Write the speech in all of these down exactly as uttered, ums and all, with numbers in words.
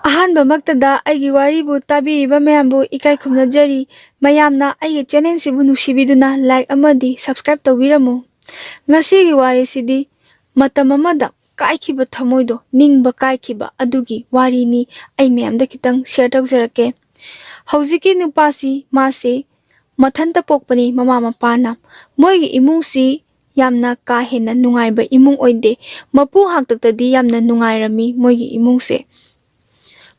ꯑꯍꯥꯟꯕꯃꯛꯇꯗ ꯑꯩꯒꯤ ꯋꯥꯔꯤꯕꯨ ꯇꯥꯕꯤꯔꯤꯕ ꯃꯌꯥꯝꯕꯨ ꯏꯀꯥꯏ ꯈꯨꯝꯅꯖꯔꯤ꯫ ꯃꯌꯥꯝꯅ ꯑꯩꯒꯤ ꯆꯦꯅꯦꯜꯁꯤꯕꯨ ꯅꯨꯡꯁꯤꯕꯤꯗꯨꯅ ꯂꯥꯏꯛ ꯑꯃꯗꯤ ꯁꯕꯁꯀ꯭ꯔꯥꯏꯕ ꯇꯧꯕꯤꯔꯝꯃꯨ꯫ ꯉꯁꯤꯒꯤ ꯋꯥꯔꯤꯁꯤꯗꯤ ꯃꯇꯝ ꯑꯃꯗ ꯀꯥꯏꯈꯤꯕ ꯊꯃꯣꯏꯗꯣ ꯅꯤꯡꯕ ꯀꯥꯏꯈꯤꯕ ꯑꯗꯨꯒꯤ ꯋꯥꯔꯤꯅꯤ꯫ ꯑꯩ ꯃꯌꯥꯝꯗ ꯈꯤꯇꯪ ꯁꯤꯌꯔ ꯇꯧꯖꯔꯛꯀꯦ꯫ ꯍꯧꯖꯤꯛꯀꯤ ꯅꯨꯄꯥꯁꯤ ꯃꯥꯁꯦ ꯃꯊꯟꯇ ꯄꯣꯛꯄꯅꯤ ꯃꯃꯥ ꯃꯄꯥꯅ꯫ ꯃꯣꯏꯒꯤ ꯏꯃꯨꯡꯁꯤ ꯌꯥꯝꯅ ꯀꯥ ꯍꯦꯟꯅ ꯅꯨꯡꯉꯥꯏꯕ ꯏꯃꯨꯡ ꯑꯣꯏꯗꯦ꯫ ꯃꯄꯨ ꯍꯥꯛꯇꯛꯇꯗꯤ ꯌꯥꯝꯅ ꯅꯨꯡꯉꯥꯏꯔꯝꯃꯤ ꯃꯣꯏꯒꯤ ꯏꯃꯨꯡꯁꯦ꯫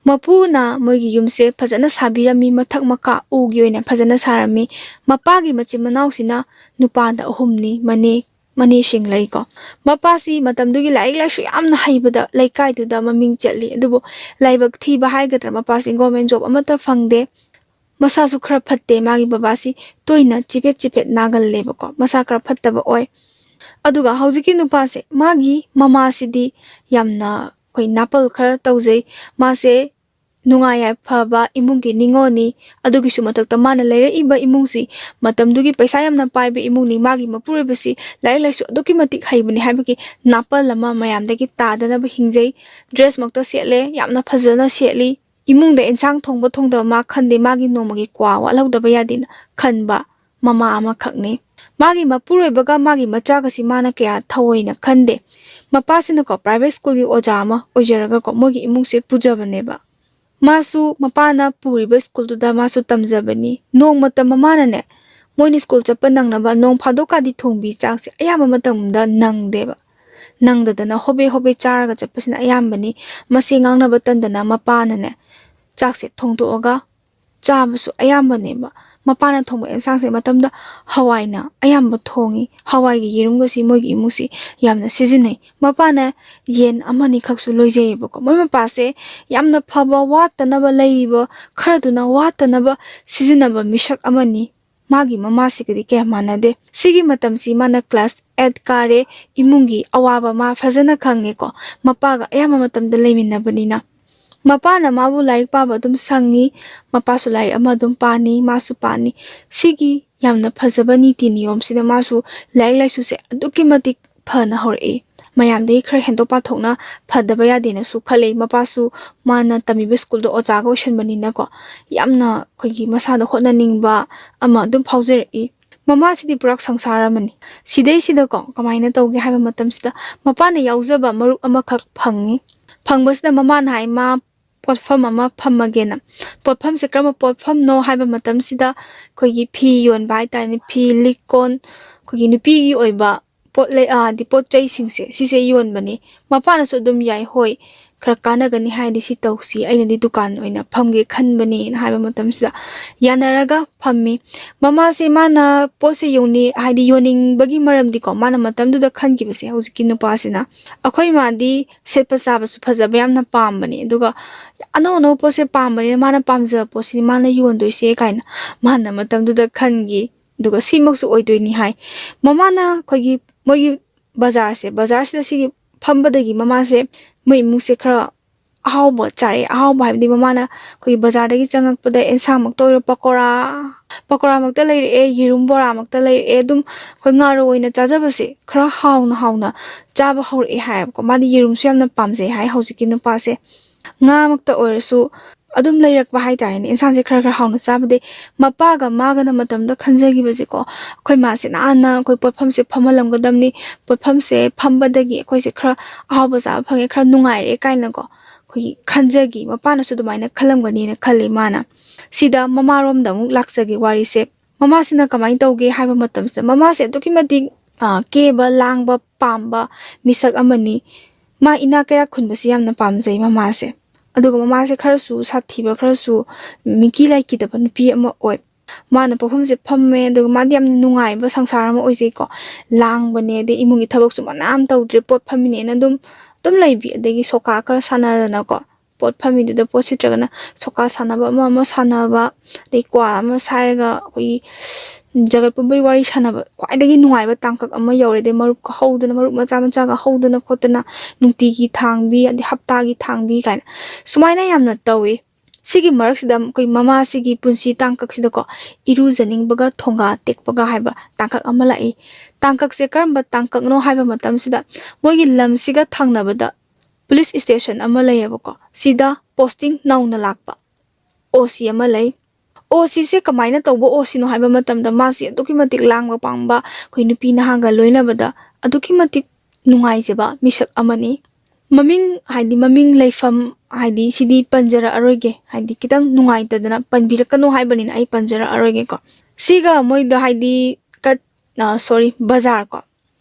ꯃꯄꯨꯅ ꯃꯣꯏꯒꯤ ꯌꯨꯝꯁꯦ ꯐꯖꯅ ꯁꯥꯕꯤꯔꯝꯃꯤ, ꯃꯊꯛ ꯃꯈꯥ ꯎꯒꯤ ꯑꯣꯏꯅ ꯐꯖꯅ ꯁꯥꯔꯝꯃꯤ꯫ ꯃꯄꯥꯒꯤ ꯃꯆꯤꯟ ꯃꯅꯥꯎꯁꯤꯅ ꯅꯨꯄꯥꯗ ꯑꯍꯨꯝꯅꯤ, ꯃꯅꯦ ꯃꯅꯦꯁꯤꯡ ꯂꯩꯀꯣ꯫ ꯃꯄꯥꯁꯤ ꯃꯇꯝꯗꯨꯒꯤ ꯂꯥꯏꯔꯤꯛ ꯂꯥꯏꯁꯨ ꯌꯥꯝꯅ ꯍꯩꯕꯗ ꯂꯩꯀꯥꯏꯗꯨꯗ ꯃꯃꯤꯡ ꯆꯠꯂꯤ꯫ ꯑꯗꯨꯕꯨ ꯂꯥꯏꯕꯛ ꯊꯤꯕ ꯍꯥꯏꯒꯗ꯭ꯔꯥ, ꯃꯄꯥꯁꯤ ꯒꯣꯔꯃꯦꯟ ꯖꯣꯕ ꯑꯃꯠꯇ ꯐꯪꯗꯦ꯫ ꯃꯁꯥꯁꯨ ꯈꯔ ꯐꯠꯇꯦ꯫ ꯃꯥꯒꯤ ꯕꯕꯥꯁꯤ ꯇꯣꯏꯅ ꯆꯤꯐꯦꯠ ꯆꯤꯐꯦꯠ ꯅꯥꯒꯜꯂꯦꯕꯀꯣ, ꯃꯁꯥ ꯈꯔ ꯐꯠꯇꯕ ꯑꯣꯏ꯫ ꯑꯗꯨꯒ ꯍꯧꯖꯤꯛꯀꯤ ꯅꯨꯄꯥꯁꯦ, ꯃꯥꯒꯤ ꯃꯃꯥꯁꯤꯗꯤ ꯌꯥꯝꯅ ꯑꯩꯈꯣꯏ ꯅꯥꯄꯜ ꯈꯔ ꯇꯧꯖꯩ꯫ ꯃꯥꯁꯦ ꯅꯨꯡꯉꯥꯏ ꯌꯥꯏꯐꯕ ꯏꯃꯨꯡꯒꯤ ꯅꯤꯉꯣꯜꯅꯤ꯫ ꯑꯗꯨꯒꯤꯁꯨ ꯃꯊꯛꯇ ꯃꯥꯅ ꯂꯩꯔꯛꯏꯕ ꯏꯃꯨꯡꯁꯤ ꯃꯇꯝꯗꯨꯒꯤ ꯄꯩꯁꯥ ꯌꯥꯝꯅ ꯄꯥꯏꯕ ꯏꯃꯨꯡꯅꯤ꯫ ꯃꯥꯒꯤ ꯃꯄꯨꯔꯣꯏꯕꯁꯤ ꯂꯥꯏꯔꯤꯛ ꯂꯥꯏꯁꯨ ꯑꯗꯨꯛꯀꯤ ꯃꯇꯤꯛ ꯍꯩꯕꯅꯤ ꯍꯥꯏꯕꯒꯤ ꯅꯥꯄꯜ ꯑꯃ ꯃꯌꯥꯝꯗꯒꯤ ꯇꯥꯗꯅꯕ ꯍꯤꯡꯖꯩ꯫ ꯗ꯭ꯔꯦꯁꯃꯛꯇ ꯁꯦꯠꯂꯦ, ꯌꯥꯝꯅ ꯐꯖꯅ ꯁꯦꯠꯂꯤ꯫ ꯏꯃꯨꯡꯗ ꯑꯦꯟꯁꯥꯡ ꯊꯣꯡꯕ ꯊꯣꯡꯗꯕ ꯃꯥ ꯈꯟꯗꯦ, ꯃꯥꯒꯤ ꯅꯣꯡꯃꯒꯤ ꯀ꯭ꯋꯥ ꯋꯥꯠꯍꯧꯗꯕ ꯌꯥꯗꯦꯅ ꯈꯟꯕ ꯃꯃꯥ ꯑꯃꯈꯛꯅꯤ꯫ ꯃꯥꯒꯤ ꯃꯄꯨꯔꯣꯏꯕꯒ ꯃꯥꯒꯤ ꯃꯆꯥꯒꯁꯤ ꯃꯥꯅ ꯀꯌꯥ ꯊꯑꯣꯏꯅ ꯈꯟꯗꯦ꯫ ꯃꯄꯥꯁꯤꯅꯀꯣ ꯄ꯭ꯔꯥꯏꯚꯦꯠ ꯁ꯭ꯀꯨꯜꯒꯤ ꯑꯣꯖꯥ ꯑꯃ ꯑꯣꯏꯖꯔꯒꯀꯣ ꯃꯣꯏꯒꯤ ꯏꯃꯨꯡꯁꯦ ꯄꯨꯖꯕꯅꯦꯕ꯫ ꯃꯥꯁꯨ ꯃꯄꯥꯅ ꯄꯨꯔꯤꯕ ꯁ꯭ꯀꯨꯜꯗꯨꯗ ꯃꯥꯁꯨ ꯇꯝꯖꯕꯅꯤ꯫ ꯅꯣꯡꯃꯇ ꯃꯃꯥꯅꯅꯦ, ꯃꯣꯏꯅ ꯁ꯭ꯀꯨꯜ ꯆꯠꯄ ꯅꯪꯅꯕ ꯅꯣꯡ ꯐꯥꯗꯣꯛꯀꯥꯗꯤ ꯊꯣꯡꯕꯤ ꯆꯥꯛꯁꯦ ꯑꯌꯥꯝꯕ ꯃꯇꯝꯗ ꯅꯪꯗꯦꯕ꯫ ꯅꯪꯗꯗꯅ ꯍꯣꯕꯦ ꯍꯣꯕꯦ ꯆꯥꯔꯒ ꯆꯠꯄꯁꯤꯅ ꯑꯌꯥꯝꯕꯅꯤ꯫ ꯃꯁꯤ ꯉꯥꯡꯅꯕ ꯇꯟꯗꯅ ꯃꯄꯥꯅꯅꯦ ꯆꯥꯛꯁꯦ ꯊꯣꯡꯗꯣꯛꯑꯒ ꯆꯥꯕꯁꯨ ꯑꯌꯥꯝꯕꯅꯦꯕ꯫ ꯃꯄꯥꯅ ꯊꯣꯡꯕ ꯑꯦꯟꯁꯥꯡꯁꯦ ꯃꯇꯝꯗ ꯍꯋꯥꯏꯅ ꯑꯌꯥꯝꯕ ꯊꯣꯡꯉꯤ꯫ ꯍꯋꯥꯏꯒꯤ ꯌꯦꯔꯨꯝꯒꯁꯤ ꯃꯣꯏꯒꯤ ꯏꯃꯨꯡꯁꯤ ꯌꯥꯝꯅ ꯁꯤꯖꯤꯟꯅꯩ꯫ ꯃꯄꯥꯅ ꯌꯦꯟ ꯑꯃꯅꯤꯈꯛꯁꯨ ꯂꯣꯏꯖꯩꯌꯦꯕꯀꯣ꯫ ꯃꯣꯏ ꯃꯄꯥꯁꯦ ꯌꯥꯝꯅ ꯐꯕ, ꯋꯥꯠꯇꯅꯕ ꯂꯩꯔꯤꯕ ꯈꯔꯗꯨꯅ ꯋꯥꯠꯇꯅꯕ ꯁꯤꯖꯤꯟꯅꯕ ꯃꯤꯁꯛ ꯑꯃꯅꯤ꯫ ꯃꯥꯒꯤ ꯃꯃꯥꯁꯤꯒꯗꯤ ꯀꯌꯥ ꯃꯥꯟꯅꯗꯦ꯫ ꯁꯤꯒꯤ ꯃꯇꯝꯁꯤ ꯃꯥꯅ ꯀ꯭ꯂꯥꯁ ꯑꯩꯠ ꯀꯥꯔꯦ, ꯏꯃꯨꯡꯒꯤ ꯑꯋꯥꯕ ꯃꯥ ꯐꯖꯅ ꯈꯪꯉꯦꯀꯣ, ꯃꯄꯥꯒ ꯑꯌꯥꯝꯕ ꯃꯇꯝꯗ ꯂꯩꯃꯤꯟꯅꯕꯅꯤꯅ꯫ ꯃꯄꯥꯅ ꯃꯥꯕꯨ ꯂꯥꯏꯔꯤꯛ ꯄꯥꯕ ꯑꯗꯨꯝ ꯁꯪꯉꯤ, ꯃꯄꯥꯁꯨ ꯂꯥꯏꯔꯤꯛ ꯑꯃ ꯑꯗꯨꯝ ꯄꯥꯅꯤ, ꯃꯥꯁꯨ ꯄꯥꯅꯤ꯫ ꯁꯤꯒꯤ ꯌꯥꯝꯅ ꯐꯖꯕ ꯅꯤꯇꯤ ꯅꯤꯌꯣꯝꯁꯤꯅ ꯃꯥꯁꯨ ꯂꯥꯏꯔꯤꯛ ꯂꯥꯏꯁꯨꯁꯦ ꯑꯗꯨꯛꯀꯤ ꯃꯇꯤꯛ ꯐꯅ ꯍꯧꯔꯛꯏ꯫ ꯃꯌꯥꯝꯗꯒꯤ ꯈꯔ ꯍꯦꯟꯗꯣꯛ ꯄꯥꯊꯣꯛꯅ ꯐꯗꯕ ꯌꯥꯗꯦꯅꯁꯨ ꯈꯜꯂꯤ꯫ ꯃꯄꯥꯁꯨ ꯃꯥꯅ ꯇꯝꯃꯤꯕ ꯁ꯭ꯀꯨꯜꯗꯣ ꯑꯣꯖꯥꯒ ꯑꯣꯏꯁꯟꯕꯅꯤꯅꯀꯣ, ꯌꯥꯝꯅ ꯑꯩꯈꯣꯏꯒꯤ ꯃꯁꯥꯗ ꯍꯣꯠꯅꯅꯤꯡꯕ ꯑꯃ ꯑꯗꯨꯝ ꯐꯥꯎꯖꯔꯛꯏ꯫ ꯃꯃꯥꯁꯤꯗꯤ ꯄꯨꯔꯥ ꯁꯪꯁꯥꯔ ꯑꯃꯅꯤ꯫ ꯁꯤꯗꯩꯁꯤꯗꯀꯣ ꯀꯃꯥꯏꯅ ꯇꯧꯒꯦ ꯍꯥꯏꯕ ꯃꯇꯝꯁꯤꯗ, ꯃꯄꯥꯅ ꯌꯥꯎꯖꯕ ꯃꯔꯨꯞ ꯑꯃꯈꯛ ꯐꯪꯉꯤ꯫ ꯐꯪꯕꯁꯤꯗ ꯃꯃꯥꯅ ꯍꯥꯏ, "ꯃꯥ ꯄꯣꯠꯐꯝ ꯑꯃ ꯐꯝꯃꯒꯦꯅ"꯫ ꯄꯣꯠꯐꯝꯁꯦ ꯀꯔꯝꯕ ꯄꯣꯠꯐꯝꯅꯣ ꯍꯥꯏꯕ ꯃꯇꯝꯁꯤꯗ, ꯑꯩꯈꯣꯏꯒꯤ ꯐꯤ ꯌꯣꯟꯕ ꯍꯥꯏꯇꯥꯔꯦꯅꯦ, ꯐꯤ, ꯂꯤꯛ ꯀꯣꯟ, ꯑꯩꯈꯣꯏꯒꯤ ꯅꯨꯄꯤꯒꯤ ꯑꯣꯏꯕ ꯄꯣꯠ ꯂꯩ, ꯑ, ꯍꯥꯏꯗꯤ ꯄꯣꯠ ꯆꯩꯁꯤꯡꯁꯦ, ꯁꯤꯁꯦ ꯌꯣꯟꯕꯅꯤ꯫ ꯃꯄꯥꯅꯁꯨ ꯑꯗꯨꯝ ꯌꯥꯏ, "ꯍꯣꯏ, ꯈꯔ ꯀꯥꯟꯅꯒꯅꯤ ꯍꯥꯏꯔꯗꯤ ꯁꯤ ꯇꯧꯁꯤ, ꯑꯩꯅꯗꯤ ꯗꯨꯀꯥꯟ ꯑꯣꯏꯅ ꯐꯝꯒꯦ ꯈꯟꯕꯅꯦꯅ" ꯍꯥꯏꯕ ꯃꯇꯝꯁꯤꯗ ꯌꯥꯅꯔꯒ ꯐꯝꯃꯤ꯫ ꯃꯃꯥꯁꯦ ꯃꯥꯅ ꯄꯣꯠꯁꯦ ꯌꯣꯟꯅꯤ-, ꯍꯥꯏꯗꯤ ꯌꯣꯟꯅꯤꯡꯕꯒꯤ ꯃꯔꯝꯗꯤꯀꯣ, ꯃꯥꯅ ꯃꯇꯝꯗꯨꯗ ꯈꯟꯈꯤꯕꯁꯦ, ꯍꯧꯖꯤꯛꯀꯤ ꯅꯨꯄꯥꯁꯤꯅ, ꯑꯩꯈꯣꯏ ꯃꯥꯗꯤ ꯁꯦꯠꯄ ꯆꯥꯕꯁꯨ ꯐꯖꯕ ꯌꯥꯝꯅ ꯄꯥꯝꯕꯅꯦ, ꯑꯗꯨꯒ ꯑꯅꯧ ꯑꯅꯧꯕ ꯄꯣꯠꯁꯦ ꯄꯥꯝꯕꯅꯤꯅ ꯃꯥꯅ ꯄꯥꯝꯖꯕ ꯄꯣꯠꯁꯤꯅꯤ ꯃꯥꯅ ꯌꯣꯟꯗꯣꯏꯁꯦ ꯀꯥꯏꯅ ꯃꯥꯅ ꯃꯇꯝꯗꯨꯗ ꯈꯟꯈꯤ꯫ ꯑꯗꯨꯒ ꯁꯤꯃꯛꯁꯨ ꯑꯣꯏꯗꯣꯏꯅꯤ ꯍꯥꯏ꯫ ꯃꯃꯥꯅ ꯑꯩꯈꯣꯏꯒꯤ ꯃꯣꯏꯒꯤ ꯕꯖꯥꯔꯁꯦ, ꯕꯖꯥꯔꯁꯤꯗ ꯁꯤꯒꯤ ꯐꯝꯕꯗꯒꯤ ꯃꯃꯥꯁꯦ, ꯃꯣꯏ ꯏꯃꯨꯡꯁꯦ ꯈꯔ ꯑꯍꯥꯎꯕ ꯆꯥꯔꯛꯑꯦ꯫ ꯑꯍꯥꯎꯕ ꯍꯥꯏꯕꯗꯤ ꯃꯃꯥꯅ ꯑꯩꯈꯣꯏꯒꯤ ꯕꯖꯥꯔꯗꯒꯤ ꯆꯪꯉꯛꯄꯗ ꯑꯦꯟꯁꯥꯡꯃꯛꯇ ꯑꯣꯏꯔꯣ, ꯄꯀꯣꯔꯥ, ꯄꯀꯣꯔꯥꯃꯛꯇ ꯂꯩꯔꯛꯑꯦ, ꯌꯦꯔꯨꯝ ꯕꯣꯔꯥꯃꯛꯇ ꯂꯩꯔꯛꯑꯦ, ꯑꯗꯨꯝ ꯑꯩꯈꯣꯏ ꯉꯥꯔꯧ ꯑꯣꯏꯅ ꯆꯥꯖꯕꯁꯦ ꯈꯔ ꯍꯥꯎꯅ ꯍꯥꯎꯅ ꯆꯥꯕ ꯍꯧꯔꯛꯑꯦ ꯍꯥꯏꯌꯦꯕꯀꯣ꯫ ꯃꯥꯗꯤ ꯌꯦꯔꯨꯝꯁꯨ ꯌꯥꯝꯅ ꯄꯥꯝꯖꯩ ꯍꯥꯏ ꯍꯧꯖꯤꯛꯀꯤ ꯅꯨꯄꯥꯁꯦ꯫ ꯉꯥꯃꯛꯇ ꯑꯣꯏꯔꯁꯨ ꯑꯗꯨꯝ ꯂꯩꯔꯛꯄ ꯍꯥꯏꯇꯥꯔꯦꯅꯦ, ꯏꯟꯁꯥꯡꯁꯦ ꯈꯔ ꯈꯔ ꯍꯥꯎꯅ ꯆꯥꯕꯗꯩ꯫ ꯃꯄꯥꯒ ꯃꯥꯒꯅ ꯃꯇꯝꯗ ꯈꯟꯖꯈꯤꯕꯁꯦꯀꯣ, ꯑꯩꯈꯣꯏ ꯃꯥꯁꯦ ꯅꯥꯟꯅ ꯑꯩꯈꯣꯏ ꯄꯣꯠꯐꯝꯁꯦ ꯐꯝꯍꯜꯂꯝꯒꯗꯕꯅꯤ, ꯄꯣꯠꯐꯝꯁꯦ ꯐꯝꯕꯗꯒꯤ ꯑꯩꯈꯣꯏꯁꯦ ꯈꯔ ꯑꯍꯥꯎꯕ ꯆꯥꯕ ꯐꯪꯉꯦ, ꯈꯔ ꯅꯨꯡꯉꯥꯏꯔꯦ ꯀꯥꯏꯅꯀꯣ, ꯑꯩꯈꯣꯏꯒꯤ ꯈꯟꯖꯈꯤ꯫ ꯃꯄꯥꯅꯁꯨ ꯑꯗꯨꯃꯥꯏꯅ ꯈꯜꯂꯝꯒꯅꯤꯅ ꯈꯜꯂꯤ ꯃꯥꯅ꯫ ꯁꯤꯗ ꯃꯃꯥꯔꯣꯝꯗ ꯑꯃꯨꯛ ꯂꯥꯛꯆꯒꯦ ꯋꯥꯔꯤꯁꯦ꯫ ꯃꯃꯥꯁꯤꯅ ꯀꯃꯥꯏꯅ ꯇꯧꯒꯦ ꯍꯥꯏꯕ ꯃꯇꯝꯁꯤꯗ, ꯃꯃꯥꯁꯦ ꯑꯗꯨꯛꯀꯤ ꯃꯇꯤꯛ, ꯑ, ꯀꯦꯕ ꯂꯥꯡꯕ ꯄꯥꯝꯕ ꯃꯤꯁꯛ ꯑꯃꯅꯤ꯫ ꯃꯥ ꯏꯅꯥꯛ ꯀꯩꯔꯥꯛ ꯈꯨꯟꯕꯁꯤ ꯌꯥꯝꯅ ꯄꯥꯝꯖꯩ ꯃꯃꯥꯁꯦ꯫ ꯑꯗꯨꯒ ꯃꯃꯥꯁꯦ ꯈꯔꯁꯨ ꯁꯥꯊꯤꯕ, ꯈꯔꯁꯨ ꯃꯤꯀꯤ ꯂꯥꯏꯀꯤꯗꯕ ꯅꯨꯄꯤ ꯑꯃ ꯑꯣꯏ꯫ ꯃꯥꯅ ꯄꯣꯠꯐꯝꯁꯦ ꯐꯝꯃꯦ, ꯑꯗꯨꯒ ꯃꯥꯗꯤ ꯌꯥꯝꯅ ꯅꯨꯡꯉꯥꯏꯕ ꯁꯪꯁꯥꯔ ꯑꯃ ꯑꯣꯏꯖꯩꯀꯣ꯫ ꯂꯥꯡꯕꯅꯦ, ꯑꯗꯩ ꯏꯃꯨꯡꯒꯤ ꯊꯕꯛꯁꯨ ꯃꯅꯥ ꯑꯃ ꯇꯧꯗ꯭ꯔꯦ, ꯄꯣꯠ ꯐꯝꯃꯤꯅꯦꯅ ꯑꯗꯨꯝ, ꯑꯗꯨꯝ ꯂꯩꯕꯤ꯫ ꯑꯗꯒꯤ ꯁꯣꯀꯥ ꯈꯔ ꯁꯥꯟꯅꯗꯅꯀꯣ, ꯄꯣꯠ ꯐꯝꯃꯤꯗꯨꯗ ꯄꯣꯠ ꯁꯤꯠꯇ꯭ꯔꯒꯅ ꯁꯣꯀꯥ ꯁꯥꯟꯅꯕ, ꯑꯃ ꯑꯃ ꯁꯥꯟꯅꯕ, ꯑꯗꯩ ꯀ꯭ꯋꯥ ꯑꯃ ꯁꯥꯏꯔꯒ ꯑꯩꯈꯣꯏꯒꯤ ꯖꯒꯠ ꯄꯨꯝꯕꯒꯤ ꯋꯥꯔꯤ ꯁꯥꯟꯅꯕ, ꯈ꯭ꯋꯥꯏꯗꯒꯤ ꯅꯨꯡꯉꯥꯏꯕ ꯇꯥꯡꯀꯛ ꯑꯃ ꯌꯧꯔꯦ꯫ ꯑꯗꯩ ꯃꯔꯨꯞꯀ ꯍꯧꯗꯅ, ꯃꯔꯨꯞ ꯃꯆꯥ ꯃꯆꯥꯒ ꯍꯧꯗꯅ ꯈꯣꯠꯇꯅ, ꯅꯨꯡꯇꯤꯒꯤ ꯊꯥꯡꯕꯤ, ꯑꯗꯩ ꯍꯞꯇꯥꯒꯤ ꯊꯥꯡꯕꯤ ꯀꯥꯏꯅ ꯁꯨꯃꯥꯏꯅ ꯌꯥꯝꯅ ꯇꯧꯏ꯫ ꯁꯤꯒꯤ ꯃꯔꯛꯁꯤꯗ ꯑꯩꯈꯣꯏ ꯃꯃꯥꯁꯤꯒꯤ ꯄꯨꯟꯁꯤ ꯇꯥꯡꯀꯛꯁꯤꯗꯀꯣ, ꯏꯔꯨꯖꯅꯤꯡꯕꯒ ꯊꯣꯡꯒꯥ ꯇꯦꯛꯄꯒ ꯍꯥꯏꯕ ꯇꯥꯡꯀꯛ ꯑꯃ ꯂꯥꯛꯏ꯫ ꯇꯥꯡꯀꯛꯁꯦ ꯀꯔꯝꯕ ꯇꯥꯡꯀꯛꯅꯣ ꯍꯥꯏꯕ ꯃꯇꯝꯁꯤꯗ, ꯃꯣꯏꯒꯤ ꯂꯝꯁꯤꯒ ꯊꯪꯅꯕꯗ ꯄꯨꯂꯤꯁ ꯏꯁꯇꯦꯁꯟ ꯑꯃ ꯂꯩꯌꯦꯕꯀꯣ꯫ ꯁꯤꯗ ꯄꯣꯁꯇꯤꯡ ꯅꯧꯅ ꯂꯥꯛꯄ ꯑꯣ ꯁꯤ ꯑꯃ ꯂꯩ꯫ ꯑꯣ ꯁꯤꯁꯦ ꯀꯃꯥꯏꯅ ꯇꯧꯕ ꯑꯣ ꯁꯤꯅꯣ ꯍꯥꯏꯕ ꯃꯇꯝꯗ, ꯃꯥꯁꯦ ꯑꯗꯨꯛꯀꯤ ꯃꯇꯤꯛ ꯂꯥꯡꯕ ꯄꯥꯝꯕ, ꯑꯩꯈꯣꯏ ꯅꯨꯄꯤ ꯅꯍꯥꯒ ꯂꯣꯏꯅꯕꯗ ꯑꯗꯨꯛꯀꯤ ꯃꯇꯤꯛ ꯅꯨꯡꯉꯥꯏꯖꯕ ꯃꯤꯁꯛ ꯑꯃꯅꯤ꯫ ꯃꯃꯤꯡ, ꯍꯥꯏꯗꯤ ꯃꯃꯤꯡ ꯂꯩꯐꯝ, ꯍꯥꯏꯗꯤ ꯁꯤꯗꯤ ꯄꯟꯖꯔꯛꯑꯔꯣꯏꯒꯦ, ꯍꯥꯏꯗꯤ ꯈꯤꯇꯪ ꯅꯨꯡꯉꯥꯏꯇꯗꯅ ꯄꯟꯕꯤꯔꯛꯀꯅꯨ ꯍꯥꯏꯕꯅꯤꯅ ꯑꯩ ꯄꯟꯖꯔꯛꯑꯔꯣꯏꯒꯦꯀꯣ꯫ ꯁꯤꯒ ꯃꯣꯏꯗꯣ, ꯍꯥꯏꯗꯤ ꯀꯠ-, ꯑ, ꯁꯣꯔꯤ, ꯕꯖꯥꯔ ꯀꯣ,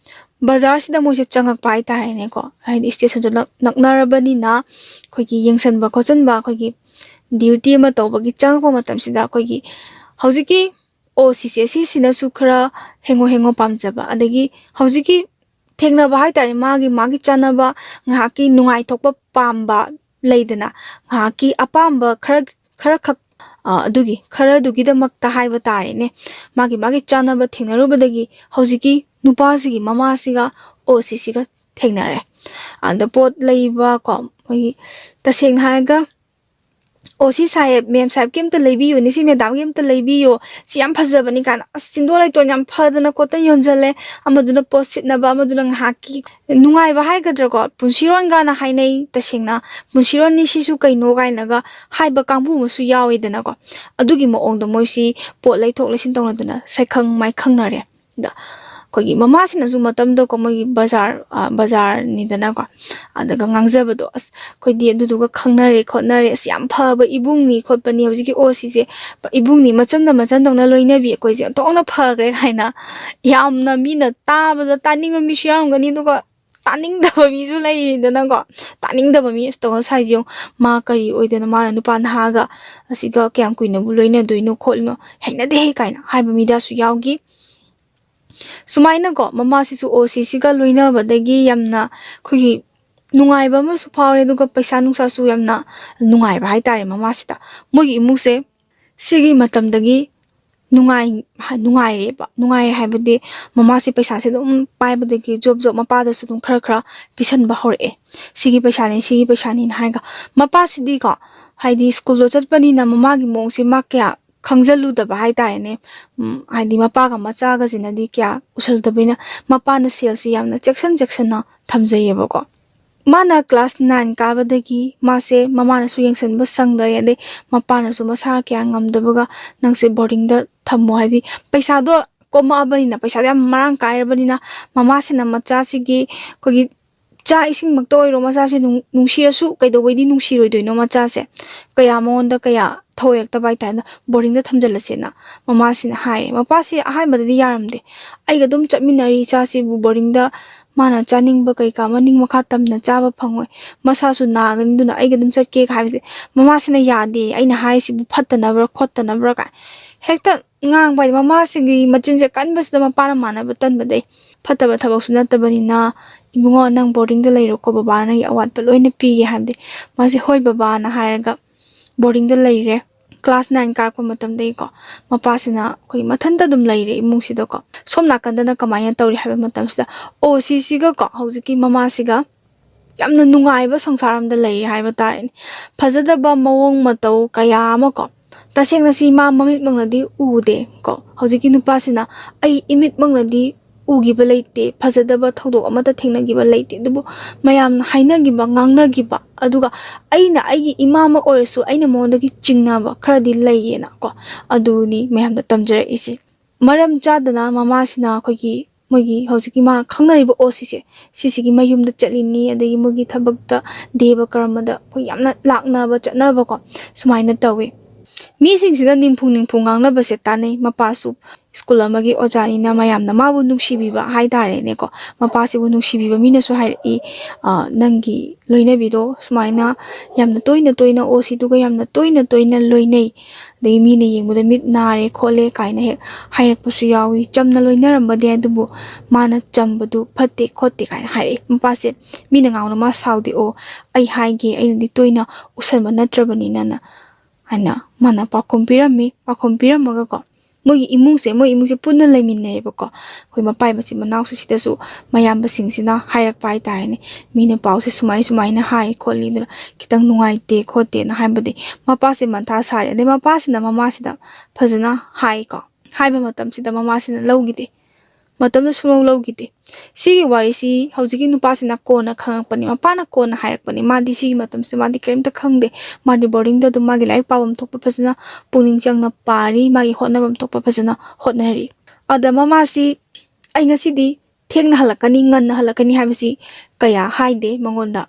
ꯕꯖꯥꯔꯁꯤꯗ ꯃꯣꯏꯁꯦ ꯆꯪꯉꯛꯄ ꯍꯥꯏꯇꯥꯔꯦꯅꯦꯀꯣ꯫ ꯍꯥꯏꯗꯤ ꯏꯁꯇꯦꯁꯟꯁꯨ ꯅꯛ-, ꯅꯛꯅꯔꯕꯅꯤꯅ ꯑꯩꯈꯣꯏꯒꯤ ꯌꯦꯡꯁꯤꯟꯕ ꯈꯣꯠꯆꯤꯟꯕ, ꯑꯩꯈꯣꯏꯒꯤ ꯗ꯭ꯌꯨꯇꯤ ꯑꯃ ꯇꯧꯕꯒꯤ ꯆꯪꯉꯛꯄ ꯃꯇꯝꯁꯤꯗ, ꯑꯩꯈꯣꯏꯒꯤ ꯍꯧꯖꯤꯛꯀꯤ ꯑꯣ ꯁꯤꯁꯦ ꯁꯤꯁꯤꯅꯁꯨ ꯈꯔ ꯍꯦꯡꯉꯣ ꯍꯦꯡꯉꯣ ꯄꯥꯝꯖꯕ, ꯑꯗꯒꯤ ꯍꯧꯖꯤꯛꯀꯤ ꯊꯦꯡꯅꯕ ꯍꯥꯏꯇꯥꯔꯦ, ꯃꯥꯒꯤ ꯃꯥꯒꯤ ꯆꯥꯟꯅꯕ, ꯉꯥꯏꯍꯥꯛꯀꯤ ꯅꯨꯡꯉꯥꯏꯊꯣꯛꯄ ꯄꯥꯝꯕ ꯂꯩꯗꯅ, ꯉꯥꯏꯍꯥꯛꯀꯤ ꯑꯄꯥꯝꯕ ꯈꯔ, ꯈꯔꯈꯛ, ꯑ, ꯑꯗꯨꯒꯤ ꯈꯔꯗꯨꯒꯤꯗꯃꯛꯇ ꯍꯥꯏꯕ ꯇꯥꯔꯦꯅꯦ, ꯃꯥꯒꯤ ꯃꯥꯒꯤ ꯆꯥꯟꯅꯕ ꯊꯦꯡꯅꯔꯨꯕꯗꯒꯤ ꯍꯧꯖꯤꯛꯀꯤ ꯅꯨꯄꯥꯁꯤꯒꯤ ꯃꯃꯥꯁꯤꯒ ꯑꯣ ꯁꯤꯁꯤꯒ ꯊꯦꯡꯅꯔꯦ꯫ ꯑꯗ ꯄꯣꯠ ꯂꯩꯕ ꯀꯣ, ꯃꯣꯏꯒꯤ, ꯇꯁꯦꯡꯅ ꯍꯥꯏꯔꯒ, "ꯑꯣ ꯁꯤ ꯁꯥꯍꯦꯕ, ꯃꯦꯝ ꯁꯥꯍꯦꯕꯀꯤ ꯑꯝꯇ ꯂꯩꯕꯤꯌꯨꯅꯦ, ꯁꯤ ꯃꯦꯗꯥꯝꯒꯤ ꯑꯝꯇ ꯂꯩꯕꯤꯌꯣ, ꯁꯤ ꯌꯥꯝ ꯐꯖꯕꯅꯤ" ꯀꯥꯏꯅ, ꯑꯁ, ꯆꯤꯟꯗꯣ ꯂꯩꯇꯣꯟ ꯌꯥꯝ ꯐꯗꯅ ꯈꯣꯠꯇꯅ ꯌꯣꯟꯖꯜꯂꯦ, ꯑꯃꯗꯨꯅ ꯄꯣꯠ ꯁꯤꯠꯅꯕ, ꯑꯃꯗꯨꯅ ꯉꯥꯏꯍꯥꯛꯀꯤ ꯅꯨꯡꯉꯥꯏꯕ ꯍꯥꯏꯒꯗ꯭ꯔꯥꯀꯣ, ꯄꯨꯟꯁꯤꯔꯣꯟꯒꯥꯅ ꯍꯥꯏꯅꯩ, ꯇꯁꯦꯡꯅ ꯄꯨꯟꯁꯤꯔꯣꯟꯅꯤ ꯁꯤꯁꯨ ꯀꯩꯅꯣ ꯀꯥꯏꯅꯒ ꯍꯥꯏꯕ ꯀꯥꯡꯕꯨ ꯑꯃꯁꯨ ꯌꯥꯎꯋꯦꯗꯅꯀꯣ꯫ ꯑꯗꯨꯒꯤ ꯃꯑꯣꯡꯗ ꯃꯣꯏꯁꯤ ꯄꯣꯠ ꯂꯩꯊꯣꯛ ꯂꯩꯁꯤꯟ ꯇꯧꯅꯗꯅ ꯁꯛꯈꯪ ꯃꯥꯏꯈꯪꯅꯔꯦ꯫ ꯑꯗ ꯑꯩꯈꯣꯏꯒꯤ ꯃꯃꯥꯁꯤꯅꯁꯨ ꯃꯇꯝꯗꯀꯣ, ꯃꯣꯏꯒꯤ ꯕꯖꯥꯔ, ꯑ, ꯕꯖꯥꯔꯅꯤꯗꯅꯀꯣ, ꯑꯗꯨꯒ ꯉꯥꯡꯖꯕꯗꯣ, "ꯑꯁ, ꯑꯩꯈꯣꯏꯗꯤ ꯑꯗꯨꯗꯨꯒ ꯈꯪꯅꯔꯦ ꯈꯣꯠꯅꯔꯦ, ꯑꯁ, ꯌꯥꯝ ꯐꯕ ꯏꯕꯨꯡꯅꯤ ꯈꯣꯠꯄꯅꯤ, ꯍꯧꯖꯤꯛꯀꯤ ꯑꯣ ꯁꯤꯁꯦ ꯏꯕꯨꯡꯅꯤ, ꯃꯆꯟꯅ ꯃꯆꯟꯗꯧꯅ ꯂꯣꯏꯅꯕꯤ, ꯑꯩꯈꯣꯏꯁꯦ ꯑꯣꯟꯊꯣꯛꯅ ꯐꯈ꯭ꯔꯦ" ꯍꯥꯏꯅ ꯌꯥꯝꯅ ꯃꯤꯅ ꯇꯥꯕꯗ ꯇꯥꯅꯤꯡꯕ ꯃꯤꯁꯨ ꯌꯥꯎꯔꯝꯒꯅꯤ, ꯑꯗꯨꯒ ꯇꯥꯅꯤꯡꯗꯕ ꯃꯤꯁꯨ ꯂꯩꯔꯤꯗꯅꯀꯣ꯫ ꯇꯥꯅꯤꯡꯗꯕ ꯃꯤ, "ꯑꯁ, ꯇꯧꯅ ꯁꯥꯏꯁꯦ ꯌꯦꯡꯉꯨ, ꯃꯥ ꯀꯔꯤ ꯑꯣꯏꯗꯅ, ꯃꯥꯅ ꯅꯨꯄꯥ ꯅꯍꯥꯒ ꯑꯁꯤꯒ ꯀꯌꯥꯝ ꯀꯨꯏꯅꯕꯨ ꯂꯣꯏꯅꯗꯣꯏꯅꯣ ꯈꯣꯠꯂꯤꯅꯣ, ꯍꯩꯅꯗꯦꯍꯦ" ꯀꯥꯏꯅ ꯍꯥꯏꯕ ꯃꯤꯗꯁꯨ ꯌꯥꯎꯈꯤ꯫ ꯁꯨꯃꯥꯏꯅꯀꯣ, ꯃꯃꯥꯁꯤꯁꯨ ꯑꯣ ꯁꯤꯁꯤꯒ ꯂꯣꯏꯅꯕꯗꯒꯤ ꯌꯥꯝꯅ ꯑꯩꯈꯣꯏꯒꯤ ꯅꯨꯡꯉꯥꯏꯕ ꯑꯃꯁꯨ ꯐꯥꯎꯔꯦ, ꯑꯗꯨꯒ ꯄꯩꯁꯥ ꯅꯨꯡꯁꯥꯁꯨ ꯌꯥꯝꯅ ꯅꯨꯡꯉꯥꯏꯕ ꯍꯥꯏꯇꯥꯔꯦ ꯃꯃꯥꯁꯤꯗ꯫ ꯃꯣꯏꯒꯤ ꯏꯃꯨꯡꯁꯦ ꯁꯤꯒꯤ ꯃꯇꯝꯗꯒꯤ ꯅꯨꯡꯉꯥꯏ-, ꯅꯨꯡꯉꯥꯏꯔꯦꯕ꯫ ꯅꯨꯡꯉꯥꯏꯔꯦ ꯍꯥꯏꯕꯗꯤ, ꯃꯃꯥꯁꯦ ꯄꯩꯁꯥꯁꯦ ꯑꯗꯨꯝ ꯄꯥꯏꯕꯗꯒꯤ ꯖꯣꯕ ꯖꯣꯕ ꯃꯄꯥꯗꯁꯨ ꯑꯗꯨꯝ ꯈꯔ ꯈꯔ ꯄꯤꯁꯟꯕ ꯍꯧꯔꯛꯑꯦ꯫ "ꯁꯤꯒꯤ ꯄꯩꯁꯥꯅꯤ, ꯁꯤꯒꯤ ꯄꯩꯁꯥꯅꯤꯅ" ꯍꯥꯏꯔꯒ꯫ ꯃꯄꯥꯁꯤꯗꯤꯀꯣ, ꯍꯥꯏꯗꯤ ꯁ꯭ꯀꯨꯜꯗꯣ ꯆꯠꯄꯅꯤꯅ ꯃꯃꯥꯒꯤ ꯃꯑꯣꯡꯁꯦ ꯃꯥ ꯀꯌꯥ ꯈꯪꯖꯜꯂꯨꯗꯕ ꯍꯥꯏꯇꯥꯔꯦꯅꯦ꯫ ꯎꯝ, ꯍꯥꯏꯗꯤ ꯃꯄꯥꯒ ꯃꯆꯥꯒꯁꯤꯅꯗꯤ ꯀꯌꯥ ꯎꯁꯜꯗꯕꯅꯤꯅ ꯃꯄꯥꯅ ꯁꯦꯜꯁꯤ ꯌꯥꯝꯅ ꯆꯦꯛꯁꯤꯟ ꯆꯦꯛꯁꯤꯟꯅ ꯊꯝꯖꯩꯌꯦꯕꯀꯣ꯫ ꯃꯥꯅ ꯀ꯭ꯂꯥꯁ ꯅꯥꯏꯟ ꯀꯥꯕꯗꯒꯤ ꯃꯥꯁꯦ ꯃꯃꯥꯅꯁꯨ ꯌꯦꯡꯁꯤꯟꯕ ꯁꯪꯗꯔꯦ, ꯑꯗꯩ ꯃꯄꯥꯅꯁꯨ ꯃꯁꯥ ꯀꯌꯥ ꯉꯝꯗꯕꯒ "ꯅꯪꯁꯦ ꯕꯣꯔꯗꯤꯡꯗ ꯊꯝꯃꯣ", ꯍꯥꯏꯗꯤ ꯄꯩꯁꯥꯗꯣ ꯀꯣꯝꯃꯛꯑꯕꯅꯤꯅ, ꯄꯩꯁꯥꯗꯣ ꯌꯥꯝ ꯃꯔꯥꯡ ꯀꯥꯏꯔꯕꯅꯤꯅ ꯃꯃꯥꯁꯤꯅ ꯃꯆꯥꯁꯤꯒꯤ ꯑꯩꯈꯣꯏꯒꯤ ꯆꯥꯛ ꯏꯁꯤꯡꯃꯛꯇ ꯑꯣꯏꯔꯣ, ꯃꯆꯥꯁꯦ ꯅꯨꯡ-, ꯅꯨꯡꯁꯤꯔꯁꯨ ꯀꯩꯗꯧꯕꯩꯗꯤ ꯅꯨꯡꯁꯤꯔꯣꯏꯗꯣꯏꯅꯣ? ꯃꯆꯥꯁꯦ ꯀꯌꯥ ꯃꯉꯣꯟꯗ ꯀꯌꯥ ꯊꯧꯑꯣꯏꯔꯛꯇꯕ ꯍꯥꯏꯇꯥꯔꯦ꯫ ꯑꯗꯣ ꯕꯣꯔꯗꯤꯡꯗ ꯊꯝꯖꯤꯜꯂꯁꯦꯅ ꯃꯃꯥꯁꯤꯅ ꯍꯥꯏꯔꯦ꯫ ꯃꯄꯥꯁꯤ ꯑꯍꯥꯟꯕꯗꯗꯤ ꯌꯥꯔꯝꯗꯦ꯫ "ꯑꯩꯒ ꯑꯗꯨꯝ ꯆꯠꯃꯤꯟꯅꯔꯤ ꯏꯆꯥꯁꯤꯕꯨ ꯕꯣꯔꯗꯤꯡꯗ ꯃꯥꯅ ꯆꯥꯅꯤꯡꯕ ꯀꯩꯀꯥ ꯃꯅꯤꯡ ꯃꯈꯥ ꯇꯝꯅ ꯆꯥꯕ ꯐꯪꯉꯣꯏ, ꯃꯁꯥꯁꯨ ꯅꯥꯒꯅꯤ, ꯑꯗꯨꯅ ꯑꯩꯒ ꯑꯗꯨꯝ ꯆꯠꯀꯦ" ꯍꯥꯏꯕꯁꯦ ꯃꯃꯥꯁꯤꯅ ꯌꯥꯗꯦ꯫ "ꯑꯩꯅ ꯍꯥꯏꯔꯤꯁꯤꯕꯨ ꯐꯠꯇꯅꯕ꯭ꯔꯥ ꯈꯣꯠꯇꯅꯕ꯭ꯔꯥ?" ꯀꯥꯏ ꯍꯦꯛꯇ ꯉꯥꯡꯕ ꯍꯥꯏꯗꯤ ꯃꯃꯥꯁꯤꯒꯤ ꯃꯆꯤꯟꯁꯦ ꯀꯟꯕꯁꯤꯗ ꯃꯄꯥꯅ ꯃꯥꯟꯅꯕ ꯇꯟꯕꯗꯩ, "ꯐꯠꯇꯕ ꯊꯕꯛꯁꯨ ꯅꯠꯇꯕꯅꯤꯅ ꯏꯕꯨꯡꯉꯣ, ꯅꯪ ꯕꯣꯔꯗꯤꯡꯗ ꯂꯩꯔꯣꯀꯣ, ꯕꯕꯥꯅ ꯅꯪꯒꯤ ꯑꯋꯥꯠꯄ ꯂꯣꯏꯅ ꯄꯤꯒꯦ" ꯍꯥꯏꯕꯗꯤ ꯃꯥꯁꯦ "ꯍꯣꯏ ꯕꯕꯥꯅ" ꯍꯥꯏꯔꯒ ꯕꯣꯔꯗꯤꯡꯗ ꯂꯩꯔꯦ꯫ ꯀ꯭ꯂꯥꯁ ꯅꯥꯏꯟ ꯀꯥꯔꯛꯄ ꯃꯇꯝꯗꯒꯤꯀꯣ ꯃꯄꯥꯁꯤꯅ ꯑꯩꯈꯣꯏ ꯃꯊꯟꯇ ꯑꯗꯨꯝ ꯂꯩꯔꯦ ꯏꯃꯨꯡꯁꯤꯗꯀꯣ꯫ ꯁꯣꯝ ꯅꯥꯀꯟꯗꯅ ꯀꯃꯥꯏꯅ ꯇꯧꯔꯤ ꯍꯥꯏꯕ ꯃꯇꯝꯁꯤꯗ, ꯑꯣ ꯁꯤꯁꯤꯒꯀꯣ ꯍꯧꯖꯤꯛꯀꯤ ꯃꯃꯥꯁꯤꯒ ꯌꯥꯝꯅ ꯅꯨꯡꯉꯥꯏꯕ ꯁꯪꯁꯥꯔ ꯑꯃꯗ ꯂꯩꯔꯤ ꯍꯥꯏꯕ ꯇꯥꯔꯦꯅꯦ꯫ ꯐꯖꯗꯕ ꯃꯑꯣꯡ ꯃꯇꯧ ꯀꯌꯥ ꯑꯃ ꯀꯣ, ꯇꯁꯦꯡꯅ ꯁꯤ ꯃꯥ ꯃꯃꯤꯠꯃꯛꯅꯗꯤ ꯎꯗꯦ ꯀꯣ꯫ ꯍꯧꯖꯤꯛꯀꯤ ꯅꯨꯄꯥꯁꯤꯅ ꯑꯩ ꯏꯃꯤꯠꯃꯛꯅꯗꯤ ꯎꯈꯤꯕ ꯂꯩꯇꯦ, ꯐꯖꯗꯕ ꯊꯧꯗꯣꯛ ꯑꯃꯠꯇ ꯊꯦꯡꯅꯈꯤꯕ ꯂꯩꯇꯦ, ꯑꯗꯨꯕꯨ ꯃꯌꯥꯝꯅ ꯍꯥꯏꯅꯈꯤꯕ, ꯉꯥꯡꯅꯈꯤꯕ, ꯑꯗꯨꯒ ꯑꯩꯅ ꯑꯩꯒꯤ ꯏꯃꯥꯃꯛ ꯑꯣꯏꯔꯁꯨ ꯑꯩꯅ ꯃꯉꯣꯟꯗꯒꯤ ꯆꯤꯡꯅꯕ ꯈꯔꯗꯤ ꯂꯩꯌꯦꯅ ꯀꯣ, ꯑꯗꯨꯅꯤ ꯃꯌꯥꯝꯗ ꯇꯝꯖꯔꯛꯏꯁꯦ꯫ ꯃꯔꯝ ꯆꯥꯗꯅ ꯃꯃꯥꯁꯤꯅ ꯑꯩꯈꯣꯏꯒꯤ ꯃꯣꯏꯒꯤ ꯍꯧꯖꯤꯛꯀꯤ ꯃꯥ ꯈꯪꯅꯔꯤꯕ ꯑꯣ ꯁꯤꯁꯦ, ꯁꯤꯁꯤꯒꯤ ꯃꯌꯨꯝꯗ ꯆꯠꯂꯤꯅꯤ, ꯑꯗꯒꯤ ꯃꯣꯏꯒꯤ ꯊꯕꯛꯇ ꯗꯦꯕ ꯀꯔꯃꯗ ꯑꯩꯈꯣꯏ ꯌꯥꯝꯅ ꯂꯥꯛꯅꯕ ꯆꯠꯅꯕꯀꯣ, ꯁꯨꯃꯥꯏꯅ ꯇꯧꯋꯤ꯫ ꯃꯤꯁꯤꯡꯁꯤꯅ ꯅꯤꯝꯐꯨ ꯅꯤꯝꯐꯨ ꯉꯥꯡꯅꯕꯁꯦ ꯇꯥꯟꯅꯩ꯫ ꯃꯄꯥꯁꯨ ꯁ꯭ꯀꯨꯜ ꯑꯃꯒꯤ ꯑꯣꯖꯥꯅꯤꯅ ꯃꯌꯥꯝꯅ ꯃꯥꯕꯨ ꯅꯨꯡꯁꯤꯕꯤꯕ ꯍꯥꯏꯇꯥꯔꯦꯅꯦꯀꯣ, ꯃꯄꯥꯁꯤꯕꯨ ꯅꯨꯡꯁꯤꯕꯤꯕ ꯃꯤꯅꯁꯨ ꯍꯥꯏꯔꯛꯏ, "ꯑ, ꯅꯪꯒꯤ ꯂꯣꯏꯅꯕꯤꯗꯣ ꯁꯨꯃꯥꯏꯅ ꯌꯥꯝꯅ ꯇꯣꯏꯅ ꯇꯣꯏꯅ ꯑꯣ ꯁꯤꯗꯨꯒ ꯌꯥꯝꯅ ꯇꯣꯏꯅ ꯇꯣꯏꯅ ꯂꯣꯏꯅꯩ, ꯑꯗꯒꯤ ꯃꯤꯅ ꯌꯦꯡꯕꯗ ꯃꯤꯠ ꯅꯥꯔꯦ ꯈꯣꯠꯂꯦ" ꯀꯥꯏꯅ ꯍꯦꯛ ꯍꯥꯏꯔꯛꯄꯁꯨ ꯌꯥꯎꯏ꯫ "ꯆꯝꯅ ꯂꯣꯏꯅꯔꯝꯕꯗꯤ ꯌꯥꯏ, ꯑꯗꯨꯕꯨ ꯃꯥꯅ ꯆꯝꯕꯗꯨ ꯐꯠꯇꯦ ꯈꯣꯠꯇꯦ" ꯀꯥꯏꯅ ꯍꯥꯏꯔꯛꯏ꯫ ꯃꯄꯥꯁꯦ ꯃꯤꯅ ꯉꯥꯡꯕꯗ ꯃꯥ ꯁꯥꯎꯗꯦ, "ꯑꯣ ꯑꯩ ꯍꯥꯏꯒꯦ, ꯑꯩꯅꯗꯤ ꯇꯣꯏꯅ ꯎꯁꯟꯕ ꯅꯠꯇ꯭ꯔꯕꯅꯤꯅꯅ" ꯍꯥꯏꯅ ꯃꯥꯅ ꯄꯥꯎꯈꯨꯝ ꯄꯤꯔꯝꯃꯤ꯫ ꯄꯥꯎꯈꯨꯝ ꯄꯤꯔꯝꯃꯒꯀꯣ ꯃꯣꯏꯒꯤ ꯏꯃꯨꯡꯁꯦ, ꯃꯣꯏ ꯏꯃꯨꯡꯁꯦ ꯄꯨꯟꯅ ꯂꯩꯃꯤꯟꯅꯩꯌꯦꯕꯀꯣ꯫ ꯑꯩꯈꯣꯏ ꯃꯄꯥꯏ ꯃꯆꯤꯟ ꯃꯅꯥꯎꯁꯦ ꯁꯤꯗꯁꯨ ꯃꯌꯥꯝꯕꯁꯤꯡꯁꯤꯅ ꯍꯥꯏꯔꯛꯄ ꯍꯥꯏꯇꯥꯔꯦꯅꯦ, "ꯃꯤꯅ ꯄꯥꯎꯁꯦ ꯁꯨꯃꯥꯏ ꯁꯨꯃꯥꯏꯅ ꯍꯥꯏ ꯈꯣꯠꯂꯤ, ꯑꯗꯨꯅ ꯈꯤꯇꯪ ꯅꯨꯡꯉꯥꯏꯇꯦ ꯈꯣꯠꯇꯦꯅ" ꯍꯥꯏꯕꯗꯤ ꯃꯄꯥꯁꯦ ꯃꯊꯥ ꯁꯥꯔꯦ꯫ ꯑꯗꯩ ꯃꯄꯥꯁꯤꯅ ꯃꯃꯥꯁꯤꯗ ꯐꯖꯅ ꯍꯥꯏꯀꯣ, ꯍꯥꯏꯕ ꯃꯇꯝꯁꯤꯗ ꯃꯃꯥꯁꯤꯅ ꯂꯧꯈꯤꯗꯦ, ꯃꯇꯝꯗ ꯁꯨꯡꯂꯧ ꯂꯧꯈꯤꯗꯦ꯫ ꯁꯤꯒꯤ ꯋꯥꯔꯤꯁꯤ ꯍꯧꯖꯤꯛꯀꯤ ꯅꯨꯄꯥꯁꯤꯅ ꯀꯣꯟꯅ ꯈꯪꯉꯛꯄꯅꯤ, ꯃꯄꯥꯅ ꯀꯣꯟꯅ ꯍꯥꯏꯔꯛꯄꯅꯤ꯫ ꯃꯥꯗꯤ ꯁꯤꯒꯤ ꯃꯇꯝꯁꯤꯗ ꯃꯥꯗꯤ ꯀꯔꯤꯝꯇ ꯈꯪꯗꯦ꯫ ꯃꯥꯗꯤ ꯕꯣꯔꯗꯤꯡꯗ ꯑꯗꯨꯝ ꯃꯥꯒꯤ ꯂꯥꯏꯔꯤꯛ ꯄꯥꯐꯝ ꯊꯣꯛꯄ ꯐꯖꯅ ꯄꯨꯛꯅꯤꯡ ꯆꯪꯅ ꯄꯥꯔꯤ, ꯃꯥꯒꯤ ꯍꯣꯠꯅꯐꯝ ꯊꯣꯛꯄ ꯐꯖꯅ ꯍꯣꯠꯅꯔꯤ꯫ ꯑꯗ ꯃꯃꯥꯁꯤ, "ꯑꯩ ꯉꯁꯤꯗꯤ ꯊꯦꯡꯅ ꯍꯜꯂꯛꯀꯅꯤ, ꯉꯟꯅ ꯍꯜꯂꯛꯀꯅꯤ" ꯍꯥꯏꯕꯁꯤ ꯀꯌꯥ ꯍꯥꯏꯗꯦ ꯃꯉꯣꯟꯗ꯫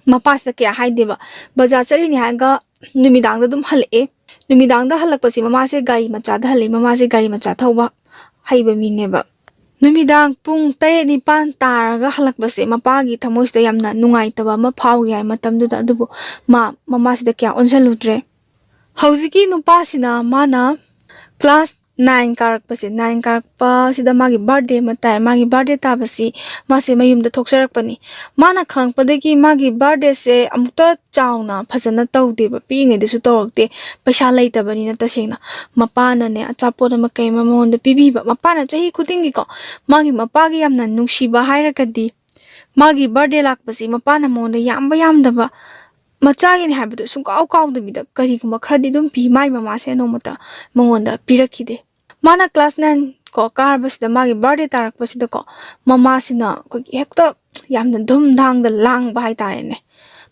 ꯃꯄꯥꯁꯤꯗ ꯀꯌꯥ ꯍꯥꯏꯗꯦꯕ꯫ ꯕꯖꯥꯔ ꯆꯠꯂꯤꯅꯤ ꯍꯥꯏꯔꯒ ꯅꯨꯃꯤꯗꯥꯡꯗ ꯑꯗꯨꯝ ꯍꯜꯂꯛꯑꯦ꯫ ꯅꯨꯃꯤꯗꯥꯡꯗ ꯍꯜꯂꯛꯄꯁꯤ ꯃꯃꯥꯁꯦ ꯒꯥꯔꯤ ꯃꯆꯥꯗ ꯍꯜꯂꯛꯑꯦ꯫ ꯃꯃꯥꯁꯦ ꯒꯥꯔꯤ ꯃꯆꯥ ꯊꯧꯕ ꯍꯩꯕ ꯃꯤꯅꯦꯕ꯫ ꯅꯨꯃꯤꯗꯥꯡ ꯄꯨꯡ ꯇꯔꯦꯠ ꯅꯤꯄꯥꯟ ꯇꯥꯔꯒ ꯍꯜꯂꯛꯄꯁꯦ ꯃꯄꯥꯒꯤ ꯊꯃꯣꯏꯁꯤꯗ ꯌꯥꯝꯅ ꯅꯨꯡꯉꯥꯏꯇꯕ ꯑꯃ ꯐꯥꯎꯏ ꯍꯥꯏ ꯃꯇꯝꯗꯨꯗ꯫ ꯑꯗꯨꯕꯨ ꯃꯥ ꯃꯃꯥꯁꯤꯗ ꯀꯌꯥ ꯑꯣꯟꯁꯤꯜꯂꯨꯗ꯭ꯔꯦ꯫ ꯍꯧꯖꯤꯛꯀꯤ ꯅꯨꯄꯥꯁꯤꯅ ꯃꯥꯅ class nine ꯀꯥꯔꯛꯄꯁꯦ, nine ꯀꯥꯔꯛꯄꯁꯤꯗ ꯃꯥꯒꯤ birthday ꯑꯃ ꯇꯥꯏ꯫ ꯃꯥꯒꯤ birthday ꯇꯥꯕꯁꯤ ꯃꯥꯁꯦ ꯃꯌꯨꯝꯗ ꯊꯣꯛꯆꯔꯛꯄꯅꯤ꯫ ꯃꯥꯅ ꯈꯪꯉꯛꯄꯗꯒꯤ ꯃꯥꯒꯤ birthdayꯁꯦ ꯑꯃꯨꯛꯇ ꯆꯥꯎꯅ ꯐꯖꯅ ꯇꯧꯗꯦꯕ, ꯄꯤꯛꯏꯉꯩꯗꯁꯨ ꯇꯧꯔꯛꯇꯦ, ꯄꯩꯁꯥ ꯂꯩꯇꯕꯅꯤꯅ꯫ ꯇꯁꯦꯡꯅ ꯃꯄꯥꯅꯅꯦ ꯑꯆꯥꯄꯣꯠ ꯑꯃ ꯀꯩ ꯑꯃ ꯃꯉꯣꯟꯗ ꯄꯤꯕꯤꯕ꯫ ꯃꯄꯥꯅ ꯆꯍꯤ ꯈꯨꯗꯤꯡꯒꯤꯀꯣ, ꯃꯥꯒꯤ ꯃꯄꯥꯒꯤ ꯌꯥꯝꯅ ꯅꯨꯡꯁꯤꯕ ꯍꯥꯏꯔꯒꯗꯤ ꯃꯥꯒꯤ birthday ꯂꯥꯛꯄꯁꯤ ꯃꯄꯥꯅ ꯃꯉꯣꯟꯗ ꯌꯥꯝꯕ ꯌꯥꯝꯗꯕ ꯃꯆꯥꯒꯤꯅꯤ ꯍꯥꯏꯕꯗꯣ ꯁꯨꯡꯀꯥꯎ ꯀꯥꯎꯗꯕꯤꯗ ꯀꯔꯤꯒꯨꯝꯕ ꯈꯔꯗꯤ ꯑꯗꯨꯝ ꯄꯤ꯫ ꯃꯥꯏ ꯃꯃꯥꯁꯦ ꯅꯣꯡꯃꯇ ꯃꯉꯣꯟꯗ ꯄꯤꯔꯛꯈꯤꯗꯦ꯫ ꯃꯥꯅ class nine ꯀꯣ ꯀꯥꯔꯕꯁꯤꯗ, ꯃꯥꯒꯤ birthday ꯇꯥꯔꯛꯄꯁꯤꯗꯀꯣ, ꯃꯃꯥꯁꯤꯅ ꯑꯩꯈꯣꯏꯒꯤ ꯍꯦꯛꯇ ꯌꯥꯝꯅ ꯙꯨꯝ ꯙꯥꯡꯗ ꯂꯥꯡꯕ ꯍꯥꯏꯇꯥꯔꯦꯅꯦ꯫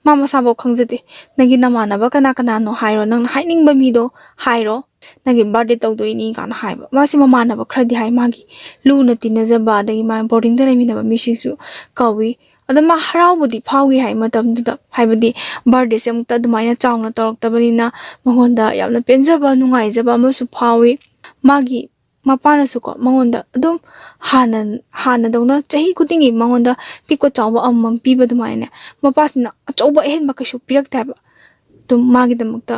ꯃꯥ ꯃꯁꯥꯐꯥꯎ ꯈꯪꯖꯗꯦ꯫ "ꯅꯪꯒꯤ ꯅꯃꯥꯟꯅꯕ ꯀꯅꯥ ꯀꯅꯥꯅꯣ ꯍꯥꯏꯔꯣ, ꯅꯪꯅ ꯍꯥꯏꯅꯤꯡꯕ ꯃꯤꯗꯣ ꯍꯥꯏꯔꯣ, ꯅꯪꯒꯤ birthday ꯇꯧꯗꯣꯏꯅꯤ" ꯀꯥꯏꯅ ꯍꯥꯏꯕ꯫ ꯃꯥꯁꯤ ꯃꯃꯥꯟꯅꯕ ꯈꯔꯗꯤ ꯍꯥꯏ, ꯃꯥꯒꯤ ꯂꯨꯅ ꯇꯤꯟꯅꯖꯕ, ꯑꯗꯒꯤ ꯃꯥ boardingꯗ ꯂꯩꯃꯤꯟꯅꯕ ꯃꯤꯁꯤꯡꯁꯨ ꯀꯧꯏ꯫ ꯑꯗ ꯃꯥ ꯍꯔꯥꯎꯕꯗꯤ ꯐꯥꯎꯏ ꯍꯥꯏ ꯃꯇꯝꯗꯨꯗ, ꯍꯥꯏꯕꯗꯤ birthdayꯁꯦ ꯑꯃꯨꯛꯇ ꯑꯗꯨꯃꯥꯏꯅ ꯆꯥꯎꯅ ꯇꯧꯔꯛꯇꯕꯅꯤꯅ ꯃꯉꯣꯟꯗ ꯌꯥꯝꯅ ꯄꯦꯟꯖꯕ, ꯅꯨꯡꯉꯥꯏꯖꯕ ꯑꯃꯁꯨ ꯐꯥꯎꯏ꯫ ꯃꯥꯒꯤ ꯃꯄꯥꯅꯁꯨꯀꯣ ꯃꯉꯣꯟꯗ ꯑꯗꯨꯝ ꯍꯥꯟꯅ, ꯍꯥꯟꯅꯗꯧꯅ ꯆꯍꯤ ꯈꯨꯗꯤꯡꯒꯤ ꯃꯉꯣꯟꯗ ꯄꯤꯛꯄ ꯆꯥꯎꯕ ꯑꯃꯃꯝ ꯄꯤꯕ ꯑꯗꯨꯃꯥꯏꯅ, ꯃꯄꯥꯁꯤꯅ ꯑꯆꯧꯕ ꯑꯍꯦꯟꯕ ꯀꯩꯁꯨ ꯄꯤꯔꯛꯇꯦ ꯍꯥꯏꯕ꯫ ꯑꯗꯨꯝ ꯃꯥꯒꯤꯗꯃꯛꯇ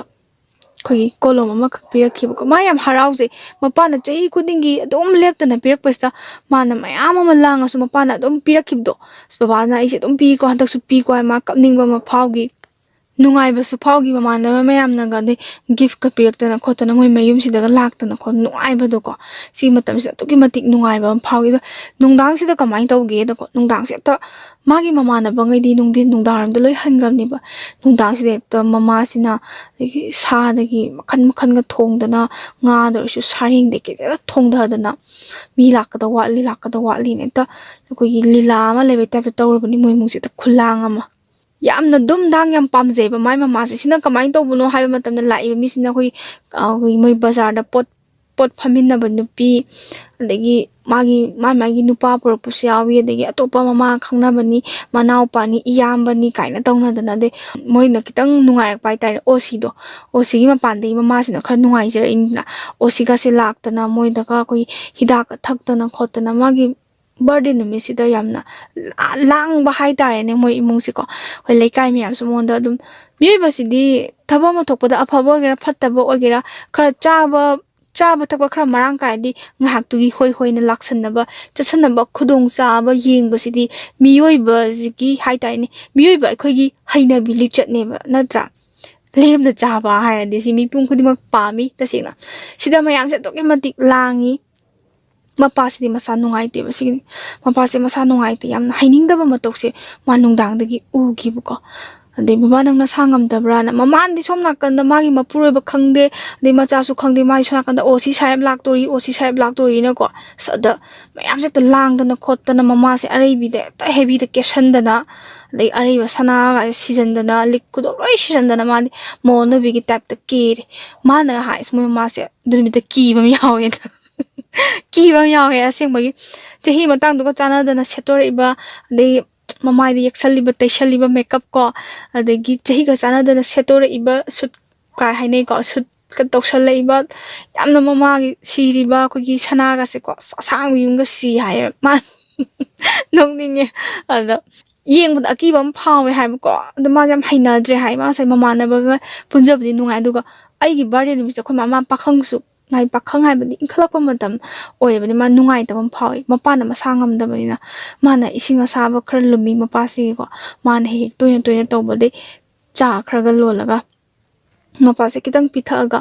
ꯑꯩꯈꯣꯏꯒꯤ ꯀꯣꯂꯣꯝ ꯑꯃꯈꯛ ꯄꯤꯔꯛꯈꯤꯕꯀꯣ꯫ ꯃꯥ ꯌꯥꯝ ꯍꯔꯥꯎꯖꯩ꯫ ꯃꯄꯥꯅ ꯆꯍꯤ ꯈꯨꯗꯤꯡꯒꯤ ꯑꯗꯨꯝ ꯂꯦꯞꯇꯅ ꯄꯤꯔꯛꯄꯁꯤꯗ ꯃꯥꯅ ꯃꯌꯥꯝ ꯑꯃ ꯂꯥꯡꯉꯁꯨ ꯃꯄꯥꯅ ꯑꯗꯨꯝ ꯄꯤꯔꯛꯈꯤꯕꯗꯣ, "ꯑꯁ, ꯕꯕꯥꯅ ꯑꯩꯁꯦ ꯑꯗꯨꯝ ꯄꯤꯀꯣ, ꯍꯟꯗꯛꯁꯨ ꯄꯤꯀꯣ" ꯍꯥꯏ ꯃꯥ ꯀꯞꯅꯤꯡꯕ ꯑꯃ ꯐꯥꯎꯈꯤ꯫ ꯅꯨꯡꯉꯥꯏꯕꯁꯨ ꯐꯥꯎꯈꯤ꯫ ꯃꯃꯥꯟꯅꯕ ꯃꯌꯥꯝꯅꯒ ꯑꯗꯩ ꯒꯤꯐꯀ ꯄꯤꯔꯛꯇꯅ ꯈꯣꯠꯇꯅ ꯃꯣꯏ ꯃꯌꯨꯝꯁꯤꯗꯒ ꯂꯥꯛꯇꯅ ꯈꯣꯠꯇꯅ ꯅꯨꯡꯉꯥꯏꯕꯗꯣꯀꯣ꯫ ꯁꯤꯒꯤ ꯃꯇꯝꯁꯤꯗ ꯑꯗꯨꯛꯀꯤ ꯃꯇꯤꯛ ꯅꯨꯡꯉꯥꯏꯕ ꯑꯃ ꯐꯥꯎꯈꯤ꯫ ꯑꯗꯣ ꯅꯨꯡꯗꯥꯡꯁꯤꯗ ꯀꯃꯥꯏꯅ ꯇꯧꯒꯦꯗꯀꯣ, ꯅꯨꯡꯗꯥꯡꯁꯦ ꯍꯦꯛꯇ ꯃꯥꯒꯤ ꯃꯃꯥꯟꯅꯕꯉꯩꯗꯤ ꯅꯨꯡꯊꯤꯟ ꯅꯨꯡꯗꯥꯡꯋꯥꯏꯔꯝꯗ ꯂꯣꯏ ꯍꯟꯈ꯭ꯔꯕꯅꯦꯕ꯫ ꯅꯨꯡꯗꯥꯡꯁꯤꯗ ꯍꯦꯛꯇ ꯃꯃꯥꯁꯤꯅ ꯑꯗꯒꯤ ꯁꯥꯗꯒꯤ ꯃꯈꯟ ꯃꯈꯟꯒ ꯊꯣꯡꯗꯅ, ꯉꯥꯗ ꯑꯣꯏꯔꯁꯨ ꯁꯥꯔꯦꯡꯗꯒꯤ ꯍꯦꯛꯇ ꯊꯣꯡꯊꯗꯅ, "ꯃꯤ ꯂꯥꯛꯀꯗꯧ ꯋꯥꯠꯂꯤ, ꯂꯥꯛꯀꯗꯧ ꯋꯥꯠꯂꯤꯅ" ꯍꯦꯛꯇ ꯑꯩꯈꯣꯏꯒꯤ ꯂꯤꯂꯥ ꯑꯃ ꯂꯩꯕꯩ ꯇꯥꯏꯞꯇ ꯇꯧꯔꯕꯅꯤ ꯃꯣꯏ ꯏꯃꯨꯡꯁꯦ꯫ ꯍꯦꯛꯇ ꯈꯨꯂꯥꯡ ꯑꯃ꯫ ꯌꯥꯝꯅ ꯗꯨꯝꯗꯥꯡ ꯌꯥꯝ ꯄꯥꯝꯖꯩꯕ ꯃꯥꯏ ꯃꯃꯥꯁꯦ꯫ ꯁꯤꯅ ꯀꯃꯥꯏꯅ ꯇꯧꯕꯅꯣ ꯍꯥꯏꯕ ꯃꯇꯝꯗ, ꯂꯥꯛꯏꯕ ꯃꯤꯁꯤꯅ ꯑꯩꯈꯣꯏ, ꯑ, ꯑꯩꯈꯣꯏ ꯃꯣꯏ ꯕꯖꯥꯔꯗ ꯄꯣꯠ, ꯄꯣꯠ ꯐꯝꯃꯤꯟꯅꯕ ꯅꯨꯄꯤ, ꯑꯗꯒꯤ ꯃꯥꯒꯤ, ꯃꯥꯏ ꯃꯥꯒꯤ ꯅꯨꯄꯥ ꯄꯨꯔꯛꯄꯁꯨ ꯌꯥꯎꯏ, ꯑꯗꯒꯤ ꯑꯇꯣꯞꯄ ꯃꯃꯥ ꯈꯪꯅꯕꯅꯤ, ꯃꯅꯥꯎꯄꯥꯅꯤ, ꯏꯌꯥꯝꯕꯅꯤ ꯀꯥꯏꯅ ꯇꯧꯅꯗꯅ, ꯑꯗꯩ ꯃꯣꯏꯅ ꯈꯤꯇꯪ ꯅꯨꯡꯉꯥꯏꯔꯛꯄ ꯍꯥꯏꯇꯥꯔꯦ, ꯑꯣ ꯁꯤꯗꯣ, ꯑꯣ ꯁꯤꯒꯤ ꯃꯄꯥꯟꯗꯒꯤ ꯃꯃꯥꯁꯤꯅ ꯈꯔ ꯅꯨꯡꯉꯥꯏꯖꯔꯛꯏꯅꯤꯅ, ꯑꯣ ꯁꯤꯒꯁꯦ ꯂꯥꯛꯇꯅ ꯃꯣꯏꯗꯒ ꯑꯩꯈꯣꯏ ꯍꯤꯗꯥꯛꯀ ꯊꯛꯇꯅ ꯈꯣꯠꯇꯅ ꯃꯥꯒꯤ ꯕꯥꯔꯗꯦ ꯅꯨꯃꯤꯠꯁꯤꯗ ꯌꯥꯝꯅ ꯂꯥ-, ꯂꯥꯡꯕ ꯍꯥꯏꯇꯥꯔꯦꯅꯦ꯫ ꯃꯣꯏ ꯏꯃꯨꯡꯁꯤꯀꯣ, ꯑꯩꯈꯣꯏ ꯂꯩꯀꯥꯏ ꯃꯌꯥꯝꯁꯨ ꯃꯉꯣꯟꯗ ꯑꯗꯨꯝ, ꯃꯤꯑꯣꯏꯕꯁꯤꯗꯤ ꯊꯕꯛ ꯑꯃ ꯊꯣꯛꯄꯗ, ꯑꯐꯕ ꯑꯣꯏꯒꯦꯔꯥ ꯐꯠꯇꯕ ꯑꯣꯏꯒꯦꯔꯥ, ꯈꯔ ꯆꯥꯕ, ꯆꯥꯕ ꯊꯛꯄ ꯈꯔ ꯃꯔꯥꯡ ꯀꯥꯏꯔꯗꯤ ꯉꯥꯏꯍꯥꯛꯇꯨꯒꯤ ꯍꯣꯏ ꯍꯣꯏꯅ ꯂꯥꯛꯁꯟꯅꯕ, ꯆꯠꯁꯟꯅꯕ, ꯈꯨꯗꯣꯡꯆꯥꯕ ꯌꯦꯡꯕꯁꯤꯗꯤ ꯃꯤꯑꯣꯏꯕꯁꯤꯒꯤ ꯍꯥꯏꯇꯥꯔꯦꯅꯦ, ꯃꯤꯑꯣꯏꯕ ꯑꯩꯈꯣꯏꯒꯤ ꯍꯩꯅꯕꯤ ꯂꯤꯆꯠꯅꯦꯕ, ꯅꯠꯇ꯭ꯔꯥ? ꯂꯦꯝꯅ ꯆꯥꯕ ꯍꯥꯏꯔꯗꯤ ꯁꯤ ꯃꯤꯄꯨꯝ ꯈꯨꯗꯤꯡꯃꯛ ꯄꯥꯝꯃꯤ ꯇꯁꯦꯡꯅ꯫ ꯁꯤꯗ ꯃꯌꯥꯝꯁꯦ ꯑꯗꯨꯛꯀꯤ ꯃꯇꯤꯛ ꯂꯥꯡꯉꯤ꯫ ꯃꯄꯥꯁꯤꯗꯤ ꯃꯁꯥ ꯅꯨꯡꯉꯥꯏꯇꯦꯕ꯫ ꯁꯤꯒꯤ ꯃꯄꯥꯁꯦ ꯃꯁꯥ ꯅꯨꯡꯉꯥꯏꯇꯦ, ꯌꯥꯝꯅ ꯍꯩꯅꯤꯡꯗꯕ ꯃꯇꯧꯁꯦ ꯃꯥ ꯅꯨꯡꯗꯥꯡꯗꯒꯤ ꯎꯈꯤꯕꯀꯣ꯫ ꯑꯗꯩ, "ꯕꯕꯥ, ꯅꯪ ꯅꯁꯥ ꯉꯝꯗꯕ꯭ꯔꯥꯅ?" ꯃꯃꯥꯅꯗꯤ ꯁꯣꯝ ꯅꯥꯀꯟꯗ ꯃꯥꯒꯤ ꯃꯄꯨꯔꯣꯏꯕ ꯈꯪꯗꯦ, ꯑꯗꯩ ꯃꯆꯥꯁꯨ ꯈꯪꯗꯦ, ꯃꯥꯒꯤ ꯁꯣꯝ ꯅꯥꯀꯟꯗ, "ꯑꯣ ꯁꯤ ꯁꯥꯍꯦꯕ ꯂꯥꯛꯇꯣꯔꯤ, ꯑꯣ ꯁꯤ ꯁꯥꯍꯦꯕ ꯂꯥꯛꯇꯣꯔꯤꯅꯀꯣ", ꯑꯁ, ꯑꯗ ꯃꯌꯥꯝꯁꯦ ꯍꯦꯛꯇ ꯂꯥꯡꯗꯅ ꯈꯣꯠꯇꯅ ꯃꯃꯥꯁꯦ ꯑꯔꯩꯕꯤꯗ ꯍꯦꯛꯇ ꯍꯦꯕꯤꯗ ꯀꯦꯁꯟꯗꯅ, ꯑꯗꯩ ꯑꯔꯩꯕ ꯁꯅꯥꯒ ꯁꯤꯖꯟꯗꯅ, ꯂꯤꯛ ꯈꯨꯗꯣ ꯂꯣꯏ ꯁꯤꯖꯟꯗꯅ ꯃꯥꯗꯤ ꯃꯧ ꯑꯅꯧꯕꯤꯒꯤ ꯇꯥꯏꯞꯇ ꯀꯦꯔꯦ꯫ ꯃꯥꯅ ꯍꯥꯏ, "ꯑꯁ, ꯃꯣꯏ ꯃꯃꯥꯁꯦ ꯑꯗꯨ ꯅꯨꯃꯤꯠꯇ ꯀꯤꯕ ꯑꯃ ꯌꯥꯎꯋꯦꯅ"꯫ ꯀꯤꯕ ꯑꯃ ꯌꯥꯎꯋꯦ ꯑꯁꯦꯡꯕꯒꯤ꯫ ꯆꯍꯤ ꯃꯇꯥꯡꯗꯨꯒ ꯆꯥꯟꯅꯗꯅ ꯁꯦꯠꯇꯣꯔꯛꯏꯕ, ꯑꯗꯩ ꯃꯃꯥꯏꯗ ꯌꯦꯛꯁꯜꯂꯤꯕ, ꯇꯩꯁꯜꯂꯤꯕ ꯃꯦꯀꯞ ꯀꯣ, ꯑꯗꯒꯤ ꯆꯍꯤꯒ ꯆꯥꯟꯅꯗꯅ ꯁꯦꯠꯇꯣꯔꯛꯏꯕ ꯁꯨꯠ ꯀꯥꯏ ꯍꯥꯏꯅꯩꯀꯣ, ꯁꯨꯠꯀ ꯇꯧꯁꯜꯂꯛꯏꯕ, ꯌꯥꯝꯅ ꯃꯃꯥꯒꯤ ꯁꯤꯔꯤꯕ ꯑꯩꯈꯣꯏꯒꯤ ꯁꯅꯥꯒꯁꯦꯀꯣ, ꯑꯁ, ꯑꯁꯥꯡꯕꯤ ꯑꯃꯒ ꯁꯤ ꯍꯥꯏꯌꯦ ꯃꯥ꯫ ꯅꯣꯛꯅꯤꯡꯉꯦ꯫ ꯑꯗ ꯌꯦꯡꯕꯗ ꯑꯀꯤꯕ ꯑꯃ ꯐꯥꯎꯋꯦ ꯍꯥꯏꯕꯀꯣ꯫ ꯑꯗꯣ ꯃꯥꯁꯦ ꯌꯥꯝ ꯍꯩꯅꯗ꯭ꯔꯦ ꯍꯥꯏ꯫ ꯃꯥ ꯉꯁꯥꯏ ꯃꯃꯥꯟꯅꯕꯒ ꯄꯨꯟꯖꯕꯗꯤ ꯅꯨꯡꯉꯥꯏ, ꯑꯗꯨꯒ ꯑꯩꯒꯤ ꯕꯥꯔꯗꯦ ꯅꯨꯃꯤꯠꯁꯤꯗ ꯑꯩꯈꯣꯏ ꯃꯃꯥ ꯄꯥꯈꯪꯁꯨ, ꯃꯥꯏ ꯄꯥꯈꯪ ꯍꯥꯏꯕꯗꯤ ꯏꯟꯈꯠꯂꯛꯄ ꯃꯇꯝ ꯑꯣꯏꯔꯕꯅꯤ, ꯃꯥ ꯅꯨꯡꯉꯥꯏꯇꯕ ꯑꯃ ꯐꯥꯎꯋꯤ꯫ ꯃꯄꯥꯅ ꯃꯁꯥ ꯉꯝꯗꯕꯅꯤꯅ ꯃꯥꯅ ꯏꯁꯤꯡ ꯑꯁꯥꯕ ꯈꯔ ꯂꯨꯝꯃꯤ ꯃꯄꯥꯁꯤꯒꯤꯀꯣ꯫ ꯃꯥꯅ ꯍꯦꯛ ꯍꯦꯛ ꯇꯣꯏꯅ ꯇꯣꯏꯅ ꯇꯧꯕꯗꯩ ꯆꯥ ꯈꯔꯒ ꯂꯣꯜꯂꯒ ꯃꯄꯥꯁꯦ ꯈꯤꯇꯪ ꯄꯤꯊꯛꯑꯒ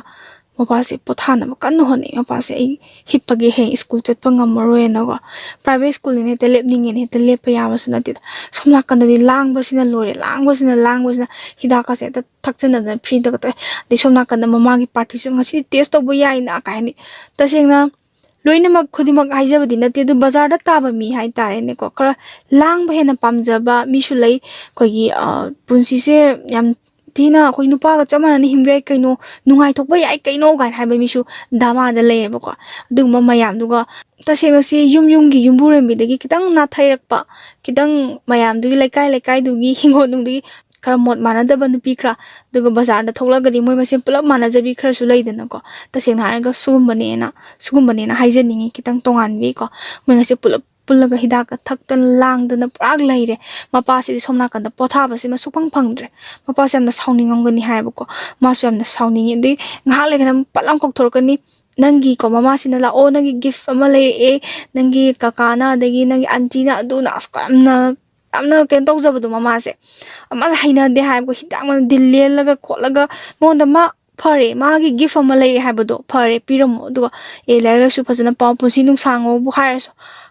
ꯃꯄꯥꯁꯦ ꯄꯣꯊꯥꯅꯕ ꯀꯟꯅ ꯍꯣꯠꯅꯩ꯫ ꯃꯄꯥꯁꯦ "ꯑꯩ ꯍꯤꯞꯄꯒꯦ, ꯍꯌꯦꯡ ꯁ꯭ꯀꯨꯜ ꯆꯠꯄ ꯉꯝꯃꯔꯣꯏꯅꯀꯣ"꯫ ꯄ꯭ꯔꯥꯏꯚꯦꯠ ꯁ꯭ꯀꯨꯜꯅꯤꯅ ꯍꯦꯛꯇ ꯂꯦꯞꯅꯤꯡꯉꯦꯅ ꯍꯦꯛꯇ ꯂꯦꯞꯄ ꯌꯥꯕꯁꯨ ꯅꯠꯇꯦꯗ꯫ ꯁꯣꯝ ꯅꯥꯀꯟꯗꯗꯤ ꯂꯥꯡꯕꯁꯤꯅ ꯂꯣꯏꯔꯦ, ꯂꯥꯡꯕꯁꯤꯅ ꯂꯥꯡꯕꯁꯤꯅ ꯍꯤꯗꯥꯛꯀꯁꯦ ꯍꯦꯛꯇ ꯊꯛꯆꯟꯗꯅ ꯐ꯭ꯔꯤꯗꯒ ꯇꯧꯑꯦ꯫ ꯑꯗꯩ ꯁꯣꯝ ꯅꯥꯀꯟꯗ ꯃꯃꯥꯒꯤ ꯄꯥꯔꯇꯤꯁꯨ "ꯉꯁꯤꯗꯤ ꯇꯦꯁ ꯇꯧꯕ ꯌꯥꯏꯅ" ꯀꯥꯏ ꯍꯥꯏꯅꯤ꯫ ꯇꯁꯦꯡꯅ ꯂꯣꯏꯅꯃꯛ ꯈꯨꯗꯤꯡꯃꯛ ꯍꯥꯏꯖꯕꯗꯤ ꯅꯠꯇꯦ, ꯑꯗꯨ ꯕꯖꯥꯔꯗ ꯇꯥꯕ ꯃꯤ ꯍꯥꯏꯇꯥꯔꯦꯅꯦꯀꯣ, ꯈꯔ ꯂꯥꯡꯕ ꯍꯦꯟꯅ ꯄꯥꯝꯖꯕ ꯃꯤꯁꯨ ꯂꯩ꯫ ꯑꯩꯈꯣꯏꯒꯤ, ꯑ, ꯄꯨꯟꯁꯤꯁꯦ ꯌꯥꯝ ꯊꯤꯅ ꯑꯩꯈꯣꯏ ꯅꯨꯄꯥꯒ ꯆꯞ ꯃꯥꯟꯅꯅ ꯍꯤꯡꯕ ꯌꯥꯏ ꯀꯩꯅꯣ, ꯅꯨꯡꯉꯥꯏꯊꯣꯛꯄ ꯌꯥꯏ ꯀꯩꯅꯣ ꯀꯥꯏꯅ ꯍꯥꯏꯕ ꯃꯤꯁꯨ ꯗꯃꯥꯗ ꯂꯩꯌꯦꯕꯀꯣ꯫ ꯑꯗꯨꯒꯨꯝꯕ ꯃꯌꯥꯝꯗꯨꯒ ꯇꯁꯦꯡꯅ ꯁꯤ ꯌꯨꯝ ꯌꯨꯝꯒꯤ ꯌꯨꯝꯕꯨꯔꯦꯝꯕꯤꯗꯒꯤ ꯈꯤꯇꯪ ꯅꯥꯊꯩꯔꯛꯄ, ꯈꯤꯇꯪ ꯃꯌꯥꯝꯗꯨꯒꯤ, ꯂꯩꯀꯥꯏ ꯂꯩꯀꯥꯏꯗꯨꯒꯤ ꯍꯤꯡꯒꯣꯜꯅꯨꯡꯗꯨꯒꯤ ꯈꯔ ꯃꯣꯠ ꯃꯥꯟꯅꯗꯕ ꯅꯨꯄꯤ ꯈꯔ, ꯑꯗꯨꯒ ꯕꯖꯥꯔꯗ ꯊꯣꯛꯂꯛꯑꯒꯗꯤ ꯃꯣꯏ ꯃꯁꯦꯟ ꯄꯨꯂꯞ ꯃꯥꯟꯅꯖꯕꯤ ꯈꯔꯁꯨ ꯂꯩꯗꯅꯀꯣ꯫ ꯇꯁꯦꯡꯅ ꯍꯥꯏꯔꯒ ꯁꯨꯒꯨꯝꯕꯅꯦꯅ, ꯁꯨꯒꯨꯝꯕꯅꯦꯅ ꯍꯥꯏꯖꯅꯤꯡꯉꯤ, ꯈꯤꯇꯪ ꯇꯣꯉꯥꯟꯕꯤꯀꯣ꯫ ꯃꯣꯏ ꯉꯁꯤ ꯄꯨꯂꯞ ꯄꯨꯜꯂꯒ ꯍꯤꯗꯥꯛꯀ ꯊꯛꯇꯅ ꯂꯥꯡꯗꯅ ꯄꯨꯔꯥ ꯂꯩꯔꯦ꯫ ꯃꯄꯥꯁꯤꯗꯤ ꯁꯣꯝ ꯅꯥꯀꯟꯗ ꯄꯣꯊꯥꯕꯁꯤꯃ ꯁꯨꯛꯐꯪ ꯐꯪꯗ꯭ꯔꯦ꯫ ꯃꯄꯥꯁꯦ ꯌꯥꯝꯅ ꯁꯥꯎꯅꯤꯡꯉꯝꯒꯅꯤ ꯍꯥꯏꯌꯦꯕꯀꯣ꯫ ꯃꯥꯁꯨ ꯌꯥꯝꯅ ꯁꯥꯎꯅꯤꯡꯉꯤ꯫ ꯑꯗꯩ ꯉꯥꯏꯍꯥꯛ ꯂꯩꯔꯒ ꯑꯗꯨꯝ ꯄꯠ ꯂꯥꯎ ꯀꯧꯊꯣꯔꯛꯀꯅꯤ, "ꯅꯪꯒꯤꯀꯣ ꯃꯃꯥꯁꯤꯅ ꯂꯥꯛꯑꯣ, ꯅꯪꯒꯤ ꯒꯤꯐ ꯑꯃ ꯂꯩꯔꯛꯑꯦ, ꯅꯪꯒꯤ ꯀꯀꯥꯅ ꯑꯗꯒꯤ ꯅꯪꯒꯤ ꯑꯟꯇꯤꯅ ꯑꯗꯨꯅ", ꯑꯁ ꯌꯥꯝꯅ, ꯌꯥꯝꯅ ꯀꯩꯅꯣ ꯇꯧꯖꯕꯗꯣ ꯃꯃꯥꯁꯦ꯫ ꯃꯥꯁꯦ ꯍꯩꯅꯗꯦ ꯍꯥꯏꯕꯀꯣ, ꯍꯤꯗꯥꯛ ꯃꯅꯥ ꯗꯤꯜ ꯂꯦꯜꯂꯒ ꯈꯣꯠꯂꯒ ꯃꯉꯣꯟꯗ ꯃꯥ "ꯐꯔꯦ, ꯃꯥꯒꯤ ꯒꯤꯐ ꯑꯃ ꯂꯩꯔꯛꯑꯦ ꯍꯥꯏꯕꯗꯣ ꯐꯔꯦ, ꯄꯤꯔꯝꯃꯣ, ꯑꯗꯨꯒ ꯑꯦ ꯂꯥꯏꯔꯤꯛ ꯂꯥꯏꯁꯨ ꯐꯖꯅ ꯄꯥꯎ, ꯄꯨꯟꯁꯤ ꯅꯨꯡꯁꯥꯡꯉꯣꯕꯨ ꯍꯥꯏꯔꯁꯨ",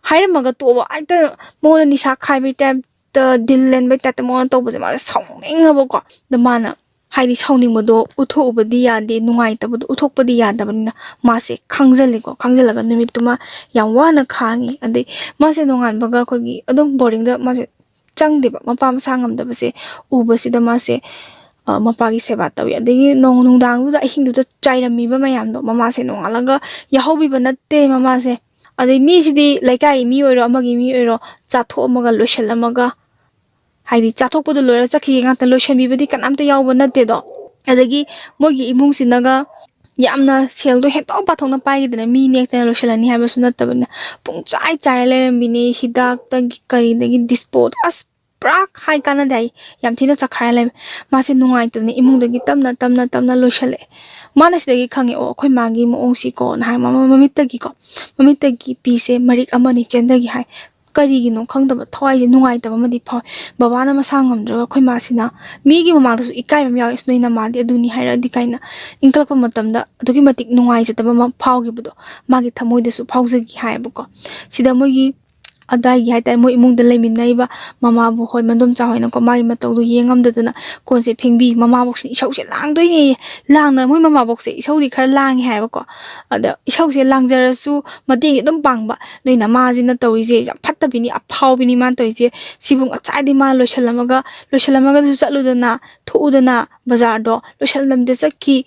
ꯍꯥꯏꯔꯝꯃꯒ ꯇꯣꯛꯑꯕ꯫ ꯍꯦꯛꯇ ꯃꯉꯣꯟꯗ ꯅꯤꯁꯥ ꯈꯥꯏꯕꯩ ꯇꯥꯏꯞꯇ, ꯗꯤꯜ ꯂꯦꯟꯕꯩ ꯇꯥꯏꯞꯇ ꯃꯉꯣꯟꯗ ꯇꯧꯕꯁꯦ ꯃꯥꯁꯦ ꯁꯥꯎꯅꯤꯡꯉꯕꯀꯣ꯫ ꯑꯗ ꯃꯥꯅ ꯍꯥꯏꯗꯤ ꯁꯥꯎꯅꯤꯡꯕꯗꯣ ꯎꯠꯊꯣꯛꯎꯕꯗꯤ ꯌꯥꯗꯦ, ꯅꯨꯡꯉꯥꯏꯇꯕꯗꯣ ꯎꯠꯊꯣꯛꯄꯗꯤ ꯌꯥꯗꯕꯅꯤꯅ ꯃꯥꯁꯦ ꯈꯥꯡꯖꯜꯂꯤꯀꯣ꯫ ꯈꯥꯡꯖꯜꯂꯒ ꯅꯨꯃꯤꯠꯇꯨꯃ ꯌꯥꯝ ꯋꯥꯅ ꯈꯥꯡꯉꯤ꯫ ꯑꯗꯩ ꯃꯥꯁꯦ ꯅꯣꯡꯉꯥꯟꯕꯒ ꯑꯩꯈꯣꯏꯒꯤ ꯑꯗꯨꯝ ꯕꯣꯔꯗꯤꯡꯗ ꯃꯥꯁꯦ ꯆꯪꯗꯦꯕ꯫ ꯃꯄꯥ ꯃꯁꯥ ꯉꯝꯗꯕꯁꯦ ꯎꯕꯁꯤꯗ ꯃꯥꯁꯦ, ꯑ, ꯃꯄꯥꯒꯤ ꯁꯦꯕꯥ ꯇꯧꯋꯤ꯫ ꯑꯗꯒꯤ ꯅꯣꯡ-, ꯅꯨꯡꯗꯥꯡꯗꯨꯗ, ꯑꯍꯤꯡꯗꯨꯗ ꯆꯥꯏꯔꯝꯃꯤꯕ ꯃꯌꯥꯝꯗꯣ ꯃꯃꯥꯁꯦ ꯅꯣꯡꯉꯥꯜꯂꯒ ꯌꯥꯍꯧꯕꯤꯕ ꯅꯠꯇꯦ ꯃꯃꯥꯁꯦ꯫ ꯑꯗꯩ ꯃꯤꯁꯤꯗꯤ ꯂꯩꯀꯥꯏꯒꯤ ꯃꯤ ꯑꯣꯏꯔꯣ, ꯑꯃꯒꯤ ꯃꯤ ꯑꯣꯏꯔꯣ, ꯆꯥꯊꯣꯛꯑꯝꯃꯒ ꯂꯣꯏꯁꯤꯜꯂꯝꯃꯒ, ꯍꯥꯏꯗꯤ ꯆꯥꯊꯣꯛꯄꯗꯣ ꯂꯣꯏꯔꯒ ꯆꯠꯈꯤꯒꯦ ꯉꯥꯛꯇ, ꯂꯣꯏꯁꯤꯟꯕꯤꯕꯗꯤ ꯀꯅꯥꯝꯇ ꯌꯥꯎꯕ ꯅꯠꯇꯦꯗꯣ꯫ ꯑꯗꯒꯤ ꯃꯣꯏꯒꯤ ꯏꯃꯨꯡꯁꯤꯅꯒ ꯌꯥꯝꯅ ꯁꯦꯜꯗꯣ ꯍꯦꯟꯗꯣꯛ ꯄꯥꯊꯣꯛꯅ ꯄꯥꯏꯈꯤꯗꯅ ꯃꯤ ꯅꯦꯛꯇꯅ ꯂꯣꯏꯁꯤꯜꯂꯅꯤ ꯍꯥꯏꯕꯁꯨ ꯅꯠꯇꯕꯅꯤꯅ ꯄꯨꯡꯆꯥꯏ ꯆꯥꯏꯔ ꯂꯩꯔꯝꯕꯤꯅꯤ꯫ ꯍꯤꯗꯥꯛꯇꯒꯤ ꯀꯔꯤꯗꯒꯤ ꯗꯤꯁꯄꯣ-, ꯑꯁ ꯄꯨꯔꯥ ꯍꯥꯏ ꯀꯥꯟꯅꯗꯦ ꯍꯥꯏ, ꯌꯥꯝ ꯊꯤꯅ ꯆꯈꯥꯏꯔ ꯂꯩ꯫ ꯃꯥꯁꯦ ꯅꯨꯡꯉꯥꯏꯇꯗꯅ ꯏꯃꯨꯡꯗꯒꯤ ꯇꯞꯅ ꯇꯞꯅ ꯇꯞꯅ ꯂꯣꯏꯁꯤꯜꯂꯛꯑꯦ꯫ ꯃꯥꯅ ꯁꯤꯗꯒꯤ ꯈꯪꯉꯦ, "ꯑꯣ, ꯑꯩꯈꯣꯏ ꯃꯥꯒꯤ ꯃꯑꯣꯡꯁꯤꯀꯣꯅ" ꯍꯥꯏ꯫ ꯃꯃ-, ꯃꯃꯤꯠꯇꯒꯤꯀꯣ, ꯃꯃꯤꯠꯇꯒꯤ ꯄꯤꯁꯦ ꯃꯔꯤꯛ ꯑꯃꯅꯤ ꯆꯦꯟꯊꯈꯤ ꯍꯥꯏ꯫ ꯀꯔꯤꯒꯤꯅꯣ ꯈꯪꯗꯕ, ꯊꯋꯥꯏꯁꯦ ꯅꯨꯡꯉꯥꯏꯇꯕ ꯑꯃꯗꯤ ꯐꯥꯎꯋꯦ꯫ ꯕꯕꯥꯅ ꯃꯁꯥ ꯉꯝꯗ꯭ꯔꯒ ꯑꯩꯈꯣꯏ ꯃꯥꯁꯤꯅ ꯃꯤꯒꯤ ꯃꯃꯥꯡꯗꯁꯨ ꯏꯀꯥꯏꯕ ꯑꯃ ꯌꯥꯎꯋꯦ, "ꯑꯁ, ꯅꯣꯏ ꯅꯃꯥꯗꯤ ꯑꯗꯨꯅꯤ ꯍꯥꯏꯔꯛꯑꯗꯤ" ꯀꯥꯏꯅ ꯏꯟꯈꯠꯂꯛꯄ ꯃꯇꯝꯗ ꯑꯗꯨꯛꯀꯤ ꯃꯇꯤꯛ ꯅꯨꯡꯉꯥꯏꯖꯗꯕ ꯑꯃ ꯐꯥꯎꯈꯤꯕꯗꯣ ꯃꯥꯒꯤ ꯊꯃꯣꯏꯗꯁꯨ ꯐꯥꯎꯖꯈꯤ ꯍꯥꯏꯌꯦꯕꯀꯣ꯫ ꯁꯤꯗ ꯃꯣꯏꯒꯤ ꯑꯗꯥꯏꯒꯤ ꯍꯥꯏꯇꯥꯔꯦ, ꯃꯣꯏ ꯏꯃꯨꯡꯗ ꯂꯩꯃꯤꯟꯅꯔꯤꯕ ꯃꯃꯥꯕꯨ ꯍꯣꯏ, ꯃꯗꯣꯝꯆꯥ ꯍꯣꯏꯅꯀꯣ, ꯃꯥꯒꯤ ꯃꯇꯧꯗꯣ ꯌꯦꯡꯉꯝꯗꯗꯅ ꯀꯣꯟꯁꯦ ꯐꯦꯡꯕꯤ꯫ ꯃꯃꯥꯕꯣꯛꯁꯤꯅ ꯏꯁꯧꯁꯦ ꯂꯥꯡꯗꯣꯏꯅꯦꯌꯦ꯫ ꯂꯥꯡꯅ ꯃꯣꯏ ꯃꯃꯥꯕꯣꯛꯁꯦ ꯏꯁꯧꯗꯤ ꯈꯔ ꯂꯥꯡꯉꯦ ꯍꯥꯏꯕꯀꯣ꯫ ꯑꯗ ꯏꯁꯧꯁꯦ ꯂꯥꯡꯖꯔꯁꯨ ꯃꯇꯦꯡꯗꯤ ꯑꯗꯨꯝ ꯄꯥꯡꯕ꯫ "ꯅꯣꯏ ꯅꯃꯥꯁꯤꯅ ꯇꯧꯔꯤꯁꯦ ꯌꯥꯝ ꯐꯠꯇꯕꯤꯅꯤ, ꯑꯐꯥꯎꯕꯤꯅꯤ ꯃꯥꯅ ꯇꯧꯔꯤꯁꯦ꯫ ꯁꯤꯕꯨ ꯉꯁꯥꯏꯗꯤ ꯃꯥ ꯂꯣꯏꯁꯜꯂꯝꯃꯒ, ꯂꯣꯏꯁꯜꯂꯝꯃꯒꯁꯨ ꯆꯠꯂꯨꯗꯅ, ꯊꯣꯛꯎꯗꯅ, ꯕꯖꯥꯔꯗꯣ ꯂꯣꯏꯁꯜꯂꯝꯗ ꯆꯠꯈꯤ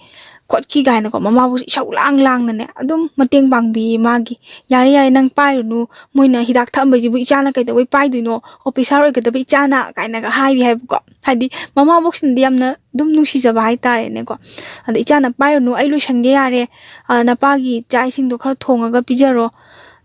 ꯈꯣꯠꯈꯤ" ꯀꯥꯏꯅꯀꯣ ꯃꯃꯥꯕꯣꯛꯁꯦ ꯏꯁꯧ ꯂꯥꯡ ꯂꯥꯡꯅꯅꯦ ꯑꯗꯨꯝ ꯃꯇꯦꯡ ꯄꯥꯡꯕꯤꯌꯦ ꯃꯥꯒꯤ꯫ "ꯌꯥꯔꯦ, ꯌꯥꯔꯦ, ꯅꯪ ꯄꯥꯏꯔꯨꯅꯨ, ꯃꯣꯏꯅ ꯍꯤꯗꯥꯛ ꯊꯛꯑꯝꯕꯩꯁꯤꯕꯨ ꯏꯆꯥꯅ ꯀꯩꯗꯧꯕꯩ ꯄꯥꯏꯗꯣꯏꯅꯣ, ꯑꯣꯐꯤꯁꯥꯔ ꯑꯣꯏꯒꯗꯕ ꯏꯆꯥꯅ?" ꯀꯥꯏꯅꯒ ꯍꯥꯏꯕꯤ ꯍꯥꯏꯕꯀꯣ꯫ ꯍꯥꯏꯗꯤ ꯃꯃꯥꯕꯣꯛꯁꯤꯅꯗꯤ ꯌꯥꯝꯅ ꯑꯗꯨꯝ ꯅꯨꯡꯁꯤꯖꯕ ꯍꯥꯏꯇꯥꯔꯦꯅꯦꯀꯣ꯫ ꯑꯗ "ꯏꯆꯥꯅ ꯄꯥꯏꯔꯨꯅꯨ, ꯑꯩ ꯂꯣꯏꯁꯟꯒꯦ ꯌꯥꯔꯦ, ꯑ, ꯅꯄꯥꯒꯤ ꯆꯥꯛ ꯏꯁꯤꯡꯗꯣ ꯈꯔ ꯊꯣꯡꯉꯒ ꯄꯤꯖꯔꯣ"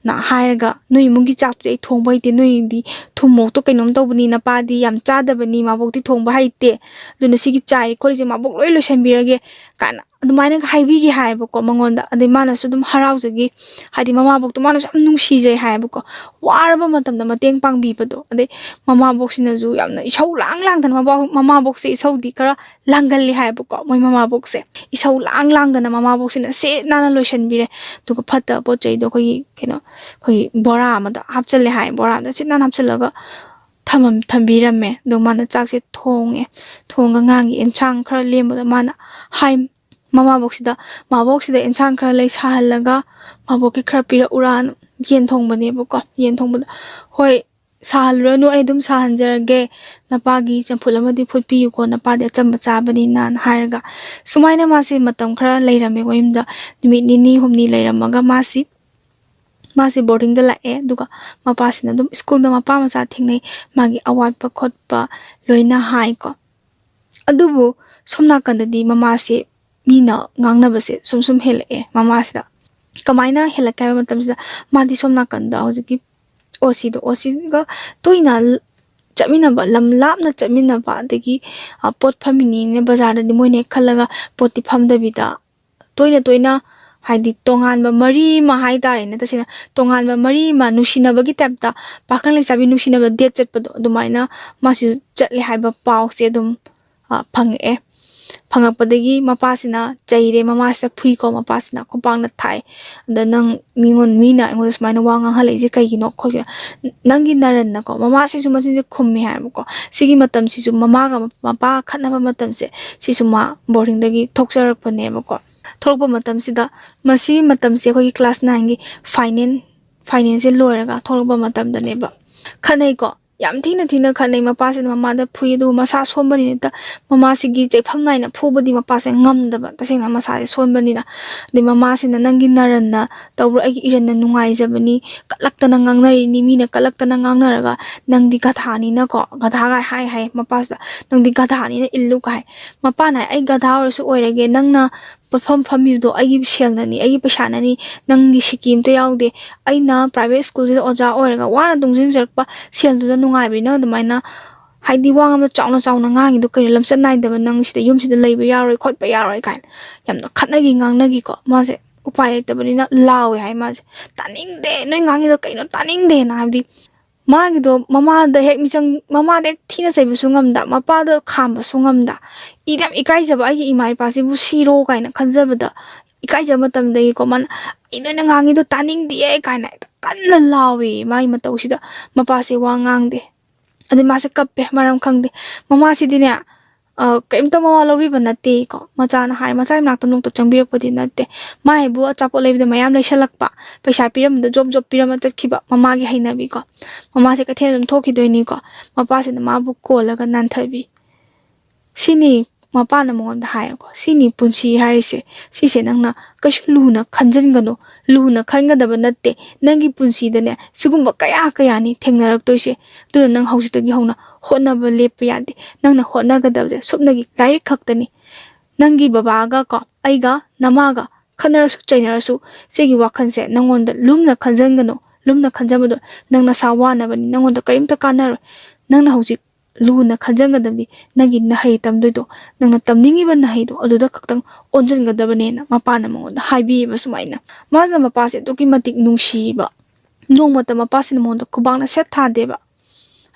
ꯅ ꯍꯥꯏꯔꯒ, "ꯅꯣꯏ ꯏꯃꯨꯡꯒꯤ ꯆꯥꯛꯇꯨꯗꯤ ꯑꯩ ꯊꯣꯡꯕ ꯍꯩꯇꯦ, ꯅꯣꯏꯗꯤ ꯊꯨꯝ ꯃꯣꯔꯣꯛꯇꯣ ꯀꯩꯅꯣꯝ ꯇꯧꯕꯅꯤ, ꯅꯄꯥꯗꯤ ꯌꯥꯝ ꯆꯥꯗꯕꯅꯤ, ꯃꯥꯕꯣꯛꯇꯤ ꯊꯣꯡꯕ ꯍꯩꯇꯦ, ꯑꯗꯨꯅ ꯁꯤꯒꯤ ꯆꯥꯏ ꯈꯣꯠꯂꯤꯁꯦ ꯃꯥꯕꯣꯛ ꯂꯣꯏ ꯂꯣꯏꯁꯟꯕꯤꯔꯒꯦ" ꯀꯥꯏꯅ ꯑꯗꯨꯃꯥꯏꯅꯒ ꯍꯥꯏꯕꯤꯒꯦ ꯍꯥꯏꯌꯦꯕꯀꯣ ꯃꯉꯣꯟꯗ꯫ ꯑꯗꯩ ꯃꯥꯅꯁꯨ ꯑꯗꯨꯝ ꯍꯔꯥꯎꯖꯈꯤ, ꯍꯥꯏꯗꯤ ꯃꯃꯥꯕꯣꯛꯇꯣ ꯃꯥꯅꯁꯨ ꯌꯥꯝ ꯅꯨꯡꯁꯤꯖꯩ ꯍꯥꯏꯌꯦꯕꯀꯣ, ꯋꯥꯔꯕ ꯃꯇꯝꯗ ꯃꯇꯦꯡ ꯄꯥꯡꯕꯤꯕꯗꯣ꯫ ꯑꯗꯩ ꯃꯃꯥꯕꯣꯛꯁꯤꯅꯁꯨ ꯌꯥꯝꯅ ꯏꯁꯧ ꯂꯥꯡ ꯂꯥꯡꯗꯅ, ꯃꯃꯥ-, ꯃꯃꯥꯕꯣꯛꯁꯦ ꯏꯁꯧꯗꯤ ꯈꯔ ꯂꯥꯡꯒꯜꯂꯤ ꯍꯥꯏꯌꯦꯕꯀꯣ, ꯃꯣꯏ ꯃꯃꯥꯕꯣꯛꯁꯦ ꯏꯁꯧ ꯂꯥꯡ ꯂꯥꯡꯗꯅ ꯃꯃꯥꯕꯣꯛꯁꯤꯅ ꯁꯤꯠ ꯅꯥꯟꯅ ꯂꯣꯏꯁꯟꯕꯤꯔꯦ꯫ ꯑꯗꯨꯒ ꯐꯠꯇꯕ ꯄꯣꯠ ꯆꯩꯗꯣ ꯑꯩꯈꯣꯏꯒꯤ ꯀꯩꯅꯣ, ꯑꯩꯈꯣꯏꯒꯤ ꯕꯣꯔꯥ ꯑꯃꯗ ꯍꯥꯞꯆꯜꯂꯦ ꯍꯥꯏ, ꯕꯣꯔꯥ ꯑꯃꯗ ꯁꯤꯠ ꯅꯥꯟꯅ ꯍꯥꯞꯆꯜꯂꯒ ꯊꯝꯃꯝ-, ꯊꯝꯕꯤꯔꯝꯃꯦ꯫ ꯑꯗꯣ ꯃꯥꯅ ꯆꯥꯛꯁꯦ ꯊꯣꯡꯉꯦ꯫ ꯊꯣꯡꯉꯒ ꯉꯔꯥꯡꯒꯤ ꯑꯦꯟꯁꯥꯡ ꯈꯔ ꯂꯦꯝꯕꯗꯣ ꯃꯥꯅ ꯍꯥꯏ ꯃꯃꯥꯕꯣꯛꯁꯤꯗ, "ꯃꯥꯕꯣꯛꯁꯤꯗ ꯑꯦꯟꯁꯥꯡ ꯈꯔ ꯂꯩ ꯁꯥꯍꯜꯂꯒ ꯃꯥꯕꯣꯛꯀꯤ ꯈꯔ ꯄꯤꯔꯛꯎꯔꯥꯅ", ꯌꯦꯟ ꯊꯣꯡꯕꯅꯦꯕꯀꯣ꯫ ꯌꯦꯟ ꯊꯣꯡꯕꯗ, "ꯍꯣꯏ, ꯁꯥꯍꯜꯂꯨꯔꯅꯨ, ꯑꯩ ꯑꯗꯨꯝ ꯁꯥꯍꯟꯖꯔꯒꯦ, ꯅꯄꯥꯒꯤ ꯆꯝꯐꯨꯠ ꯑꯃꯗꯤ ꯐꯨꯠꯄꯤꯌꯨꯀꯣ, ꯅꯄꯥꯗꯤ ꯑꯆꯝꯕ ꯆꯥꯕꯅꯤꯅ" ꯍꯥꯏꯔꯒ, ꯁꯨꯃꯥꯏꯅ ꯃꯥꯁꯦ ꯃꯇꯝ ꯈꯔ ꯂꯩꯔꯝꯃꯦ ꯃꯌꯨꯝꯗ꯫ ꯅꯨꯃꯤꯠ ꯅꯤꯅꯤ ꯍꯨꯝꯅꯤ ꯂꯩꯔꯝꯃꯒ ꯃꯥꯁꯤ, ꯃꯥꯁꯦ ꯕꯣꯔꯗꯤꯡꯗ ꯂꯥꯛꯑꯦ꯫ ꯑꯗꯨꯒ ꯃꯄꯥꯁꯤꯅ ꯑꯗꯨꯝ ꯁ꯭ꯀꯨꯜꯗ ꯃꯄꯥ ꯃꯆꯥ ꯊꯦꯡꯅꯩ, ꯃꯥꯒꯤ ꯑꯋꯥꯠꯄ ꯈꯣꯠꯄ ꯂꯣꯏꯅ ꯍꯥꯏꯀꯣ꯫ ꯑꯗꯨꯕꯨ ꯁꯣꯝ ꯅꯥꯀꯟꯗꯗꯤ ꯃꯃꯥꯁꯦ ꯃꯤꯅ ꯉꯥꯡꯅꯕꯁꯦ ꯁꯨꯝ ꯁꯨꯝ ꯍꯦꯜꯂꯛꯑꯦ ꯃꯃꯥꯁꯤꯗ꯫ ꯀꯃꯥꯏꯅ ꯍꯦꯜꯂꯛꯀꯦ ꯍꯥꯏꯕ ꯃꯇꯝꯁꯤꯗ, ꯃꯥꯗꯤ ꯁꯣꯝ ꯅꯥꯀꯟꯗ ꯍꯧꯖꯤꯛꯀꯤ ꯑꯣ ꯁꯤꯗꯣ, ꯑꯣ ꯁꯤꯒ ꯇꯣꯏꯅ ꯆꯠꯃꯤꯟꯅꯕ, ꯂꯝ ꯂꯥꯞꯅ ꯆꯠꯃꯤꯟꯅꯕ, ꯑꯗꯒꯤ, ꯑ, ꯄꯣꯠ ꯐꯝꯃꯤꯅꯤꯅ ꯕꯖꯥꯔꯗꯗꯤ ꯃꯣꯏꯅ ꯍꯦꯛ ꯈꯜꯂꯒ ꯄꯣꯠꯇꯤ ꯐꯝꯗꯕꯤꯗ, ꯇꯣꯏꯅ ꯇꯣꯏꯅ ꯍꯥꯏꯗꯤ ꯇꯣꯉꯥꯟꯕ ꯃꯔꯤ ꯑꯃ ꯍꯥꯏꯇꯥꯔꯦꯅꯦ, ꯇꯁꯦꯡꯅ ꯇꯣꯉꯥꯟꯕ ꯃꯔꯤ ꯑꯃ, ꯅꯨꯡꯁꯤꯅꯕꯒꯤ ꯇꯥꯏꯞꯇ ꯄꯥꯈꯪ ꯂꯩꯁꯥꯕꯤ ꯅꯨꯡꯁꯤꯅꯕꯗ ꯗꯦꯠ ꯆꯠꯄꯗꯣ, ꯑꯗꯨꯃꯥꯏꯅ ꯃꯥꯁꯨ ꯆꯠꯂꯦ ꯍꯥꯏꯕ ꯄꯥꯎꯁꯦ ꯑꯗꯨꯝ ꯑ, ꯐꯪꯉꯛꯑꯦ꯫ ꯐꯪꯉꯛꯄꯗꯒꯤ ꯃꯄꯥꯁꯤꯅ ꯆꯩꯔꯦ, ꯃꯃꯥꯁꯤꯗ ꯐꯨꯏꯀꯣ, ꯃꯄꯥꯁꯤꯅ ꯈꯨꯄꯥꯛꯅ ꯊꯥꯏ꯫ ꯑꯗ ꯅꯪ ꯃꯤꯉꯣꯟ ꯃꯤꯅ ꯑꯩꯉꯣꯟꯗ ꯁꯨꯃꯥꯏꯅ ꯋꯥ ꯉꯥꯡꯍꯜꯂꯛꯏꯁꯦ ꯀꯩꯒꯤꯅꯣ ꯈꯣꯠꯀꯤꯅꯣ? ꯅꯪꯒꯤ ꯅꯔꯟꯅꯀꯣ, ꯃꯃꯥꯁꯤꯁꯨ ꯃꯆꯤꯟꯁꯦ ꯈꯨꯝꯃꯦ ꯍꯥꯏꯕꯀꯣ꯫ ꯁꯤꯒꯤ ꯃꯇꯝꯁꯤꯁꯨ ꯃꯃꯥꯒ ꯃꯄꯥ ꯈꯠꯅꯕ ꯃꯇꯝꯁꯦ, ꯁꯤꯁꯨ ꯃꯥ ꯕꯣꯔꯗꯤꯡꯗꯒꯤ ꯊꯣꯛꯆꯔꯛꯄꯅꯦꯕꯀꯣ꯫ ꯊꯣꯛꯂꯛꯄ ꯃꯇꯝꯁꯤꯗ, ꯃꯁꯤꯒꯤ ꯃꯇꯝꯁꯦ ꯑꯩꯈꯣꯏꯒꯤ ꯀ꯭ꯂꯥꯁ ꯅꯥꯏꯟꯒꯤ ꯐꯥꯏꯅꯦꯜ, ꯐꯥꯏꯅꯦꯜꯁꯦ ꯂꯣꯏꯔꯒ ꯊꯣꯛꯂꯛꯄ ꯃꯇꯝꯗꯅꯦꯕ꯫ ꯈꯠꯅꯩꯀꯣ, ꯌꯥꯝ ꯊꯤꯅ ꯊꯤꯅ ꯈꯠꯅꯩ꯫ ꯃꯄꯥꯁꯤꯅ ꯃꯃꯥꯗ ꯐꯨꯏ, ꯑꯗꯨꯒ ꯃꯁꯥ ꯁꯣꯟꯕꯅꯤꯅ ꯃꯃꯥꯁꯤꯒꯤ ꯆꯩꯐꯝ ꯅꯥꯏꯅ ꯐꯨꯕꯗꯤ ꯃꯄꯥꯁꯦ ꯉꯝꯗꯕ, ꯇꯁꯦꯡꯅ ꯃꯁꯥꯁꯦ ꯁꯣꯟꯕꯅꯤꯅ꯫ ꯑꯗꯩ ꯃꯃꯥꯁꯤꯅ "ꯅꯪꯒꯤ ꯅꯔꯟꯅ ꯇꯧꯕ꯭ꯔꯣ? ꯑꯩꯒꯤ ꯏꯔꯟꯅ ꯅꯨꯡꯉꯥꯏꯖꯕꯅꯤ, ꯀꯠꯂꯛꯇꯅ ꯉꯥꯡꯅꯔꯤꯅꯤ, ꯃꯤꯅ ꯀꯠꯂꯛꯇꯅ ꯉꯥꯡꯅꯔꯒ ꯅꯪꯗꯤ ꯒꯙꯥꯅꯤꯅꯀꯣ", ꯒꯙꯥꯒ ꯍꯥꯏ ꯍꯥꯏ ꯃꯄꯥꯁꯤꯗ, "ꯅꯪꯗꯤ ꯒꯙꯥꯅꯤꯅ ꯏꯜꯂꯨ" ꯀꯥꯏ꯫ ꯃꯄꯥꯅ ꯍꯥꯏ, "ꯑꯩ ꯒꯙꯥ ꯑꯣꯏꯔꯁꯨ ꯑꯣꯏꯔꯒꯦ, ꯅꯪꯅ ꯄꯣꯠꯐꯝ ꯐꯝꯃꯤꯕꯗꯣ ꯑꯩꯒꯤ ꯁꯦꯜꯅꯅꯤ, ꯑꯩꯒꯤ ꯄꯩꯁꯥꯅꯅꯤ, ꯅꯪꯒꯤ ꯁꯤꯀꯤ ꯑꯝꯇ ꯌꯥꯎꯗꯦ꯫ ꯑꯩꯅ ꯄ꯭ꯔꯥꯏꯚꯦꯠ ꯁ꯭ꯀꯨꯜꯁꯤꯗ ꯑꯣꯖꯥ ꯑꯣꯏꯔꯒ ꯋꯥꯅ ꯇꯨꯡꯁꯤꯟꯖꯔꯛꯄ ꯁꯦꯜꯗꯨꯅ ꯅꯨꯡꯉꯥꯏꯕꯅꯤ, ꯅꯪ ꯑꯗꯨꯃꯥꯏꯅ ꯍꯥꯏꯗꯤ ꯋꯥ ꯉꯥꯡꯕ ꯆꯥꯎꯅ ꯆꯥꯎꯅ ꯉꯥꯡꯉꯤꯗꯣ ꯀꯩꯅꯣ? ꯂꯝꯆꯠ ꯅꯥꯏꯗꯕ, ꯅꯪ ꯁꯤꯗ, ꯌꯨꯝꯁꯤꯗ ꯂꯩꯕ ꯌꯥꯔꯣꯏ ꯈꯣꯠꯄ ꯌꯥꯔꯣꯏ" ꯀꯥꯏꯅ ꯌꯥꯝꯅ ꯈꯠꯅꯈꯤ ꯉꯥꯡꯅꯈꯤꯀꯣ꯫ ꯃꯥꯁꯦ ꯎꯄꯥꯏ ꯂꯩꯇꯕꯅꯤꯅ ꯂꯥꯎꯋꯦ ꯍꯥꯏ ꯃꯥꯁꯦ, "ꯇꯥꯅꯤꯡꯗꯦ, ꯅꯣꯏ ꯉꯥꯡꯉꯤꯗꯣ ꯀꯩꯅꯣ? ꯇꯥꯅꯤꯡꯗꯦꯅ", ꯍꯥꯏꯕꯗꯤ ꯃꯥꯒꯤꯗꯣ ꯃꯃꯥꯗ ꯍꯦꯛ ꯃꯤꯆꯪ, ꯃꯃꯥꯗ ꯍꯦꯛ ꯊꯤꯅ ꯆꯩꯕꯁꯨ ꯉꯝꯗ, ꯃꯄꯥꯗ ꯈꯥꯝꯕꯁꯨ ꯉꯝꯗ, ꯏꯗ ꯌꯥꯝ ꯏꯀꯥꯏꯖꯕ, "ꯑꯩꯒꯤ ꯏꯃꯥ ꯏꯄꯥꯁꯤꯕꯨ ꯁꯤꯔꯣ" ꯀꯥꯏꯅ ꯈꯟꯖꯕꯗ ꯏꯀꯥꯏꯖꯕ ꯃꯇꯝꯗꯒꯤꯀꯣ, ꯃꯥꯅ "ꯑꯩ ꯅꯣꯏꯅ ꯉꯥꯡꯉꯤꯗꯣ ꯇꯥꯅꯤꯡꯗꯦ" ꯀꯥꯏꯅ ꯍꯦꯛꯇ ꯀꯟꯅ ꯂꯥꯎꯋꯦ꯫ ꯃꯥꯒꯤ ꯃꯇꯧꯁꯤꯗ ꯃꯄꯥꯁꯦ ꯋꯥ ꯉꯥꯡꯗꯦ꯫ ꯑꯗꯩ ꯃꯥꯁꯦ ꯀꯞꯄꯦ, ꯃꯔꯝ ꯈꯪꯗꯦ꯫ ꯃꯃꯥꯁꯤꯗꯤꯅꯦ, ꯑ, ꯀꯩꯝꯇ ꯃꯋꯥ ꯂꯧꯕꯤꯕ ꯅꯠꯇꯦꯀꯣ꯫ ꯃꯆꯥꯅ ꯍꯥꯏ, ꯃꯆꯥꯒꯤ ꯃꯅꯥꯛꯇ ꯅꯣꯡꯇ ꯆꯪꯕꯤꯔꯛꯄꯗꯤ ꯅꯠꯇꯦ꯫ ꯃꯥ ꯍꯥꯏꯕꯨ ꯑꯆꯥꯄꯣꯠ ꯂꯩꯕꯗ ꯃꯌꯥꯝ ꯂꯩꯁꯜꯂꯛꯄ, ꯄꯩꯁꯥ ꯄꯤꯔꯝꯕꯗ ꯖꯣꯞ ꯖꯣꯞ ꯄꯤꯔꯝꯃ ꯆꯠꯈꯤꯕ, ꯃꯃꯥꯒꯤ ꯍꯩꯅꯕꯤꯀꯣ꯫ ꯃꯃꯥꯁꯦ ꯀꯩꯊꯦꯜ ꯑꯗꯨꯝ ꯊꯣꯛꯈꯤꯗꯣꯏꯅꯤꯀꯣ꯫ ꯃꯄꯥꯁꯤꯅ ꯃꯥꯕꯨ ꯀꯣꯜꯂꯒ ꯅꯥꯟꯊꯕꯤ꯫ ꯁꯤꯅꯤ ꯃꯄꯥꯅ ꯃꯉꯣꯟꯗ ꯍꯥꯏꯌꯦꯀꯣ, "ꯁꯤꯅꯤ ꯄꯨꯟꯁꯤ ꯍꯥꯏꯔꯤꯁꯦ, ꯁꯤꯁꯦ ꯅꯪꯅ ꯀꯩꯁꯨ ꯂꯨꯅ ꯈꯟꯖꯤꯟꯒꯅꯨ, ꯂꯨꯅ ꯈꯟꯒꯗꯕ ꯅꯠꯇꯦ꯫ ꯅꯪꯒꯤ ꯄꯨꯟꯁꯤꯗꯅꯦ ꯁꯤꯒꯨꯝꯕ ꯀꯌꯥ ꯀꯌꯥꯅꯤ ꯊꯦꯡꯅꯔꯛꯇꯣꯏꯁꯦ꯫ ꯑꯗꯨꯅ ꯅꯪ ꯍꯧꯖꯤꯛꯇꯒꯤ ꯍꯧꯅ ꯍꯣꯠꯅꯕ ꯂꯦꯞꯄ ꯌꯥꯗꯦ꯫ ꯅꯪꯅ ꯍꯣꯠꯅꯒꯗꯕꯁꯦ ꯁꯨꯞꯅꯒꯤ ꯂꯥꯏꯔꯤꯛ ꯈꯛꯇꯅꯤ꯫ ꯅꯪꯒꯤ ꯕꯕꯥꯒ ꯀꯣ, ꯑꯩꯒ, ꯅꯃꯥꯒ ꯈꯠꯅꯔꯁꯨ ꯆꯩꯅꯔꯁꯨ, ꯁꯤꯒꯤ ꯋꯥꯈꯜꯁꯦ ꯅꯪꯉꯣꯟꯗ ꯂꯨꯝꯅ ꯈꯟꯖꯟꯒꯅꯨ꯫ ꯂꯨꯝꯅ ꯈꯟꯖꯕꯗꯣ ꯅꯪ ꯅꯁꯥ ꯋꯥꯅꯕꯅꯤ, ꯅꯪꯉꯣꯟꯗ ꯀꯔꯤꯝꯇ ꯀꯥꯟꯅꯔꯣꯏ꯫ ꯅꯪꯅ ꯍꯧꯖꯤꯛ ꯂꯨꯅ ꯈꯟꯖꯟꯒꯗꯕꯅꯤ꯫ ꯅꯪꯒꯤ ꯅꯍꯩ ꯇꯝꯗꯣꯏꯗꯣ, ꯅꯪꯅ ꯇꯝꯅꯤꯡꯉꯤꯕ ꯅꯍꯩꯗꯣ ꯑꯗꯨꯗ ꯈꯛꯇꯪ ꯑꯣꯟꯁꯤꯟꯒꯗꯕꯅꯦꯅ ꯃꯄꯥꯅ ꯃꯉꯣꯟꯗ ꯍꯥꯏꯕꯤꯌꯦꯕ ꯁꯨꯃꯥꯏꯅ꯫ ꯃꯥꯁꯤꯅ ꯃꯄꯥꯁꯦ ꯑꯗꯨꯛꯀꯤ ꯃꯇꯤꯛ ꯅꯨꯡꯁꯤꯕ, ꯅꯣꯡꯃꯇ ꯃꯄꯥꯁꯤꯅ ꯃꯉꯣꯟꯗ ꯈꯨꯕꯥꯛꯅ ꯁꯦꯠ ꯊꯥꯗꯦꯕ꯫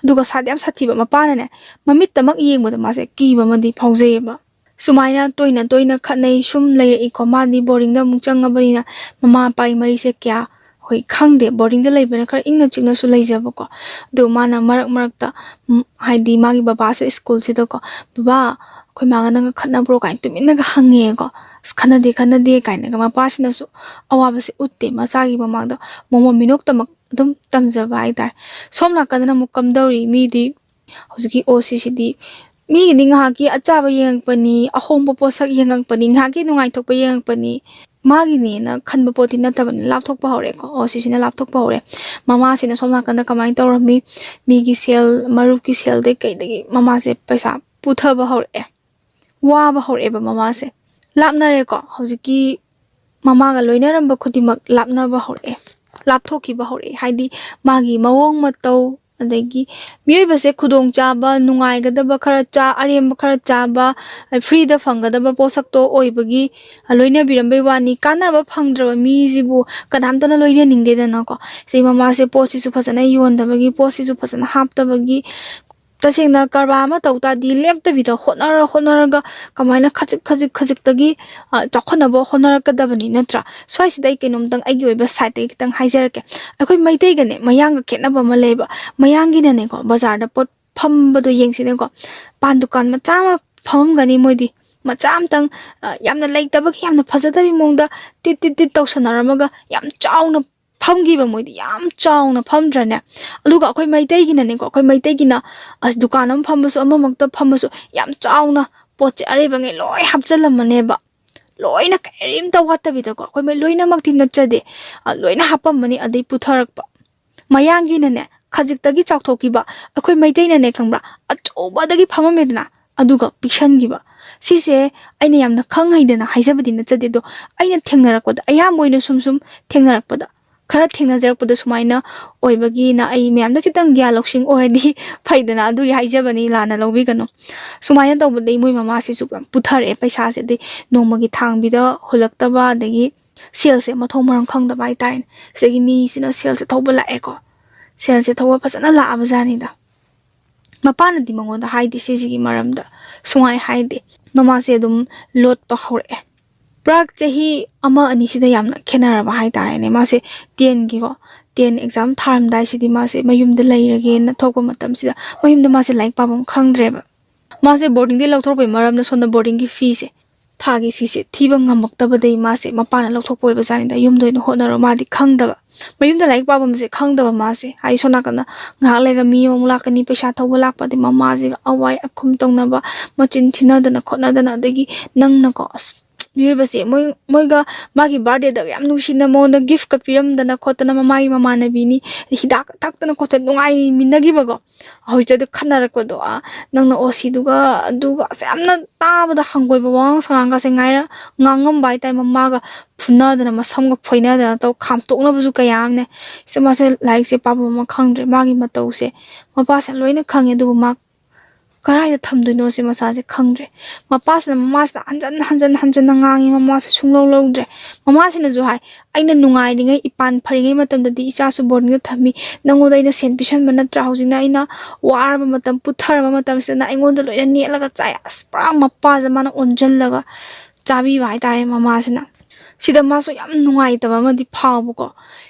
ꯑꯗꯨꯒ ꯁꯥꯗꯤ ꯌꯥꯝ ꯁꯥꯊꯤꯕ, ꯃꯄꯥꯅꯅꯦ ꯃꯃꯤꯠꯇꯃꯛ ꯌꯦꯡꯕꯗ ꯃꯥꯁꯦ ꯀꯤꯕ ꯑꯃꯗꯤ ꯐꯥꯎꯖꯩꯌꯦꯕ꯫ ꯁꯨꯃꯥꯏꯅ ꯇꯣꯏꯅ ꯇꯣꯏꯅ ꯈꯠꯅꯩ꯫ ꯁꯨꯝ ꯂꯩꯔꯛꯏꯀꯣ꯫ ꯃꯥꯗꯤ ꯕꯣꯔꯗꯤꯡꯗ ꯑꯃꯨꯛ ꯆꯪꯉꯕꯅꯤꯅ ꯃꯃꯥ ꯃꯄꯥꯒꯤ ꯃꯔꯤꯁꯦ ꯀꯌꯥ, ꯍꯣꯏ, ꯈꯪꯗꯦ꯫ ꯕꯣꯔꯗꯤꯡꯗ ꯂꯩꯕꯅ ꯈꯔ ꯏꯪꯅ ꯆꯤꯛꯅꯁꯨ ꯂꯩꯖꯕꯀꯣ꯫ ꯑꯗꯨ ꯃꯥꯅ ꯃꯔꯛ ꯃꯔꯛꯇ, ꯎꯝ, ꯍꯥꯏꯗꯤ ꯃꯥꯒꯤ ꯕꯕꯥꯁꯦ ꯁ꯭ꯀꯨꯜꯁꯤꯗꯀꯣ, "ꯕꯕꯥ, ꯑꯩꯈꯣꯏ ꯃꯥꯒ ꯅꯪꯒ ꯈꯠꯅꯕ꯭ꯔꯣ?" ꯀꯥꯏꯅ ꯇꯨꯃꯤꯟꯅꯒ ꯍꯪꯉꯦꯀꯣ꯫ "ꯑꯁ, ꯈꯠꯅꯗꯦ, ꯈꯠꯅꯗꯦ" ꯀꯥꯏꯅꯒ ꯃꯄꯥꯁꯤꯅꯁꯨ ꯑꯋꯥꯕꯁꯦ ꯎꯠꯇꯦ ꯃꯆꯥꯒꯤ ꯃꯃꯥꯡꯗ꯫ ꯃꯣꯃꯣꯟ ꯃꯤꯅꯣꯛꯇꯃꯛ ꯑꯗꯨꯝ ꯇꯝꯖꯕ ꯍꯥꯏꯇꯥꯔꯦ꯫ ꯁꯣꯝ ꯅꯥꯀꯟꯗꯅ ꯑꯃꯨꯛ ꯀꯝꯗꯧꯔꯤ? ꯃꯤꯗꯤ ꯍꯧꯖꯤꯛꯀꯤ ꯑꯣ ꯁꯤꯁꯤꯗꯤ ꯃꯤꯒꯤꯗꯤ ꯉꯥꯏꯍꯥꯛꯀꯤ ꯑꯆꯥꯕ ꯌꯦꯡꯉꯛꯄꯅꯤ, ꯑꯍꯣꯡꯕ ꯄꯣꯠꯁꯛ ꯌꯦꯡꯉꯛꯄꯅꯤ, ꯉꯥꯏꯍꯥꯛꯀꯤ ꯅꯨꯡꯉꯥꯏꯊꯣꯛꯄ ꯌꯦꯡꯉꯛꯄꯅꯤ꯫ ꯃꯥꯒꯤꯅꯦꯅ ꯈꯟꯕ ꯄꯣꯠꯇꯤ ꯅꯠꯇꯕꯅꯤ, ꯂꯥꯞꯊꯣꯛꯄ ꯍꯧꯔꯛꯑꯦꯀꯣ꯫ ꯑꯣ ꯁꯤꯁꯤꯅ ꯂꯥꯞꯊꯣꯛꯄ ꯍꯧꯔꯦ꯫ ꯃꯃꯥꯁꯤꯅ ꯁꯣꯝ ꯅꯥꯀꯟꯗ ꯀꯃꯥꯏꯅ ꯇꯧꯔꯝꯃꯤ? ꯃꯤꯒꯤ ꯁꯦꯜ, ꯃꯔꯨꯞꯀꯤ ꯁꯦꯜꯗꯩ ꯀꯩꯗꯒꯤ ꯃꯃꯥꯁꯦ ꯄꯩꯁꯥ ꯄꯨꯊꯕ ꯍꯧꯔꯛꯑꯦ꯫ ꯋꯥꯕ ꯍꯧꯔꯛꯑꯦꯕ ꯃꯃꯥꯁꯦ꯫ ꯂꯥꯞꯅꯔꯦꯀꯣ꯫ ꯍꯧꯖꯤꯛꯀꯤ ꯃꯃꯥꯒ ꯂꯣꯏꯅꯔꯝꯕ ꯈꯨꯗꯤꯡꯃꯛ ꯂꯥꯞꯅꯕ ꯍꯧꯔꯛꯑꯦ, ꯂꯥꯞꯊꯣꯛꯈꯤꯕ ꯍꯧꯔꯛꯑꯦ꯫ ꯍꯥꯏꯗꯤ ꯃꯥꯒꯤ ꯃꯑꯣꯡ ꯃꯇꯧ, ꯑꯗꯒꯤ ꯃꯤꯑꯣꯏꯕꯁꯦ ꯈꯨꯗꯣꯡꯆꯥꯕ, ꯅꯨꯡꯉꯥꯏꯒꯗꯕ ꯈꯔ ꯆꯥ, ꯑꯔꯦꯝꯕ ꯈꯔ ꯆꯥꯕ, ꯐ꯭ꯔꯤꯗ ꯐꯪꯒꯗꯕ ꯄꯣꯠꯁꯛꯇꯣ ꯑꯣꯏꯕꯒꯤ ꯂꯣꯏꯅꯕꯤꯔꯝꯕꯩ ꯋꯥꯅꯤ꯫ ꯀꯥꯟꯅꯕ ꯐꯪꯗ꯭ꯔꯕ ꯃꯤꯁꯤꯕꯨ ꯀꯅꯥꯝꯇꯅ ꯂꯣꯏꯅꯅꯤꯡꯗꯦꯗꯅꯀꯣ꯫ ꯁꯤ ꯃꯃꯥꯁꯦ ꯄꯣꯠꯁꯤꯁꯨ ꯐꯖꯅ ꯌꯣꯟꯗꯕꯒꯤ, ꯄꯣꯠꯁꯤꯁꯨ ꯐꯖꯅ ꯍꯥꯞꯇꯕꯒꯤ, ꯇꯁꯦꯡꯅ ꯀꯔꯕꯥꯔ ꯑꯃ ꯇꯧ ꯇꯥꯔꯗꯤ ꯂꯦꯞꯇꯕꯤꯗ ꯍꯣꯠꯅꯔ ꯍꯣꯠꯅꯔꯒ ꯀꯃꯥꯏꯅ ꯈꯖꯤꯛ ꯈꯖꯤꯛ ꯈꯖꯤꯛꯇꯒꯤ, ꯑ, ꯆꯥꯎꯈꯠꯅꯕ ꯍꯣꯠꯅꯔꯛꯀꯗꯕꯅꯤ, ꯅꯠꯇ꯭ꯔꯥ? ꯁ꯭ꯋꯥꯏꯁꯤꯗ ꯑꯩ ꯀꯩꯅꯣꯝꯇꯪ ꯑꯩꯒꯤ ꯑꯣꯏꯕ ꯁꯥꯏꯠꯇꯒꯤ ꯈꯤꯇꯪ ꯍꯥꯏꯖꯔꯛꯀꯦ꯫ ꯑꯩꯈꯣꯏ ꯃꯩꯇꯩꯒꯅꯦ ꯃꯌꯥꯡꯒ ꯈꯦꯠꯅꯕ ꯑꯃ ꯂꯩꯌꯦꯕ꯫ ꯃꯌꯥꯡꯒꯤꯅꯅꯦꯀꯣ, ꯕꯖꯥꯔꯗ ꯄꯣꯠ ꯐꯝꯕꯗꯣ ꯌꯦꯡꯁꯤꯅꯦꯀꯣ, ꯄꯥꯟ ꯗꯨꯀꯥꯟ ꯃꯆꯥ ꯑꯃ ꯐꯝꯃꯝꯒꯅꯤ ꯃꯣꯏꯗꯤ꯫ ꯃꯆꯥ ꯑꯃꯇꯪ, ꯑ, ꯌꯥꯝꯅ ꯂꯩꯇꯕꯒꯤ, ꯌꯥꯝꯅ ꯐꯖꯗꯕꯒꯤ ꯃꯑꯣꯡꯗ ꯇꯤꯠ ꯇꯤꯠ ꯇꯤꯠ ꯇꯧꯁꯟꯅꯔꯝꯃꯒ ꯌꯥꯝ ꯆꯥꯎꯅ ꯐꯝꯈꯤꯕ, ꯃꯣꯏꯗꯤ ꯌꯥꯝ ꯆꯥꯎꯅ ꯐꯝꯗ꯭ꯔꯅꯦ? ꯑꯗꯨꯒ ꯑꯩꯈꯣꯏ ꯃꯩꯇꯩꯒꯤꯅꯅꯦꯀꯣ, ꯑꯩꯈꯣꯏ ꯃꯩꯇꯩꯒꯤꯅ ꯑꯁ, ꯗꯨꯀꯥꯟ ꯑꯃ ꯐꯝꯃꯁꯨ, ꯑꯃꯃꯛꯇ ꯐꯝꯃꯁꯨ, ꯌꯥꯝ ꯆꯥꯎꯅ ꯄꯣꯠꯁꯦ ꯑꯔꯩꯕꯉꯩ ꯂꯣꯏ ꯍꯥꯞꯆꯜꯂꯝꯃꯅꯦꯕ꯫ ꯂꯣꯏꯅ ꯀꯔꯤꯝꯇ ꯋꯥꯠꯇꯕꯤꯗꯀꯣ꯫ ꯑꯩꯈꯣꯏ ꯃꯩ ꯂꯣꯏꯅꯃꯛꯇꯤ ꯅꯠꯆꯗꯦ, ꯑ, ꯂꯣꯏꯅ ꯍꯥꯞꯄꯝꯃꯅꯤ, ꯑꯗꯩ ꯄꯨꯊꯔꯛꯄ꯫ ꯃꯌꯥꯡꯒꯤꯅꯅꯦ ꯈꯖꯤꯛꯇꯒꯤ ꯆꯥꯎꯊꯣꯛꯈꯤꯕ, ꯑꯩꯈꯣꯏ ꯃꯩꯇꯩꯅꯅꯦ ꯈꯪꯕ꯭ꯔꯥ, ꯑꯆꯧꯕꯗꯒꯤ ꯐꯝꯃꯝꯃꯦꯗꯅ, ꯑꯗꯨꯒ ꯄꯤꯛꯁꯟꯈꯤꯕ꯫ ꯁꯤꯁꯦ ꯑꯩꯅ ꯌꯥꯝꯅ ꯈꯪ ꯍꯩꯗꯅ ꯍꯥꯏꯖꯕꯗꯤ ꯅꯠꯆꯗꯦ, ꯑꯗꯣ ꯑꯩꯅ ꯊꯦꯡꯅꯔꯛꯄꯗ, ꯑꯌꯥꯝꯕ ꯑꯣꯏꯅ ꯁꯨꯝ ꯁꯨꯝ ꯊꯦꯡꯅꯔꯛꯄꯗ, ꯈꯔ ꯊꯦꯡꯅꯖꯔꯛꯄꯗ ꯁꯨꯃꯥꯏꯅ ꯑꯣꯏꯕꯒꯤꯅ ꯑꯩ ꯃꯌꯥꯝꯗ ꯈꯤꯇꯪ ꯒ꯭ꯌꯥꯟ ꯂꯧꯁꯤꯡ ꯑꯣꯏꯔꯗꯤ ꯐꯩꯗꯅ, ꯑꯗꯨꯒꯤ ꯍꯥꯏꯖꯕꯅꯤ, ꯂꯥꯟꯅ ꯂꯧꯕꯤꯒꯅꯨ꯫ ꯁꯨꯃꯥꯏꯅ ꯇꯧꯕꯗꯒꯤ ꯃꯣꯏ ꯃꯃꯥꯁꯤꯁꯨ ꯌꯥꯝ ꯄꯨꯊꯔꯛꯑꯦ ꯄꯩꯁꯥꯁꯦ, ꯑꯗꯩ ꯅꯣꯡꯃꯒꯤ ꯊꯥꯡꯕꯤꯗ ꯍꯨꯜꯂꯛꯇꯕ, ꯑꯗꯒꯤ ꯁꯦꯜꯁꯦ ꯃꯊꯣꯡ ꯃꯔꯝ ꯈꯪꯗꯕ ꯍꯥꯏꯇꯥꯔꯦꯅꯦ꯫ ꯁꯤꯗꯒꯤ ꯃꯤꯁꯤꯅ ꯁꯦꯜꯁꯦ ꯊꯧꯕ ꯂꯥꯛꯑꯦꯀꯣ꯫ ꯁꯦꯜꯁꯦ ꯊꯧꯕ ꯐꯖꯅ ꯂꯥꯛꯑꯕ ꯖꯥꯠꯅꯤꯗ꯫ ꯃꯄꯥꯅꯗꯤ ꯃꯉꯣꯟꯗ ꯍꯥꯏꯗꯦ ꯁꯤꯁꯤꯒꯤ ꯃꯔꯝꯗ, ꯁꯨꯡꯍꯥꯏ ꯍꯥꯏꯗꯦ꯫ ꯃꯃꯥꯁꯦ ꯑꯗꯨꯝ ꯂꯣꯠꯄ ꯍꯧꯔꯛꯑꯦ꯫ ꯄ꯭ꯔꯥꯛ ꯆꯍꯤ ꯑꯃ ꯑꯅꯤꯁꯤꯗ ꯌꯥꯝꯅ ꯈꯦꯠꯅꯔꯕ ꯍꯥꯏꯇꯥꯔꯦꯅꯦ꯫ ꯃꯥꯁꯦ ꯇꯦꯟꯒꯤꯀꯣ, ꯇꯦꯟ ꯑꯦꯛꯖꯥꯝ ꯊꯥꯔꯝꯗꯥꯏꯁꯤꯗꯤ ꯃꯥꯁꯦ ꯃꯌꯨꯝꯗ ꯂꯩꯔꯒꯦꯅ ꯊꯣꯛꯄ ꯃꯇꯝꯁꯤꯗ, ꯃꯌꯨꯝꯗ ꯃꯥꯁꯦ ꯂꯥꯏꯔꯤꯛ ꯄꯥꯐꯝ ꯈꯪꯗ꯭ꯔꯦꯕ꯫ ꯃꯥꯁꯦ ꯕꯣꯔꯗꯤꯡꯗꯒꯤ ꯂꯧꯊꯣꯔꯛꯄꯒꯤ ꯃꯔꯝꯅ ꯁꯣꯝꯗ ꯕꯣꯔꯗꯤꯡꯒꯤ ꯐꯤꯁꯦ, ꯊꯥꯒꯤ ꯐꯤꯁꯦ ꯊꯤꯕ ꯉꯝꯃꯛꯇꯕꯗꯒꯤ ꯃꯥꯁꯦ ꯃꯄꯥꯅ ꯂꯧꯊꯣꯛꯄ ꯑꯣꯏꯕ ꯖꯥꯠꯅꯤꯗ, ꯌꯨꯝꯗ ꯑꯣꯏꯅ ꯍꯣꯠꯅꯔꯣ, ꯃꯥꯗꯤ ꯈꯪꯗꯕ꯫ ꯃꯌꯨꯝꯗ ꯂꯥꯏꯔꯤꯛ ꯄꯥꯐꯝꯁꯦ ꯈꯪꯗꯕ ꯃꯥꯁꯦ꯫ ꯍꯥꯏꯗꯤ ꯁꯣꯝ ꯅꯥꯀꯟꯗ ꯉꯥꯏꯍꯥꯛ ꯂꯩꯔꯒ ꯃꯤ ꯑꯃꯨꯛ ꯂꯥꯛꯀꯅꯤ, ꯄꯩꯁꯥ ꯊꯧꯕ ꯂꯥꯛꯄ, ꯑꯗꯩ ꯃꯃꯥꯁꯤꯒ ꯑꯋꯥꯏ ꯑꯈꯨꯝ ꯇꯧꯅꯕ, ꯃꯆꯤꯟ ꯊꯤꯅꯗꯅ ꯈꯣꯠꯅꯗꯅ, ꯑꯗꯒꯤ ꯅꯪꯅꯀꯣ, ꯑꯁ, ꯃꯤꯑꯣꯏꯕꯁꯦ ꯃꯣꯏ, ꯃꯣꯏꯒ ꯃꯥꯒꯤ ꯕꯥꯔꯗꯦꯗꯒ ꯌꯥꯝ ꯅꯨꯡꯁꯤꯅ ꯃꯉꯣꯟꯗ ꯒꯤꯐꯀ ꯄꯤꯔꯝꯗꯅ ꯈꯣꯠꯇꯅ, ꯃꯃꯥꯒꯤ ꯃꯃꯥꯟꯅꯕꯤꯅꯤ, ꯍꯤꯗꯥꯛꯀ ꯊꯛꯇꯅ ꯈꯣꯠꯇꯅ ꯅꯨꯡꯉꯥꯏꯃꯤꯟꯅꯈꯤꯕꯀꯣ꯫ ꯍꯧꯖꯤꯛꯇ ꯑꯗꯨ ꯈꯠꯅꯔꯛꯄꯗꯣ, ꯑ, ꯅꯪꯅ ꯑꯣ ꯁꯤꯗꯨꯒ ꯑꯗꯨꯒ, ꯑꯁ, ꯌꯥꯝꯅ ꯇꯥꯕꯗ ꯍꯪꯒꯣꯏꯕ ꯋꯥꯉꯥꯡ ꯁꯉꯥꯡꯒꯁꯦ ꯉꯥꯏꯔ ꯉꯥꯡꯉꯝꯕ ꯍꯥꯏꯇꯥꯔꯦ꯫ ꯃꯃꯥꯒ ꯐꯨꯅꯗꯅ, ꯃꯁꯝꯒ ꯐꯣꯏꯅꯗꯅ ꯇꯧ ꯈꯥꯝꯇꯣꯛꯅꯕꯁꯨ ꯀꯌꯥ ꯑꯃꯅꯦ꯫ ꯁꯤꯗ ꯃꯥꯁꯦ ꯂꯥꯏꯔꯤꯛꯁꯦ ꯄꯥꯐꯝ ꯑꯃ ꯈꯪꯗ꯭ꯔꯦ꯫ ꯃꯥꯒꯤ ꯃꯇꯧꯁꯦ ꯃꯄꯥꯁꯤꯅ ꯂꯣꯏꯅ ꯈꯪꯉꯦ, ꯑꯗꯨꯕꯨ ꯃꯥ ꯀꯗꯥꯏꯗ ꯊꯝꯗꯣꯏꯅꯣꯁꯦ ꯃꯁꯥꯁꯦ ꯈꯪꯗ꯭ꯔꯦ꯫ ꯃꯄꯥꯁꯤꯅ, ꯃꯃꯥꯁꯤꯅ ꯍꯟꯖꯟ ꯍꯟꯖꯟ ꯍꯟꯖꯟꯅ ꯉꯥꯡꯉꯤ, ꯃꯃꯥꯁꯦ ꯁꯨꯡꯂꯧ ꯂꯧꯗ꯭ꯔꯦ꯫ ꯃꯃꯥꯁꯤꯅꯁꯨ ꯍꯥꯏ, "ꯑꯩꯅ ꯅꯨꯡꯉꯥꯏꯔꯤꯉꯩ, ꯏꯄꯥꯟ ꯐꯔꯤꯉꯩ ꯃꯇꯝꯗꯗꯤ ꯏꯆꯥꯁꯨ ꯕꯣꯔꯗꯤꯡꯗ ꯊꯝꯃꯤ, ꯅꯪꯉꯣꯟꯗ ꯑꯩꯅ ꯁꯦꯟ ꯄꯤꯁꯟꯕ ꯅꯠꯇ꯭ꯔꯥ? ꯍꯧꯖꯤꯛꯅ ꯑꯩꯅ ꯋꯥꯔꯕ ꯃꯇꯝ, ꯄꯨꯊꯔꯕ ꯃꯇꯝꯁꯤꯗ ꯅꯪ ꯑꯩꯉꯣꯟꯗ ꯂꯣꯏꯅ ꯅꯦꯠꯂꯒ ꯆꯥꯏ꯫" ꯑꯁ, ꯄꯨꯔꯥ ꯃꯄꯥꯁꯦ ꯃꯥꯅ ꯑꯣꯟꯁꯤꯜꯂꯒ ꯆꯥꯕꯤꯕ ꯍꯥꯏꯇꯥꯔꯦ ꯃꯃꯥꯁꯤꯅ꯫ ꯁꯤꯗ ꯃꯥꯁꯨ ꯌꯥꯝ ꯅꯨꯡꯉꯥꯏꯇꯕ ꯑꯃꯗꯤ ꯐꯥꯎꯕꯀꯣ꯫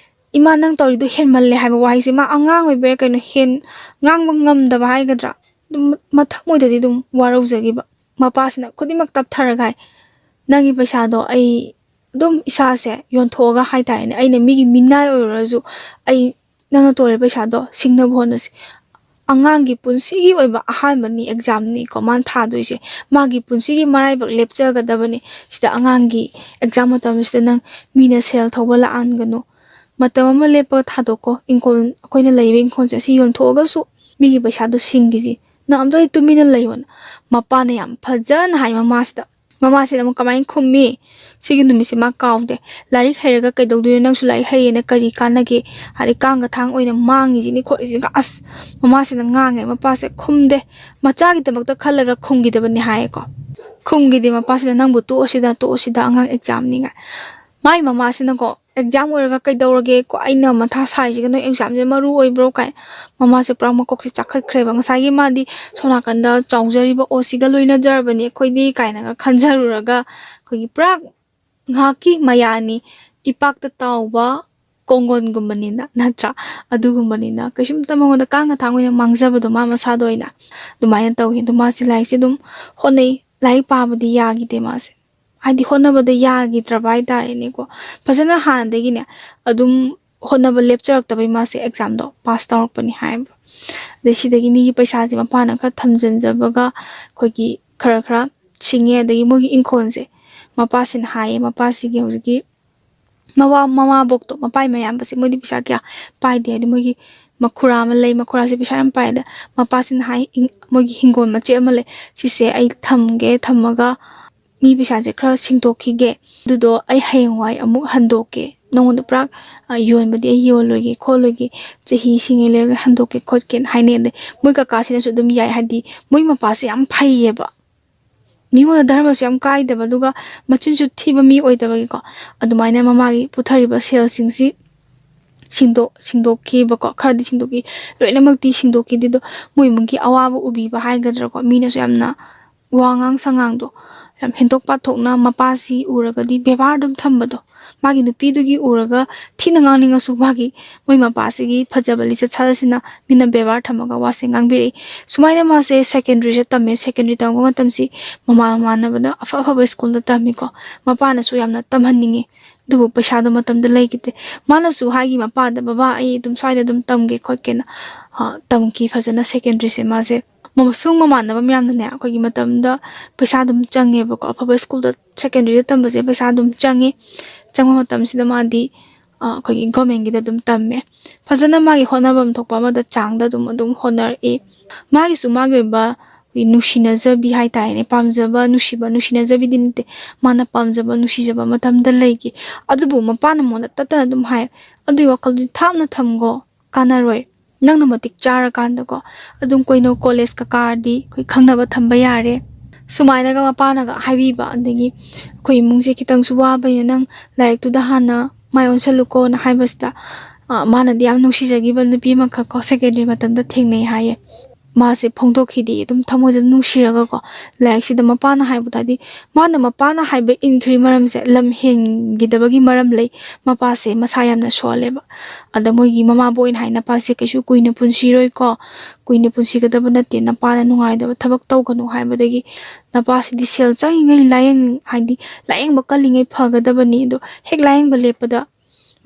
"ꯏꯃꯥ, ꯅꯪ ꯇꯧꯔꯤꯗꯣ ꯍꯦꯟꯃꯜꯂꯦ" ꯍꯥꯏꯕ ꯋꯥꯍꯩꯁꯦ, ꯃꯥ ꯑꯉꯥꯡ ꯑꯣꯏꯕꯩꯔꯥ ꯀꯩꯅꯣ, ꯍꯦꯟ ꯉꯥꯡꯕ ꯉꯝꯗꯕ ꯍꯥꯏꯒꯗ꯭ꯔꯥ, ꯑꯗꯨꯝ ꯃꯊꯃꯣꯏꯗꯗꯤ ꯑꯗꯨꯝ ꯋꯥꯔꯧꯖꯈꯤꯕ꯫ ꯃꯄꯥꯁꯤꯅ ꯈꯨꯗꯤꯡꯃꯛ ꯇꯞꯊꯔꯒ ꯍꯥꯏ, "ꯅꯪꯒꯤ ꯄꯩꯁꯥꯗꯣ ꯑꯩ ꯑꯗꯨꯝ ꯏꯁꯥꯁꯦ ꯌꯣꯟꯊꯣꯛꯑꯒ ꯍꯥꯏꯇꯥꯔꯦꯅꯦ, ꯑꯩꯅ ꯃꯤꯒꯤ ꯃꯤꯅꯥꯏ ꯑꯣꯏꯔꯨꯔꯁꯨ ꯑꯩ ꯅꯪꯅ ꯇꯣꯜꯂꯦ ꯄꯩꯁꯥꯗꯣ ꯁꯤꯡꯅꯕ ꯍꯣꯠꯅꯁꯤ꯫ ꯑꯉꯥꯡꯒꯤ ꯄꯨꯟꯁꯤꯒꯤ ꯑꯣꯏꯕ ꯑꯍꯥꯟꯕꯅꯤ, ꯑꯦꯛꯖꯥꯝꯅꯤꯀꯣ ꯃꯥꯅ ꯊꯥꯗꯣꯏꯁꯦ꯫ ꯃꯥꯒꯤ ꯄꯨꯟꯁꯤꯒꯤ ꯃꯔꯥꯏꯕꯛ ꯂꯦꯞꯆꯒꯗꯕꯅꯤ꯫ ꯁꯤꯗ ꯑꯉꯥꯡꯒꯤ ꯑꯦꯛꯖꯥꯝ ꯃꯇꯝꯁꯤꯗ ꯅꯪ ꯃꯤꯅ ꯁꯦꯜ ꯊꯧꯕ ꯂꯥꯛꯍꯟꯒꯅꯨ꯫ ꯃꯇꯝ ꯑꯃ ꯂꯦꯞꯄꯒ ꯊꯥꯗꯣꯛꯀꯣ꯫ ꯏꯪꯈꯣꯜ, ꯑꯩꯈꯣꯏꯅ ꯂꯩꯔꯤꯕ ꯏꯪꯈꯣꯜꯁꯦ ꯑꯁꯤ ꯌꯣꯟꯊꯣꯛꯑꯒꯁꯨ ꯃꯤꯒꯤ ꯄꯩꯁꯥꯗꯣ ꯁꯤꯡꯈꯤꯁꯤ꯫ ꯅꯪ ꯑꯝꯇ ꯇꯨꯃꯤꯟꯅ ꯂꯩꯌꯣꯅ" ꯃꯄꯥꯅ ꯌꯥꯝ ꯐꯖꯅ ꯍꯥꯏ ꯃꯃꯥꯁꯤꯗ꯫ ꯃꯃꯥꯁꯤꯅ ꯑꯃꯨꯛ ꯀꯃꯥꯏꯅ ꯈꯨꯝꯃꯤ? ꯁꯤꯒꯤ ꯅꯨꯃꯤꯠꯁꯦ ꯃꯥ ꯀꯥꯎꯗꯦ꯫ "ꯂꯥꯏꯔꯤꯛ ꯍꯩꯔꯒ ꯀꯩꯗꯧꯗꯣꯏꯅꯣ? ꯅꯪꯁꯨ ꯂꯥꯏꯔꯤꯛ ꯍꯩꯌꯦꯅ ꯀꯔꯤ ꯀꯥꯟꯅꯒꯦ? ꯍꯥꯏꯗꯤ ꯀꯥꯡꯒ ꯊꯥꯡ ꯑꯣꯏꯅ ꯃꯥꯡꯉꯤꯁꯤꯅꯤ ꯈꯣꯠꯂꯤꯁꯤꯅꯤ"꯫ ꯑꯁ, ꯃꯃꯥꯁꯤꯅ ꯉꯥꯡꯉꯦ, ꯃꯄꯥꯁꯦ ꯈꯨꯝꯗꯦ꯫ ꯃꯆꯥꯒꯤꯗꯃꯛꯇ ꯈꯜꯂꯒ ꯈꯨꯝꯈꯤꯗꯕꯅꯤ ꯍꯥꯏꯌꯦꯀꯣ꯫ ꯈꯨꯝꯈꯤꯗꯦ ꯃꯄꯥꯁꯤꯅ, "ꯅꯪꯕꯨ ꯇꯣꯛꯑꯁꯤꯗ, ꯇꯣꯛꯑꯁꯤꯗ, ꯑꯉꯥꯡ ꯑꯦꯛꯖꯥꯝꯅꯤꯉꯥꯏ"꯫ ꯃꯥꯏ ꯃꯃꯥꯁꯤꯅꯀꯣ, "ꯑꯦꯛꯖꯥꯝ ꯑꯣꯏꯔꯒ ꯀꯩꯗꯧꯔꯒꯦ? ꯀꯣ, ꯑꯩꯅ ꯃꯊꯥ ꯁꯥꯔꯤꯁꯤꯒ ꯅꯣꯏ ꯑꯦꯛꯖꯥꯝꯁꯦ ꯃꯔꯨ ꯑꯣꯏꯕ꯭ꯔꯣ?" ꯀꯥꯏ꯫ ꯃꯃꯥꯁꯦ ꯄꯨꯔꯥ ꯃꯀꯣꯛꯁꯦ ꯆꯥꯈꯠꯈ꯭ꯔꯦꯕ꯫ ꯉꯁꯥꯏꯒꯤ ꯃꯥꯗꯤ ꯁꯣꯝ ꯅꯥꯀꯟꯗ ꯆꯥꯎꯖꯔꯤꯕ ꯑꯣꯁꯤꯒ ꯂꯣꯏꯅꯖꯔꯕꯅꯤ ꯑꯩꯈꯣꯏꯗꯤ ꯀꯥꯏꯅꯒ ꯈꯟꯖꯔꯨꯔꯒ, ꯑꯩꯈꯣꯏꯒꯤ ꯄꯨꯔꯥ ꯉꯥꯏꯍꯥꯛꯀꯤ ꯃꯌꯥꯅꯤ ꯏꯄꯥꯛꯇ ꯇꯥꯎꯕ ꯀꯣꯡꯒꯣꯟꯒꯨꯝꯕꯅꯤꯅ, ꯅꯠꯇ꯭ꯔꯥ? ꯑꯗꯨꯒꯨꯝꯕꯅꯤꯅ ꯀꯩꯁꯨꯝꯇ ꯃꯉꯣꯟꯗ ꯀꯥꯡꯒ ꯊꯥꯡ ꯑꯣꯏꯅ ꯃꯥꯡꯖꯕꯗꯣ ꯃꯥ ꯃꯁꯥꯗ ꯑꯣꯏꯅ ꯑꯗꯨꯃꯥꯏꯅ ꯇꯧꯋꯤ꯫ ꯑꯗꯣ ꯃꯥꯁꯦ ꯂꯥꯏꯔꯤꯛꯁꯦ ꯑꯗꯨꯝ ꯍꯣꯠꯅꯩ, ꯂꯥꯏꯔꯤꯛ ꯄꯥꯕꯗꯤ ꯌꯥꯈꯤꯗꯦ ꯃꯥꯁꯦ꯫ ꯍꯥꯏꯗꯤ ꯍꯣꯠꯅꯕꯗ ꯌꯥꯈꯤꯗ꯭ꯔꯕ ꯍꯥꯏꯇꯥꯔꯦꯅꯦꯀꯣ꯫ ꯐꯖꯅ ꯍꯥꯟꯅꯗꯒꯤꯅꯦ ꯑꯗꯨꯝ ꯍꯣꯠꯅꯕ ꯂꯦꯞꯆꯔꯛꯇꯕꯩ ꯃꯥꯁꯦ ꯑꯦꯛꯖꯥꯝꯗꯣ ꯄꯥꯁ ꯇꯧꯔꯛꯄꯅꯤ ꯍꯥꯏꯌꯦꯕ꯫ ꯑꯗꯩ ꯁꯤꯗꯒꯤ ꯃꯤꯒꯤ ꯄꯩꯁꯥꯁꯦ ꯃꯄꯥꯅ ꯈꯔ ꯊꯝꯖꯤꯟꯖꯕꯒ ꯑꯩꯈꯣꯏꯒꯤ ꯈꯔ ꯈꯔ ꯁꯤꯡꯉꯦ꯫ ꯑꯗꯒꯤ ꯃꯣꯏꯒꯤ ꯏꯪꯈꯣꯜꯁꯦ ꯃꯄꯥꯁꯤꯅ ꯍꯥꯏꯌꯦ, ꯃꯄꯥꯁꯤꯒꯤ ꯍꯧꯖꯤꯛꯀꯤ ꯃꯃꯥ-, ꯃꯃꯥꯕꯣꯛꯇꯣ, ꯃꯄꯥꯏ ꯃꯌꯥꯝꯕꯁꯦ, ꯃꯣꯏꯗꯤ ꯄꯩꯁꯥ ꯀꯌꯥ ꯄꯥꯏꯗꯦ꯫ ꯍꯥꯏꯗꯤ ꯃꯣꯏꯒꯤ ꯃꯈꯨꯔꯥ ꯑꯃ ꯂꯩ, ꯃꯈꯨꯔꯥꯁꯦ ꯄꯩꯁꯥ ꯌꯥꯝ ꯄꯥꯏꯗ꯫ ꯃꯄꯥꯁꯤꯅ ꯍꯥꯏ, "ꯏꯪ-, ꯃꯣꯏꯒꯤ ꯍꯤꯡꯒꯣꯜ ꯃꯆꯦꯠ ꯑꯃ ꯂꯩ, ꯁꯤꯁꯦ ꯑꯩ ꯊꯝꯒꯦ, ꯊꯝꯃꯒ ꯃꯤ ꯄꯩꯁꯥꯁꯦ ꯈꯔ ꯁꯤꯡꯗꯣꯛꯈꯤꯒꯦ, ꯑꯗꯨꯗꯣ ꯑꯩ ꯍꯌꯦꯡꯋꯥꯏ ꯑꯃꯨꯛ ꯍꯟꯗꯣꯛꯀꯦ, ꯅꯉꯣꯟꯗ ꯄꯨꯔꯥ, ꯑ, ꯌꯣꯟꯕꯗꯤ ꯑꯩ ꯌꯣꯜꯂꯣꯏꯒꯦ ꯈꯣꯠꯂꯣꯏꯒꯦ, ꯆꯍꯤ ꯁꯤꯡꯉꯩ ꯂꯩꯔꯒ ꯍꯟꯗꯣꯛꯀꯦ ꯈꯣꯠꯀꯦꯅ" ꯍꯥꯏꯅꯩ꯫ ꯑꯗꯩ ꯃꯣꯏ ꯀꯀꯥꯁꯤꯅꯁꯨ ꯑꯗꯨꯝ ꯌꯥꯏ, ꯍꯥꯏꯗꯤ ꯃꯣꯏ ꯃꯄꯥꯁꯦ ꯌꯥꯝ ꯐꯩꯌꯦꯕ꯫ ꯃꯤꯉꯣꯟꯗ ꯙꯔꯃꯁꯨ ꯌꯥꯝ ꯀꯥꯏꯗꯕ, ꯑꯗꯨꯒ ꯃꯆꯤꯟꯁꯨ ꯊꯤꯕ ꯃꯤ ꯑꯣꯏꯗꯕꯒꯤꯀꯣ, ꯑꯗꯨꯃꯥꯏꯅ ꯃꯃꯥꯒꯤ ꯄꯨꯊꯔꯤꯕ ꯁꯦꯜꯁꯤꯡꯁꯤ ꯁꯤꯡꯗꯣꯛ-, ꯁꯤꯡꯗꯣꯛꯈꯤꯕꯀꯣ, ꯈꯔꯗꯤ ꯁꯤꯡꯗꯣꯛꯈꯤ, ꯂꯣꯏꯅꯃꯛꯇꯤ ꯁꯤꯡꯗꯣꯛꯈꯤꯗꯦ꯫ ꯑꯗꯣ ꯃꯣꯏ ꯏꯃꯨꯡꯒꯤ ꯑꯋꯥꯕ ꯎꯕꯤꯕ ꯍꯥꯏꯒꯗ꯭ꯔꯥꯀꯣ, ꯃꯤꯅꯁꯨ ꯌꯥꯝꯅ ꯋꯥꯉꯥꯡ ꯁꯉꯥꯡꯗꯣ ꯌꯥꯝ ꯍꯦꯟꯗꯣꯛ ꯄꯥꯊꯣꯛꯅ ꯃꯄꯥꯁꯤ ꯎꯔꯒꯗꯤ ꯕꯦꯕꯥꯔ ꯑꯗꯨꯝ ꯊꯝꯕꯗꯣ, ꯃꯥꯒꯤ ꯅꯨꯄꯤꯗꯨꯒꯤ ꯎꯔꯒ ꯊꯤꯅ ꯉꯥꯡꯅꯤꯡꯉꯁꯨ ꯃꯥꯒꯤ, ꯃꯣꯏ ꯃꯄꯥꯁꯤꯒꯤ ꯐꯖꯕ ꯂꯤꯆꯠ ꯁꯥꯖꯠꯁꯤꯅ ꯃꯤꯅ ꯕꯦꯕꯥꯔ ꯊꯝꯃꯒ ꯋꯥꯁꯦ ꯉꯥꯡꯕꯤꯔꯛꯏ꯫ ꯁꯨꯃꯥꯏꯅ ꯃꯥꯁꯦ ꯁꯦꯀꯦꯟꯗꯔꯤꯁꯦ ꯇꯝꯃꯦ꯫ ꯁꯦꯀꯦꯟꯗꯔꯤ ꯇꯝꯕ ꯃꯇꯝꯁꯤ ꯃꯃꯥꯟ ꯃꯃꯥꯟꯅꯕꯗ ꯑꯐ ꯑꯐꯕ ꯁ꯭ꯀꯨꯜꯗ ꯇꯝꯃꯤꯀꯣ꯫ ꯃꯄꯥꯅꯁꯨ ꯌꯥꯝꯅ ꯇꯝꯍꯟꯅꯤꯡꯉꯤ, ꯑꯗꯨꯕꯨ ꯄꯩꯁꯥꯗꯣ ꯃꯇꯝꯗ ꯂꯩꯈꯤꯗꯦ꯫ ꯃꯥꯅꯁꯨ ꯍꯥꯏꯈꯤ ꯃꯄꯥꯗ, "ꯕꯕꯥ, ꯑꯩ ꯑꯗꯨꯝ ꯁ꯭ꯋꯥꯏꯗ ꯑꯗꯨꯝ ꯇꯝꯒꯦ ꯈꯣꯠꯀꯦꯅ"꯫ ꯑ, ꯇꯝꯈꯤ ꯐꯖꯅ ꯁꯦꯀꯦꯟꯗꯔꯤꯁꯦ ꯃꯥꯁꯦ꯫ ꯃꯁꯨꯡ ꯃꯃꯥꯟꯅꯕ ꯃꯌꯥꯝꯅꯅꯦ, ꯑꯩꯈꯣꯏꯒꯤ ꯃꯇꯝꯗ ꯄꯩꯁꯥ ꯑꯗꯨꯝ ꯆꯪꯉꯦꯕꯀꯣ꯫ ꯑꯐꯕ ꯁ꯭ꯀꯨꯜꯗ ꯁꯦꯀꯦꯟꯗꯔꯤꯗ ꯇꯝꯕꯁꯦ ꯄꯩꯁꯥ ꯑꯗꯨꯝ ꯆꯪꯉꯤ꯫ ꯆꯪꯕ ꯃꯇꯝꯁꯤꯗ ꯃꯥꯗꯤ, ꯑ, ꯑꯩꯈꯣꯏꯒꯤ ꯒꯣꯔꯃꯦꯟꯒꯤꯗ ꯑꯗꯨꯝ ꯇꯝꯃꯦ꯫ ꯐꯖꯅ ꯃꯥꯒꯤ ꯍꯣꯠꯅꯐꯝ ꯊꯣꯛꯄ ꯑꯃꯗ ꯆꯥꯡꯗ ꯑꯗꯨꯝ, ꯑꯗꯨꯝ ꯍꯣꯠꯅꯔꯛꯏ꯫ ꯃꯥꯒꯤꯁꯨ ꯃꯥꯒꯤ ꯑꯣꯏꯕ ꯅꯨꯡꯁꯤꯅꯖꯕꯤ ꯍꯥꯏꯇꯥꯔꯦꯅꯦ, ꯄꯥꯝꯖꯕ, ꯅꯨꯡꯁꯤꯕ, ꯅꯨꯡꯁꯤꯅꯖꯕꯤꯗꯤ ꯅꯠꯇꯦ, ꯃꯥꯅ ꯄꯥꯝꯖꯕ, ꯅꯨꯡꯁꯤꯖꯕ ꯃꯇꯝꯗ ꯂꯩꯈꯤ꯫ ꯑꯗꯨꯕꯨ ꯃꯄꯥꯅ ꯃꯉꯣꯟꯗ ꯇꯠꯇꯅ ꯑꯗꯨꯝ ꯍꯥꯏ, "ꯑꯗꯨꯒꯤ ꯋꯥꯈꯜꯗꯨꯗꯤ ꯊꯥꯞꯅ ꯊꯝꯈꯣ, ꯀꯥꯟꯅꯔꯣꯏ꯫ ꯅꯪꯅ ꯃꯇꯤꯛ ꯆꯥꯔꯀꯥꯟꯗꯀꯣ, ꯑꯗꯨꯝ ꯀꯣꯏꯅꯧ, ꯀꯣꯂꯦꯖꯀ ꯀꯥꯔꯗꯤ ꯑꯩꯈꯣꯏ ꯈꯪꯅꯕ ꯊꯝꯕ ꯌꯥꯔꯦ"꯫ ꯁꯨꯃꯥꯏꯅꯒ ꯃꯄꯥꯅꯒ ꯍꯥꯏꯕꯤꯕ, ꯑꯗꯒꯤ ꯑꯩꯈꯣꯏ ꯏꯃꯨꯡꯁꯦ ꯈꯤꯇꯪꯁꯨ ꯋꯥꯕꯅꯤꯅ ꯅꯪ ꯂꯥꯏꯔꯤꯛꯇꯨꯗ ꯍꯥꯟꯅ ꯃꯥꯏ ꯑꯣꯟꯁꯜꯂꯨꯀꯣꯅ ꯍꯥꯏꯕꯁꯤꯗ, ꯑ, ꯃꯥꯅꯗꯤ ꯌꯥꯝ ꯅꯨꯡꯁꯤꯖꯈꯤꯕ ꯅꯨꯄꯤ ꯑꯃꯈꯛ ꯀꯣ, ꯁꯦꯀꯦꯟꯗꯔꯤ ꯃꯇꯝꯗ ꯊꯦꯡꯅꯩ ꯍꯥꯏꯌꯦ꯫ ꯃꯥꯁꯦ ꯐꯣꯡꯗꯣꯛꯈꯤꯗꯦ, ꯑꯗꯨꯝ ꯊꯃꯣꯏꯗ ꯅꯨꯡꯁꯤꯔꯒꯀꯣ, ꯂꯥꯏꯔꯤꯛꯁꯤꯗ ꯃꯄꯥꯅ ꯍꯥꯏꯕꯗ, ꯍꯥꯏꯗꯤ ꯃꯥꯅ ꯃꯄꯥꯅ ꯍꯥꯏꯕ ꯏꯟꯈ꯭ꯔꯤ ꯃꯔꯝꯁꯦ ꯂꯝ ꯍꯦꯟꯈꯤꯗꯕꯒꯤ ꯃꯔꯝ ꯂꯩ꯫ ꯃꯄꯥꯁꯦ ꯃꯁꯥ ꯌꯥꯝꯅ ꯁꯣꯜꯂꯦꯕ꯫ ꯑꯗ ꯃꯣꯏꯒꯤ ꯃꯃꯥꯕꯣꯛ ꯑꯣꯏꯅ ꯍꯥꯏ, "ꯅꯄꯥꯁꯦ ꯀꯩꯁꯨ ꯀꯨꯏꯅ ꯄꯨꯟꯁꯤꯔꯣꯏꯀꯣ, ꯀꯨꯏꯅ ꯄꯨꯟꯁꯤꯒꯗꯕ ꯅꯠꯇꯦ, ꯅꯄꯥꯅ ꯅꯨꯡꯉꯥꯏꯗꯕ ꯊꯕꯛ ꯇꯧꯒꯅꯨ" ꯍꯥꯏꯕꯗꯒꯤ ꯅꯄꯥꯁꯤꯗꯤ ꯁꯦꯜ ꯆꯪꯉꯤꯉꯩ ꯂꯥꯏꯌꯦꯡ-, ꯍꯥꯏꯗꯤ ꯂꯥꯏꯌꯦꯡꯕ ꯀꯜꯂꯤꯉꯩ ꯐꯒꯗꯕꯅꯤ꯫ ꯑꯗꯣ ꯍꯦꯛ ꯂꯥꯏꯌꯦꯡꯕ ꯂꯦꯞꯄꯗ,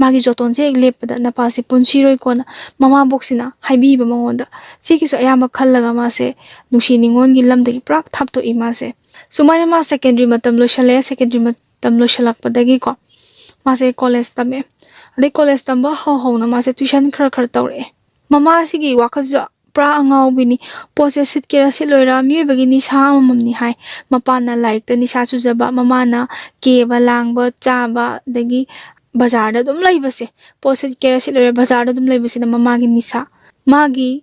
ꯃꯥꯒꯤ ꯖꯣꯇꯣꯟꯁꯦ ꯍꯦꯛ ꯂꯦꯞꯄꯗ ꯅꯄꯥꯁꯦ ꯄꯨꯟꯁꯤꯔꯣꯏꯀꯣꯅ ꯃꯃꯥꯕꯣꯛꯁꯤꯅ ꯍꯥꯏꯕꯤꯕ ꯃꯉꯣꯟꯗ꯫ ꯁꯤꯒꯤꯁꯨ ꯑꯌꯥꯝꯕ ꯈꯜꯂꯒ ꯃꯥꯁꯦ ꯅꯨꯡꯁꯤ ꯅꯤꯉꯣꯟꯒꯤ ꯂꯝꯗꯒꯤ ꯄꯨꯔꯥ ꯊꯥꯞꯇꯣꯛꯏ ꯃꯥꯁꯦ꯫ ꯁꯨꯃꯥꯏꯅ ꯃꯥ ꯁꯦꯀꯦꯟꯗꯔꯤ ꯃꯇꯝ ꯂꯣꯏꯁꯜꯂꯛꯑꯦ꯫ ꯁꯦꯀꯦꯟꯗꯔꯤ ꯃꯇꯝ ꯂꯣꯏꯁꯜꯂꯛꯄꯗꯒꯤꯀꯣ ꯃꯥꯁꯦ ꯀꯣꯂꯦꯖ ꯇꯝꯃꯦ꯫ ꯑꯗꯩ ꯀꯣꯂꯦꯖ ꯇꯝꯕ ꯍꯧ ꯍꯧꯅ ꯃꯥꯁꯦ ꯇ꯭ꯋꯤꯁꯟ ꯈꯔ ꯈꯔ ꯇꯧꯔꯛꯑꯦ꯫ ꯃꯃꯥꯁꯤꯒꯤ ꯋꯥꯈꯜꯁꯨ ꯄꯨꯔꯥ ꯑꯉꯥꯎꯕꯤꯅꯤ꯫ ꯄꯣꯠꯁꯦ ꯁꯤꯠꯀꯦꯔꯥ ꯁꯤꯠꯂꯣꯏꯔꯥ ꯃꯤꯑꯣꯏꯕꯒꯤ ꯅꯤꯁꯥ ꯑꯃꯃꯝꯅꯤ ꯍꯥꯏ꯫ ꯃꯄꯥꯅ ꯂꯥꯏꯔꯤꯛꯇ ꯅꯤꯁꯥ ꯆꯨꯖꯕ, ꯃꯃꯥꯅ ꯀꯦꯕ, ꯂꯥꯡꯕ, ꯆꯥꯕ, ꯑꯗꯒꯤ ꯕꯖꯥꯔꯗ ꯑꯗꯨꯝ ꯂꯩꯕꯁꯦ, ꯄꯣꯠ ꯁꯤꯠꯀꯦꯔꯥ ꯁꯤꯠꯂꯣꯏꯔꯥ ꯕꯖꯥꯔꯗ ꯑꯗꯨꯝ ꯂꯩꯕꯁꯤꯅ ꯃꯃꯥꯒꯤ ꯅꯤꯁꯥ꯫ ꯃꯥꯒꯤ,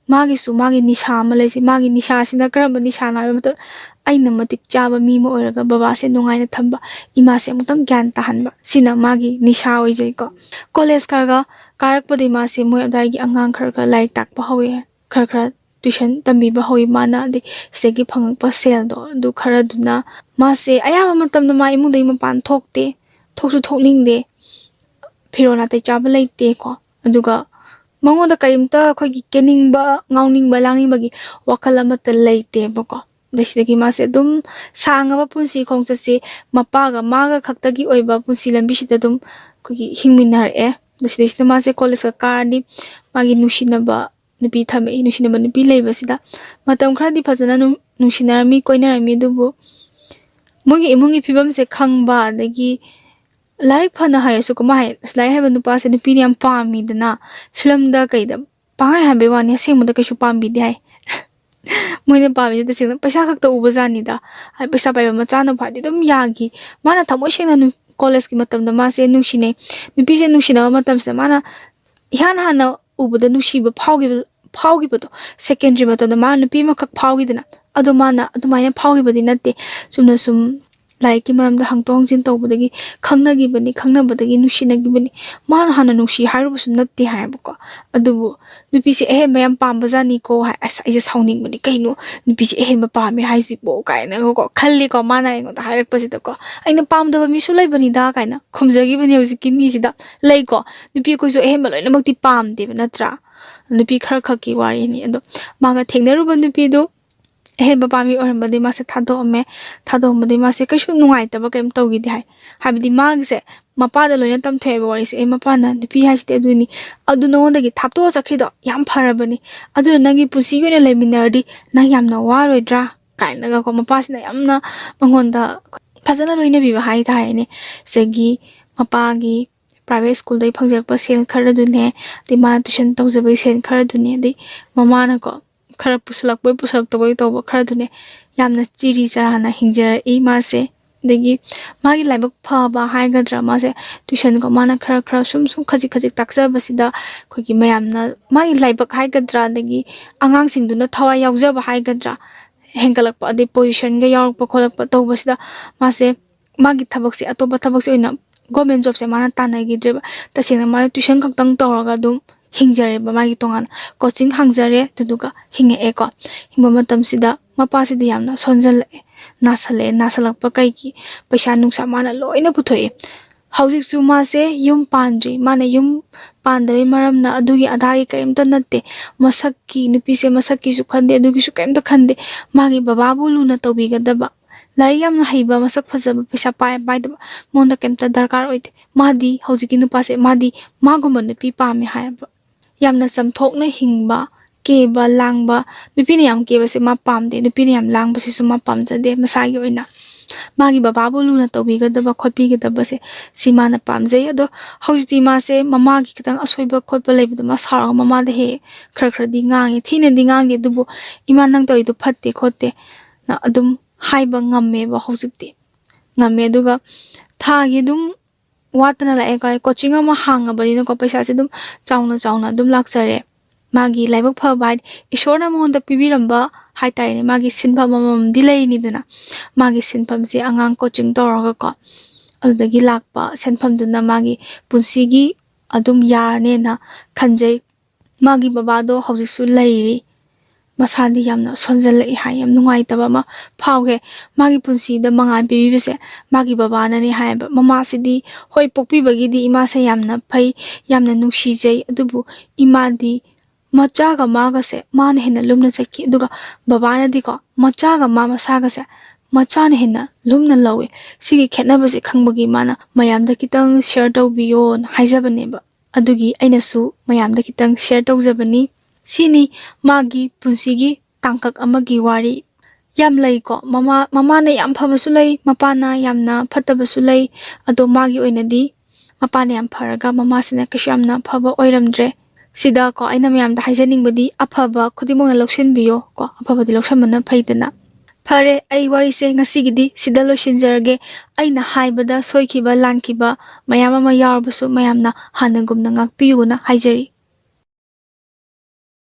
ꯃꯥꯒꯤꯁꯨ ꯃꯥꯒꯤ ꯅꯤꯁꯥ ꯑꯃ ꯂꯩꯖꯩ꯫ ꯃꯥꯒꯤ ꯅꯤꯁꯥꯁꯤꯅ ꯀꯔꯝꯕ ꯅꯤꯁꯥꯅꯣ ꯍꯥꯏꯕ ꯃꯇꯝꯗ, ꯑꯩꯅ ꯃꯇꯤꯛ ꯆꯥꯕ ꯃꯤ ꯑꯃ ꯑꯣꯏꯔꯒ ꯕꯕꯥꯁꯦ ꯅꯨꯡꯉꯥꯏꯅ ꯊꯝꯕ, ꯏꯃꯥꯁꯦ ꯑꯃꯨꯛꯇꯪ ꯒ꯭ꯌꯥꯟ ꯇꯥꯍꯟꯕ, ꯁꯤꯅ ꯃꯥꯒꯤ ꯅꯤꯁꯥ ꯑꯣꯏꯖꯩꯀꯣ꯫ ꯀꯣꯂꯦꯖ ꯀꯥꯔꯒ, ꯀꯥꯔꯛꯄꯗꯒꯤ ꯃꯥꯁꯦ ꯃꯣꯏ ꯑꯗꯨꯋꯥꯏꯒꯤ ꯑꯉꯥꯡ ꯈꯔ ꯈꯔ ꯂꯥꯏꯔꯤꯛ ꯇꯥꯛꯄ ꯍꯧꯋꯦ, ꯈꯔ ꯈꯔ ꯇ꯭ꯋꯤꯁꯟ ꯇꯝꯕꯤꯕ ꯍꯧꯋꯤ ꯃꯥꯅ꯫ ꯑꯗꯩ ꯁꯤꯗꯒꯤ ꯐꯪꯉꯛꯄ ꯁꯦꯜꯗꯣ ꯑꯗꯨ ꯈꯔꯗꯨꯅ ꯃꯥꯁꯦ ꯑꯌꯥꯝꯕ ꯃꯇꯝꯗ ꯃꯥ ꯏꯃꯨꯡꯗꯒꯤ ꯃꯄꯥꯟ ꯊꯣꯛꯇꯦ, ꯊꯣꯛꯁꯨ ꯊꯣꯛꯅꯤꯡꯗꯦ, ꯐꯤꯔꯣꯜ ꯅꯥꯇꯩ ꯆꯥꯕ ꯂꯩꯇꯦꯀꯣ꯫ ꯑꯗꯨꯒ ꯃꯉꯣꯟꯗ ꯀꯔꯤꯝꯇ ꯑꯩꯈꯣꯏꯒꯤ ꯀꯦꯅꯤꯡꯕ, ꯉꯥꯎꯅꯤꯡꯕ, ꯂꯥꯡꯅꯤꯡꯕꯒꯤ ꯋꯥꯈꯜ ꯑꯃꯠꯇ ꯂꯩꯇꯦꯕꯀꯣ꯫ ꯑꯗꯩ ꯁꯤꯗꯒꯤ ꯃꯥꯁꯦ ꯑꯗꯨꯝ ꯁꯥꯡꯉꯕ ꯄꯨꯟꯁꯤ ꯈꯣꯡꯆꯠꯁꯦ ꯃꯄꯥꯒ ꯃꯥꯒ ꯈꯛꯇꯒꯤ ꯑꯣꯏꯕ ꯄꯨꯟꯁꯤ ꯂꯝꯕꯤꯁꯤꯗ ꯑꯗꯨꯝ ꯑꯩꯈꯣꯏꯒꯤ ꯍꯤꯡꯃꯤꯟꯅꯔꯛꯑꯦ꯫ ꯑꯗ ꯁꯤꯗꯩꯁꯤꯗ ꯃꯥꯁꯦ ꯀꯣꯂꯦꯖꯀ ꯀꯥꯔꯅꯤ, ꯃꯥꯒꯤ ꯅꯨꯡꯁꯤꯅꯕ ꯅꯨꯄꯤ ꯊꯝꯃꯛꯏ꯫ ꯅꯨꯡꯁꯤꯅꯕ ꯅꯨꯄꯤ ꯂꯩꯕꯁꯤꯗ ꯃꯇꯝ ꯈꯔꯗꯤ ꯐꯖꯅ ꯅꯨꯡ-, ꯅꯨꯡꯁꯤꯅꯔꯝꯃꯤ, ꯀꯣꯏꯅꯔꯝꯃꯤ, ꯑꯗꯨꯕꯨ ꯃꯣꯏꯒꯤ ꯏꯃꯨꯡꯒꯤ ꯐꯤꯕꯝꯁꯦ ꯈꯪꯕ, ꯑꯗꯒꯤ ꯂꯥꯏꯔꯤꯛ ꯐꯅ ꯍꯩꯔꯁꯨ, ꯀꯃꯥꯏ ꯍꯥꯏ, ꯑꯁ, ꯂꯥꯏꯔꯤꯛ ꯍꯩꯕ ꯅꯨꯄꯥꯁꯦ ꯅꯨꯄꯤꯅ ꯌꯥꯝ ꯄꯥꯝꯃꯤꯗꯅ, ꯐꯤꯂꯝꯗ ꯀꯩꯗ ꯄꯥꯡꯍꯥꯏ ꯍꯥꯏꯕꯩ ꯋꯥꯅꯤ, ꯑꯁꯦꯡꯕꯗ ꯀꯩꯁꯨ ꯄꯥꯝꯕꯤꯗꯦ ꯍꯥꯏ꯫ ꯃꯣꯏꯅ ꯄꯥꯝꯃꯤꯁꯦ ꯇꯁꯦꯡꯅ ꯄꯩꯁꯥ ꯈꯛꯇ ꯎꯕ ꯖꯥꯠꯅꯤꯗ꯫ ꯍꯥꯏꯗꯤ ꯄꯩꯁꯥ ꯄꯥꯏꯕ ꯃꯆꯥꯅ ꯐꯥꯗꯤ ꯑꯗꯨꯝ ꯌꯥꯈꯤ꯫ ꯃꯥꯅ ꯊꯃꯣꯏ ꯁꯦꯡꯅ ꯅꯨ-, ꯀꯣꯂꯦꯖꯀꯤ ꯃꯇꯝꯗ ꯃꯥꯁꯦ ꯅꯨꯡꯁꯤꯅꯩ꯫ ꯅꯨꯄꯤꯁꯦ ꯅꯨꯡꯁꯤꯅꯕ ꯃꯇꯝꯁꯤꯗ ꯃꯥꯅ ꯏꯍꯥꯟ ꯍꯥꯟꯅ ꯎꯕꯗ ꯅꯨꯡꯁꯤꯕ ꯐꯥꯎꯈꯤꯕ, ꯐꯥꯎꯈꯤꯕꯗꯣ, ꯁꯦꯀꯦꯟꯗ꯭ꯔꯤ ꯃꯇꯝꯗ ꯃꯥꯅ ꯅꯨꯄꯤ ꯑꯃꯈꯛ ꯐꯥꯎꯈꯤꯗꯅ, ꯑꯗꯣ ꯃꯥꯅ ꯑꯗꯨꯃꯥꯏꯅ ꯐꯥꯎꯈꯤꯕꯗꯤ ꯅꯠꯇꯦ꯫ ꯆꯨꯝꯅ ꯁꯨꯝ ꯂꯥꯏꯔꯤꯛꯀꯤ ꯃꯔꯝꯗ ꯍꯪꯗꯣꯛ ꯍꯪꯖꯤꯟ ꯇꯧꯕꯗꯒꯤ ꯈꯪꯅꯈꯤꯕꯅꯤ, ꯈꯪꯅꯕꯗꯒꯤ ꯅꯨꯡꯁꯤꯅꯈꯤꯕꯅꯤ꯫ ꯃꯥꯅ ꯍꯥꯟꯅ ꯅꯨꯡꯁꯤ ꯍꯥꯏꯔꯨꯕꯁꯨ ꯅꯠꯇꯦ ꯍꯥꯏꯌꯦꯕꯀꯣ꯫ ꯑꯗꯨꯕꯨ ꯅꯨꯄꯤꯁꯦ ꯑꯍꯦꯟꯕ ꯌꯥꯝ ꯄꯥꯝꯕ ꯖꯥꯠꯅꯤꯀꯣ ꯍꯥꯏ꯫ ꯑꯁ, ꯑꯩꯁꯦ ꯁꯥꯎꯅꯤꯡꯕꯅꯤ, "ꯀꯩꯅꯣ ꯅꯨꯄꯤꯁꯦ ꯑꯍꯦꯟꯕ ꯄꯥꯝꯃꯦ ꯍꯥꯏꯁꯤꯕꯣ?" ꯀꯥꯏꯅꯒꯀꯣ ꯈꯜꯂꯤꯀꯣ, ꯃꯥꯅ ꯑꯩꯉꯣꯟꯗ ꯍꯥꯏꯔꯛꯄꯁꯤꯗꯀꯣ꯫ "ꯑꯩꯅ ꯄꯥꯝꯗꯕ ꯃꯤꯁꯨ ꯂꯩꯕꯅꯤꯗ" ꯀꯥꯏꯅ ꯈꯨꯝꯖꯈꯤꯕꯅꯦ ꯍꯧꯖꯤꯛꯀꯤ ꯃꯤꯁꯤꯗ꯫ ꯂꯩꯀꯣ, ꯅꯨꯄꯤ ꯑꯩꯈꯣꯏꯁꯨ ꯑꯍꯦꯟꯕ ꯂꯣꯏꯅꯃꯛꯇꯤ ꯄꯥꯝꯗꯦꯕ, ꯅꯠꯇ꯭ꯔꯥ? ꯅꯨꯄꯤ ꯈꯔ ꯈꯛꯀꯤ ꯋꯥꯔꯤꯅꯤ꯫ ꯑꯗꯣ ꯃꯥꯒ ꯊꯦꯡꯅꯔꯨꯕ ꯅꯨꯄꯤꯗꯨ ꯑꯍꯦꯟꯕ ꯄꯥꯝꯃꯤ ꯑꯣꯏꯔꯝꯕꯗꯤ ꯃꯥꯁꯦ ꯊꯥꯗꯣꯛꯑꯝꯃꯦ꯫ ꯊꯥꯗꯣꯛꯑꯝꯕꯗꯤ ꯃꯥꯁꯦ ꯀꯩꯁꯨ ꯅꯨꯡꯉꯥꯏꯇꯕ ꯀꯩꯝ ꯇꯧꯈꯤꯗꯦ ꯍꯥꯏ꯫ ꯍꯥꯏꯕꯗꯤ ꯃꯥꯒꯤꯁꯦ ꯃꯄꯥꯗ ꯂꯣꯏꯅ ꯇꯝꯊꯣꯛꯑꯦꯕ ꯋꯥꯔꯤꯁꯦ꯫ "ꯑꯦ, ꯃꯄꯥꯅ ꯅꯨꯄꯤ ꯍꯥꯏꯁꯤꯗꯤ ꯑꯗꯨꯅꯤ, ꯑꯗꯨ ꯅꯉꯣꯟꯗꯒꯤ ꯊꯥꯞꯇꯣꯛꯑ ꯆꯠꯈ꯭ꯔꯤꯗꯣ ꯌꯥꯝ ꯐꯔꯕꯅꯤ, ꯑꯗꯨꯅ ꯅꯪꯒꯤ ꯄꯨꯟꯁꯤꯒꯤ ꯑꯣꯏꯅ ꯂꯩꯃꯤꯟꯅꯔꯗꯤ ꯅꯪ ꯌꯥꯝꯅ ꯋꯥꯔꯣꯏꯗ꯭ꯔꯥ?" ꯀꯥꯏꯅꯒꯀꯣ, ꯃꯄꯥꯁꯤꯅ ꯌꯥꯝꯅ ꯃꯉꯣꯟꯗ ꯐꯖꯅ ꯂꯣꯏꯅꯕꯤꯕ ꯍꯥꯏꯇꯥꯔꯦꯅꯦ꯫ ꯁꯤꯗꯒꯤ ꯃꯄꯥꯒꯤ ꯄ꯭ꯔꯥꯏꯚꯦꯠ ꯁ꯭ꯀꯨꯜꯗꯒꯤ ꯐꯪꯖꯔꯛꯄ ꯁꯦꯜ ꯈꯔꯗꯨꯅꯦ, ꯑꯗꯩ ꯃꯥꯅ ꯇꯨꯏꯁꯟ ꯇꯧꯖꯕꯒꯤ ꯁꯦꯜ ꯈꯔꯗꯨꯅꯦ, ꯑꯗꯩ ꯃꯃꯥꯅꯀꯣ ꯈꯔ ꯄꯨꯁꯜꯂꯛꯄꯣꯏ ꯄꯨꯁꯜꯂꯛꯇꯕꯣꯏ ꯇꯧꯕ ꯈꯔꯗꯨꯅꯦ, ꯌꯥꯝꯅ ꯆꯤꯔꯤ ꯆꯔꯥꯅ ꯍꯤꯡꯖꯔꯛꯏ ꯃꯥꯁꯦ꯫ ꯑꯗꯒꯤ ꯃꯥꯒꯤ ꯂꯥꯏꯕꯛ ꯐꯕ ꯍꯥꯏꯒꯗ꯭ꯔꯥ, ꯃꯥꯁꯦ ꯇꯨꯏꯁꯟꯒ ꯃꯥꯅ ꯈꯔ ꯈꯔ ꯁꯨꯝ ꯁꯨꯝ ꯈꯖꯤꯛ ꯈꯖꯤꯛ ꯇꯥꯛꯆꯕꯁꯤꯗ ꯑꯩꯈꯣꯏꯒꯤ ꯃꯌꯥꯝꯅ ꯃꯥꯒꯤ ꯂꯥꯏꯕꯛ ꯍꯥꯏꯒꯗ꯭ꯔꯥ, ꯑꯗꯒꯤ ꯑꯉꯥꯡꯁꯤꯡꯗꯨꯅ ꯊꯋꯥꯏ ꯌꯥꯎꯖꯕ ꯍꯥꯏꯒꯗ꯭ꯔꯥ, ꯍꯦꯟꯒꯠꯂꯛꯄ, ꯑꯗꯩ ꯄꯣꯖꯤꯁꯟꯒ ꯌꯥꯎꯔꯛꯄ ꯈꯣꯠꯂꯛꯄ ꯇꯧꯕꯁꯤꯗ ꯃꯥꯁꯦ ꯃꯥꯒꯤ ꯊꯕꯛꯁꯦ, ꯑꯇꯣꯞꯄ ꯊꯕꯛꯁꯦ ꯑꯣꯏꯅ, ꯒꯣꯔꯃꯦꯟ ꯖꯣꯕꯁꯦ ꯃꯥꯅ ꯇꯥꯟꯅꯈꯤꯗ꯭ꯔꯦꯕ꯫ ꯇꯁꯦꯡꯅ ꯃꯥꯅ ꯇꯨꯏꯁꯟ ꯈꯛꯇꯪ ꯇꯧꯔꯒ ꯑꯗꯨꯝ ꯍꯤꯡꯖꯔꯦꯕ, ꯃꯥꯒꯤ ꯇꯣꯉꯥꯟꯅ ꯀꯣꯆꯤꯡ ꯍꯥꯡꯖꯔꯦ꯫ ꯑꯗꯨꯗꯨꯒ ꯍꯤꯡꯉꯛꯑꯦꯀꯣ꯫ ꯍꯤꯡꯕ ꯃꯇꯝꯁꯤꯗ ꯃꯄꯥꯁꯤꯗꯤ ꯌꯥꯝꯅ ꯁꯣꯟꯖꯜꯂꯛꯑꯦ, ꯅꯥꯁꯜꯂꯛꯑꯦ꯫ ꯅꯥꯁꯜꯂꯛꯄ ꯀꯩꯒꯤ? ꯄꯩꯁꯥ ꯅꯨꯡꯁꯥ ꯃꯥꯅ ꯂꯣꯏꯅ ꯄꯨꯊꯣꯛꯑꯦ꯫ ꯍꯧꯖꯤꯛꯁꯨ ꯃꯥꯁꯦ ꯌꯨꯝ ꯄꯥꯟꯗ꯭ꯔꯤ꯫ ꯃꯥꯅ ꯌꯨꯝ ꯄꯥꯟꯗꯕꯩ ꯃꯔꯝꯅ ꯑꯗꯨꯒꯤ ꯑꯗꯥꯒꯤ ꯀꯔꯤꯝꯇ ꯅꯠꯇꯦ꯫ ꯃꯁꯛꯀꯤ, ꯅꯨꯄꯤꯁꯦ ꯃꯁꯛꯀꯤꯁꯨ ꯈꯟꯗꯦ, ꯑꯗꯨꯒꯤꯁꯨ ꯀꯔꯤꯝꯇ ꯈꯟꯗꯦ꯫ ꯃꯥꯒꯤ ꯕꯕꯥꯕꯨ ꯂꯨꯅ ꯇꯧꯕꯤꯒꯗꯕ, ꯂꯥꯏꯔꯤꯛ ꯌꯥꯝꯅ ꯍꯩꯕ, ꯃꯁꯛ ꯐꯖꯕ, ꯄꯩꯁꯥ ꯄꯥꯏ ꯄꯥꯏꯗꯕ, ꯃꯉꯣꯟꯗ ꯀꯩꯝꯇ ꯗꯔꯀꯥꯔ ꯑꯣꯏꯗꯦ꯫ ꯃꯥꯗꯤ, ꯍꯧꯖꯤꯛꯀꯤ ꯅꯨꯄꯥꯁꯦ, ꯃꯥꯗꯤ ꯃꯥꯒꯨꯝꯕ ꯅꯨꯄꯤ ꯄꯥꯝꯃꯦ ꯍꯥꯏꯌꯦꯕ꯫ ꯌꯥꯝꯅ ꯆꯝꯊꯣꯛꯅ ꯍꯤꯡꯕ, ꯀꯦꯕ ꯂꯥꯡꯕ꯫ ꯅꯨꯄꯤꯅ ꯌꯥꯝ ꯀꯦꯕꯁꯦ ꯃꯥ ꯄꯥꯝꯗꯦ, ꯅꯨꯄꯤꯅ ꯌꯥꯝ ꯂꯥꯡꯕꯁꯤꯁꯨ ꯃꯥ ꯄꯥꯝꯖꯗꯦ ꯃꯁꯥꯒꯤ ꯑꯣꯏꯅ꯫ ꯃꯥꯒꯤ ꯕꯕꯥꯕꯨ ꯂꯨꯅ ꯇꯧꯕꯤꯒꯗꯕ ꯈꯣꯠꯄꯤꯒꯗꯕꯁꯦ, ꯁꯤ ꯃꯥꯅ ꯄꯥꯝꯖꯩ꯫ ꯑꯗꯣ ꯍꯧꯖꯤꯛꯇꯤ ꯃꯥꯁꯦ ꯃꯃꯥꯒꯤ ꯈꯤꯇꯪ ꯑꯁꯣꯏꯕ ꯈꯣꯠꯄ ꯂꯩꯕꯗꯣ ꯃꯥ ꯁꯥꯎꯔꯒ ꯃꯃꯥꯗ ꯍꯦꯛ ꯈꯔ ꯈꯔꯗꯤ ꯉꯥꯡꯉꯦ꯫ ꯊꯤꯅꯗꯤ ꯉꯥꯡꯗꯦ, ꯑꯗꯨꯕꯨ "ꯏꯃꯥ, ꯅꯪ ꯇꯧꯔꯤꯗꯣ ꯐꯠꯇꯦ ꯈꯣꯠꯇꯦ" ꯅ ꯑꯗꯨꯝ ꯍꯥꯏꯕ ꯉꯝꯃꯦꯕ ꯍꯧꯖꯤꯛꯇꯤ꯫ ꯉꯝꯃꯦ꯫ ꯑꯗꯨꯒ ꯊꯥꯒꯤ ꯑꯗꯨꯝ ꯋꯥꯠꯇꯅ ꯂꯥꯛꯑꯦ꯫ ꯀꯣꯆꯤꯡ ꯑꯃ ꯍꯥꯡꯉꯕꯅꯤꯅꯀꯣ, ꯄꯩꯁꯥꯁꯦ ꯑꯗꯨꯝ ꯆꯥꯎꯅ ꯆꯥꯎꯅ ꯑꯗꯨꯝ ꯂꯥꯛꯆꯔꯦ꯫ ꯃꯥꯒꯤ ꯂꯥꯏꯕꯛ ꯐꯕ ꯍꯥꯏꯗꯤ ꯏꯁꯣꯔꯅ ꯃꯉꯣꯟꯗ ꯄꯤꯕꯤꯔꯝꯕ ꯍꯥꯏꯇꯥꯔꯦꯅꯦ, ꯃꯥꯒꯤ ꯁꯤꯟꯐꯝ ꯑꯃꯃꯝꯗꯤ ꯂꯩꯔꯤꯅꯤꯗꯅ꯫ ꯃꯥꯒꯤ ꯁꯤꯟꯐꯝꯁꯦ ꯑꯉꯥꯡ ꯀꯣꯆꯤꯡ ꯇꯧꯔꯒꯀꯣ, ꯑꯗꯨꯗꯒꯤ ꯂꯥꯛꯄ ꯁꯦꯟꯐꯝꯗꯨꯅ ꯃꯥꯒꯤ ꯄꯨꯟꯁꯤꯒꯤ ꯑꯗꯨꯝ ꯌꯥꯔꯅꯦꯅ ꯈꯟꯖꯩ꯫ ꯃꯥꯒꯤ ꯕꯕꯥꯗꯣ ꯍꯧꯖꯤꯛꯁꯨ ꯂꯩꯔꯤ꯫ ꯃꯁꯥꯗꯤ ꯌꯥꯝꯅ ꯁꯣꯟꯖꯜꯂꯛꯑꯦ ꯍꯥꯏ, ꯌꯥꯝ ꯅꯨꯡꯉꯥꯏꯇꯕ ꯑꯃ ꯐꯥꯎꯈ꯭ꯔꯦ꯫ ꯃꯥꯒꯤ ꯄꯨꯟꯁꯤꯗ ꯃꯉꯥꯜ ꯄꯤꯕꯤꯕꯁꯦ ꯃꯥꯒꯤ ꯕꯕꯥꯅꯅꯦ ꯍꯥꯏꯌꯦꯕ꯫ ꯃꯃꯥꯁꯤꯗꯤ ꯍꯣꯏ, ꯄꯣꯛꯄꯤꯕꯒꯤꯗꯤ ꯏꯃꯥꯁꯦ ꯌꯥꯝꯅ ꯐꯩ, ꯌꯥꯝꯅ ꯅꯨꯡꯁꯤꯖꯩ, ꯑꯗꯨꯕꯨ ꯏꯃꯥꯗꯤ ꯃꯆꯥꯒ ꯃꯥꯒꯁꯦ ꯃꯥꯅ ꯍꯦꯟꯅ ꯂꯨꯝꯅ ꯆꯠꯈꯤ꯫ ꯑꯗꯨꯒ ꯕꯕꯥꯅꯗꯤꯀꯣ, ꯃꯆꯥꯒ ꯃꯥ ꯃꯁꯥꯒꯁꯦ ꯃꯆꯥꯅ ꯍꯦꯟꯅ ꯂꯨꯝꯅ ꯂꯧꯋꯦ꯫ ꯁꯤꯒꯤ ꯈꯦꯠꯅꯕꯁꯦ ꯈꯪꯕꯒꯤ ꯃꯥꯅ ꯃꯌꯥꯝꯗ ꯈꯤꯇꯪ ꯁꯤꯌꯔ ꯇꯧꯕꯤꯌꯣꯅ ꯍꯥꯏꯖꯕꯅꯦꯕ꯫ ꯑꯗꯨꯒꯤ ꯑꯩꯅꯁꯨ ꯃꯌꯥꯝꯗ ꯈꯤꯇꯪ ꯁꯤꯌꯔ ꯇꯧꯖꯕꯅꯤ꯫ ꯁꯤꯅꯤ ꯃꯥꯒꯤ ꯄꯨꯟꯁꯤꯒꯤ ꯇꯥꯡꯀꯛ ꯑꯃꯒꯤ ꯋꯥꯔꯤ꯫ ꯌꯥꯝ ꯂꯩꯀꯣ, ꯃꯃꯥ, ꯃꯃꯥꯅ ꯌꯥꯝ ꯐꯕꯁꯨ ꯂꯩ, ꯃꯄꯥꯅ ꯌꯥꯝꯅ ꯐꯠꯇꯕꯁꯨ ꯂꯩ꯫ ꯑꯗꯣ ꯃꯥꯒꯤ ꯑꯣꯏꯅꯗꯤ ꯃꯄꯥꯅ ꯌꯥꯝ ꯐꯔꯒ ꯃꯃꯥꯁꯤꯅ ꯀꯩꯁꯨ ꯌꯥꯝꯅ ꯐꯕ ꯑꯣꯏꯔꯝꯗ꯭ꯔꯦ꯫ ꯁꯤꯗ ꯀꯣ, ꯑꯩꯅ ꯃꯌꯥꯝꯗ ꯍꯥꯏꯖꯅꯤꯡꯕꯗꯤ, ꯑꯐꯕ ꯈꯨꯗꯤꯡꯃꯛꯅ ꯂꯧꯁꯤꯟꯕꯤꯌꯣ ꯀꯣ, ꯑꯐꯕꯗꯤ ꯂꯧꯁꯟꯕꯅ ꯐꯩꯗꯅ꯫ ꯐꯔꯦ, ꯑꯩ ꯋꯥꯔꯤꯁꯦ ꯉꯁꯤꯒꯤꯗꯤ ꯁꯤꯗ ꯂꯣꯏꯁꯤꯟꯖꯔꯒꯦ꯫ ꯑꯩꯅ ꯍꯥꯏꯕꯗ ꯁꯣꯏꯈꯤꯕ, ꯂꯥꯟꯈꯤꯕ ꯃꯌꯥꯝ ꯑꯃ ꯌꯥꯎꯔꯕꯁꯨ ꯃꯌꯥꯝꯅ ꯍꯥꯟꯅꯒꯨꯝꯅ ꯉꯥꯛꯄꯤꯌꯨꯅ ꯍꯥꯏꯖꯔꯤ꯫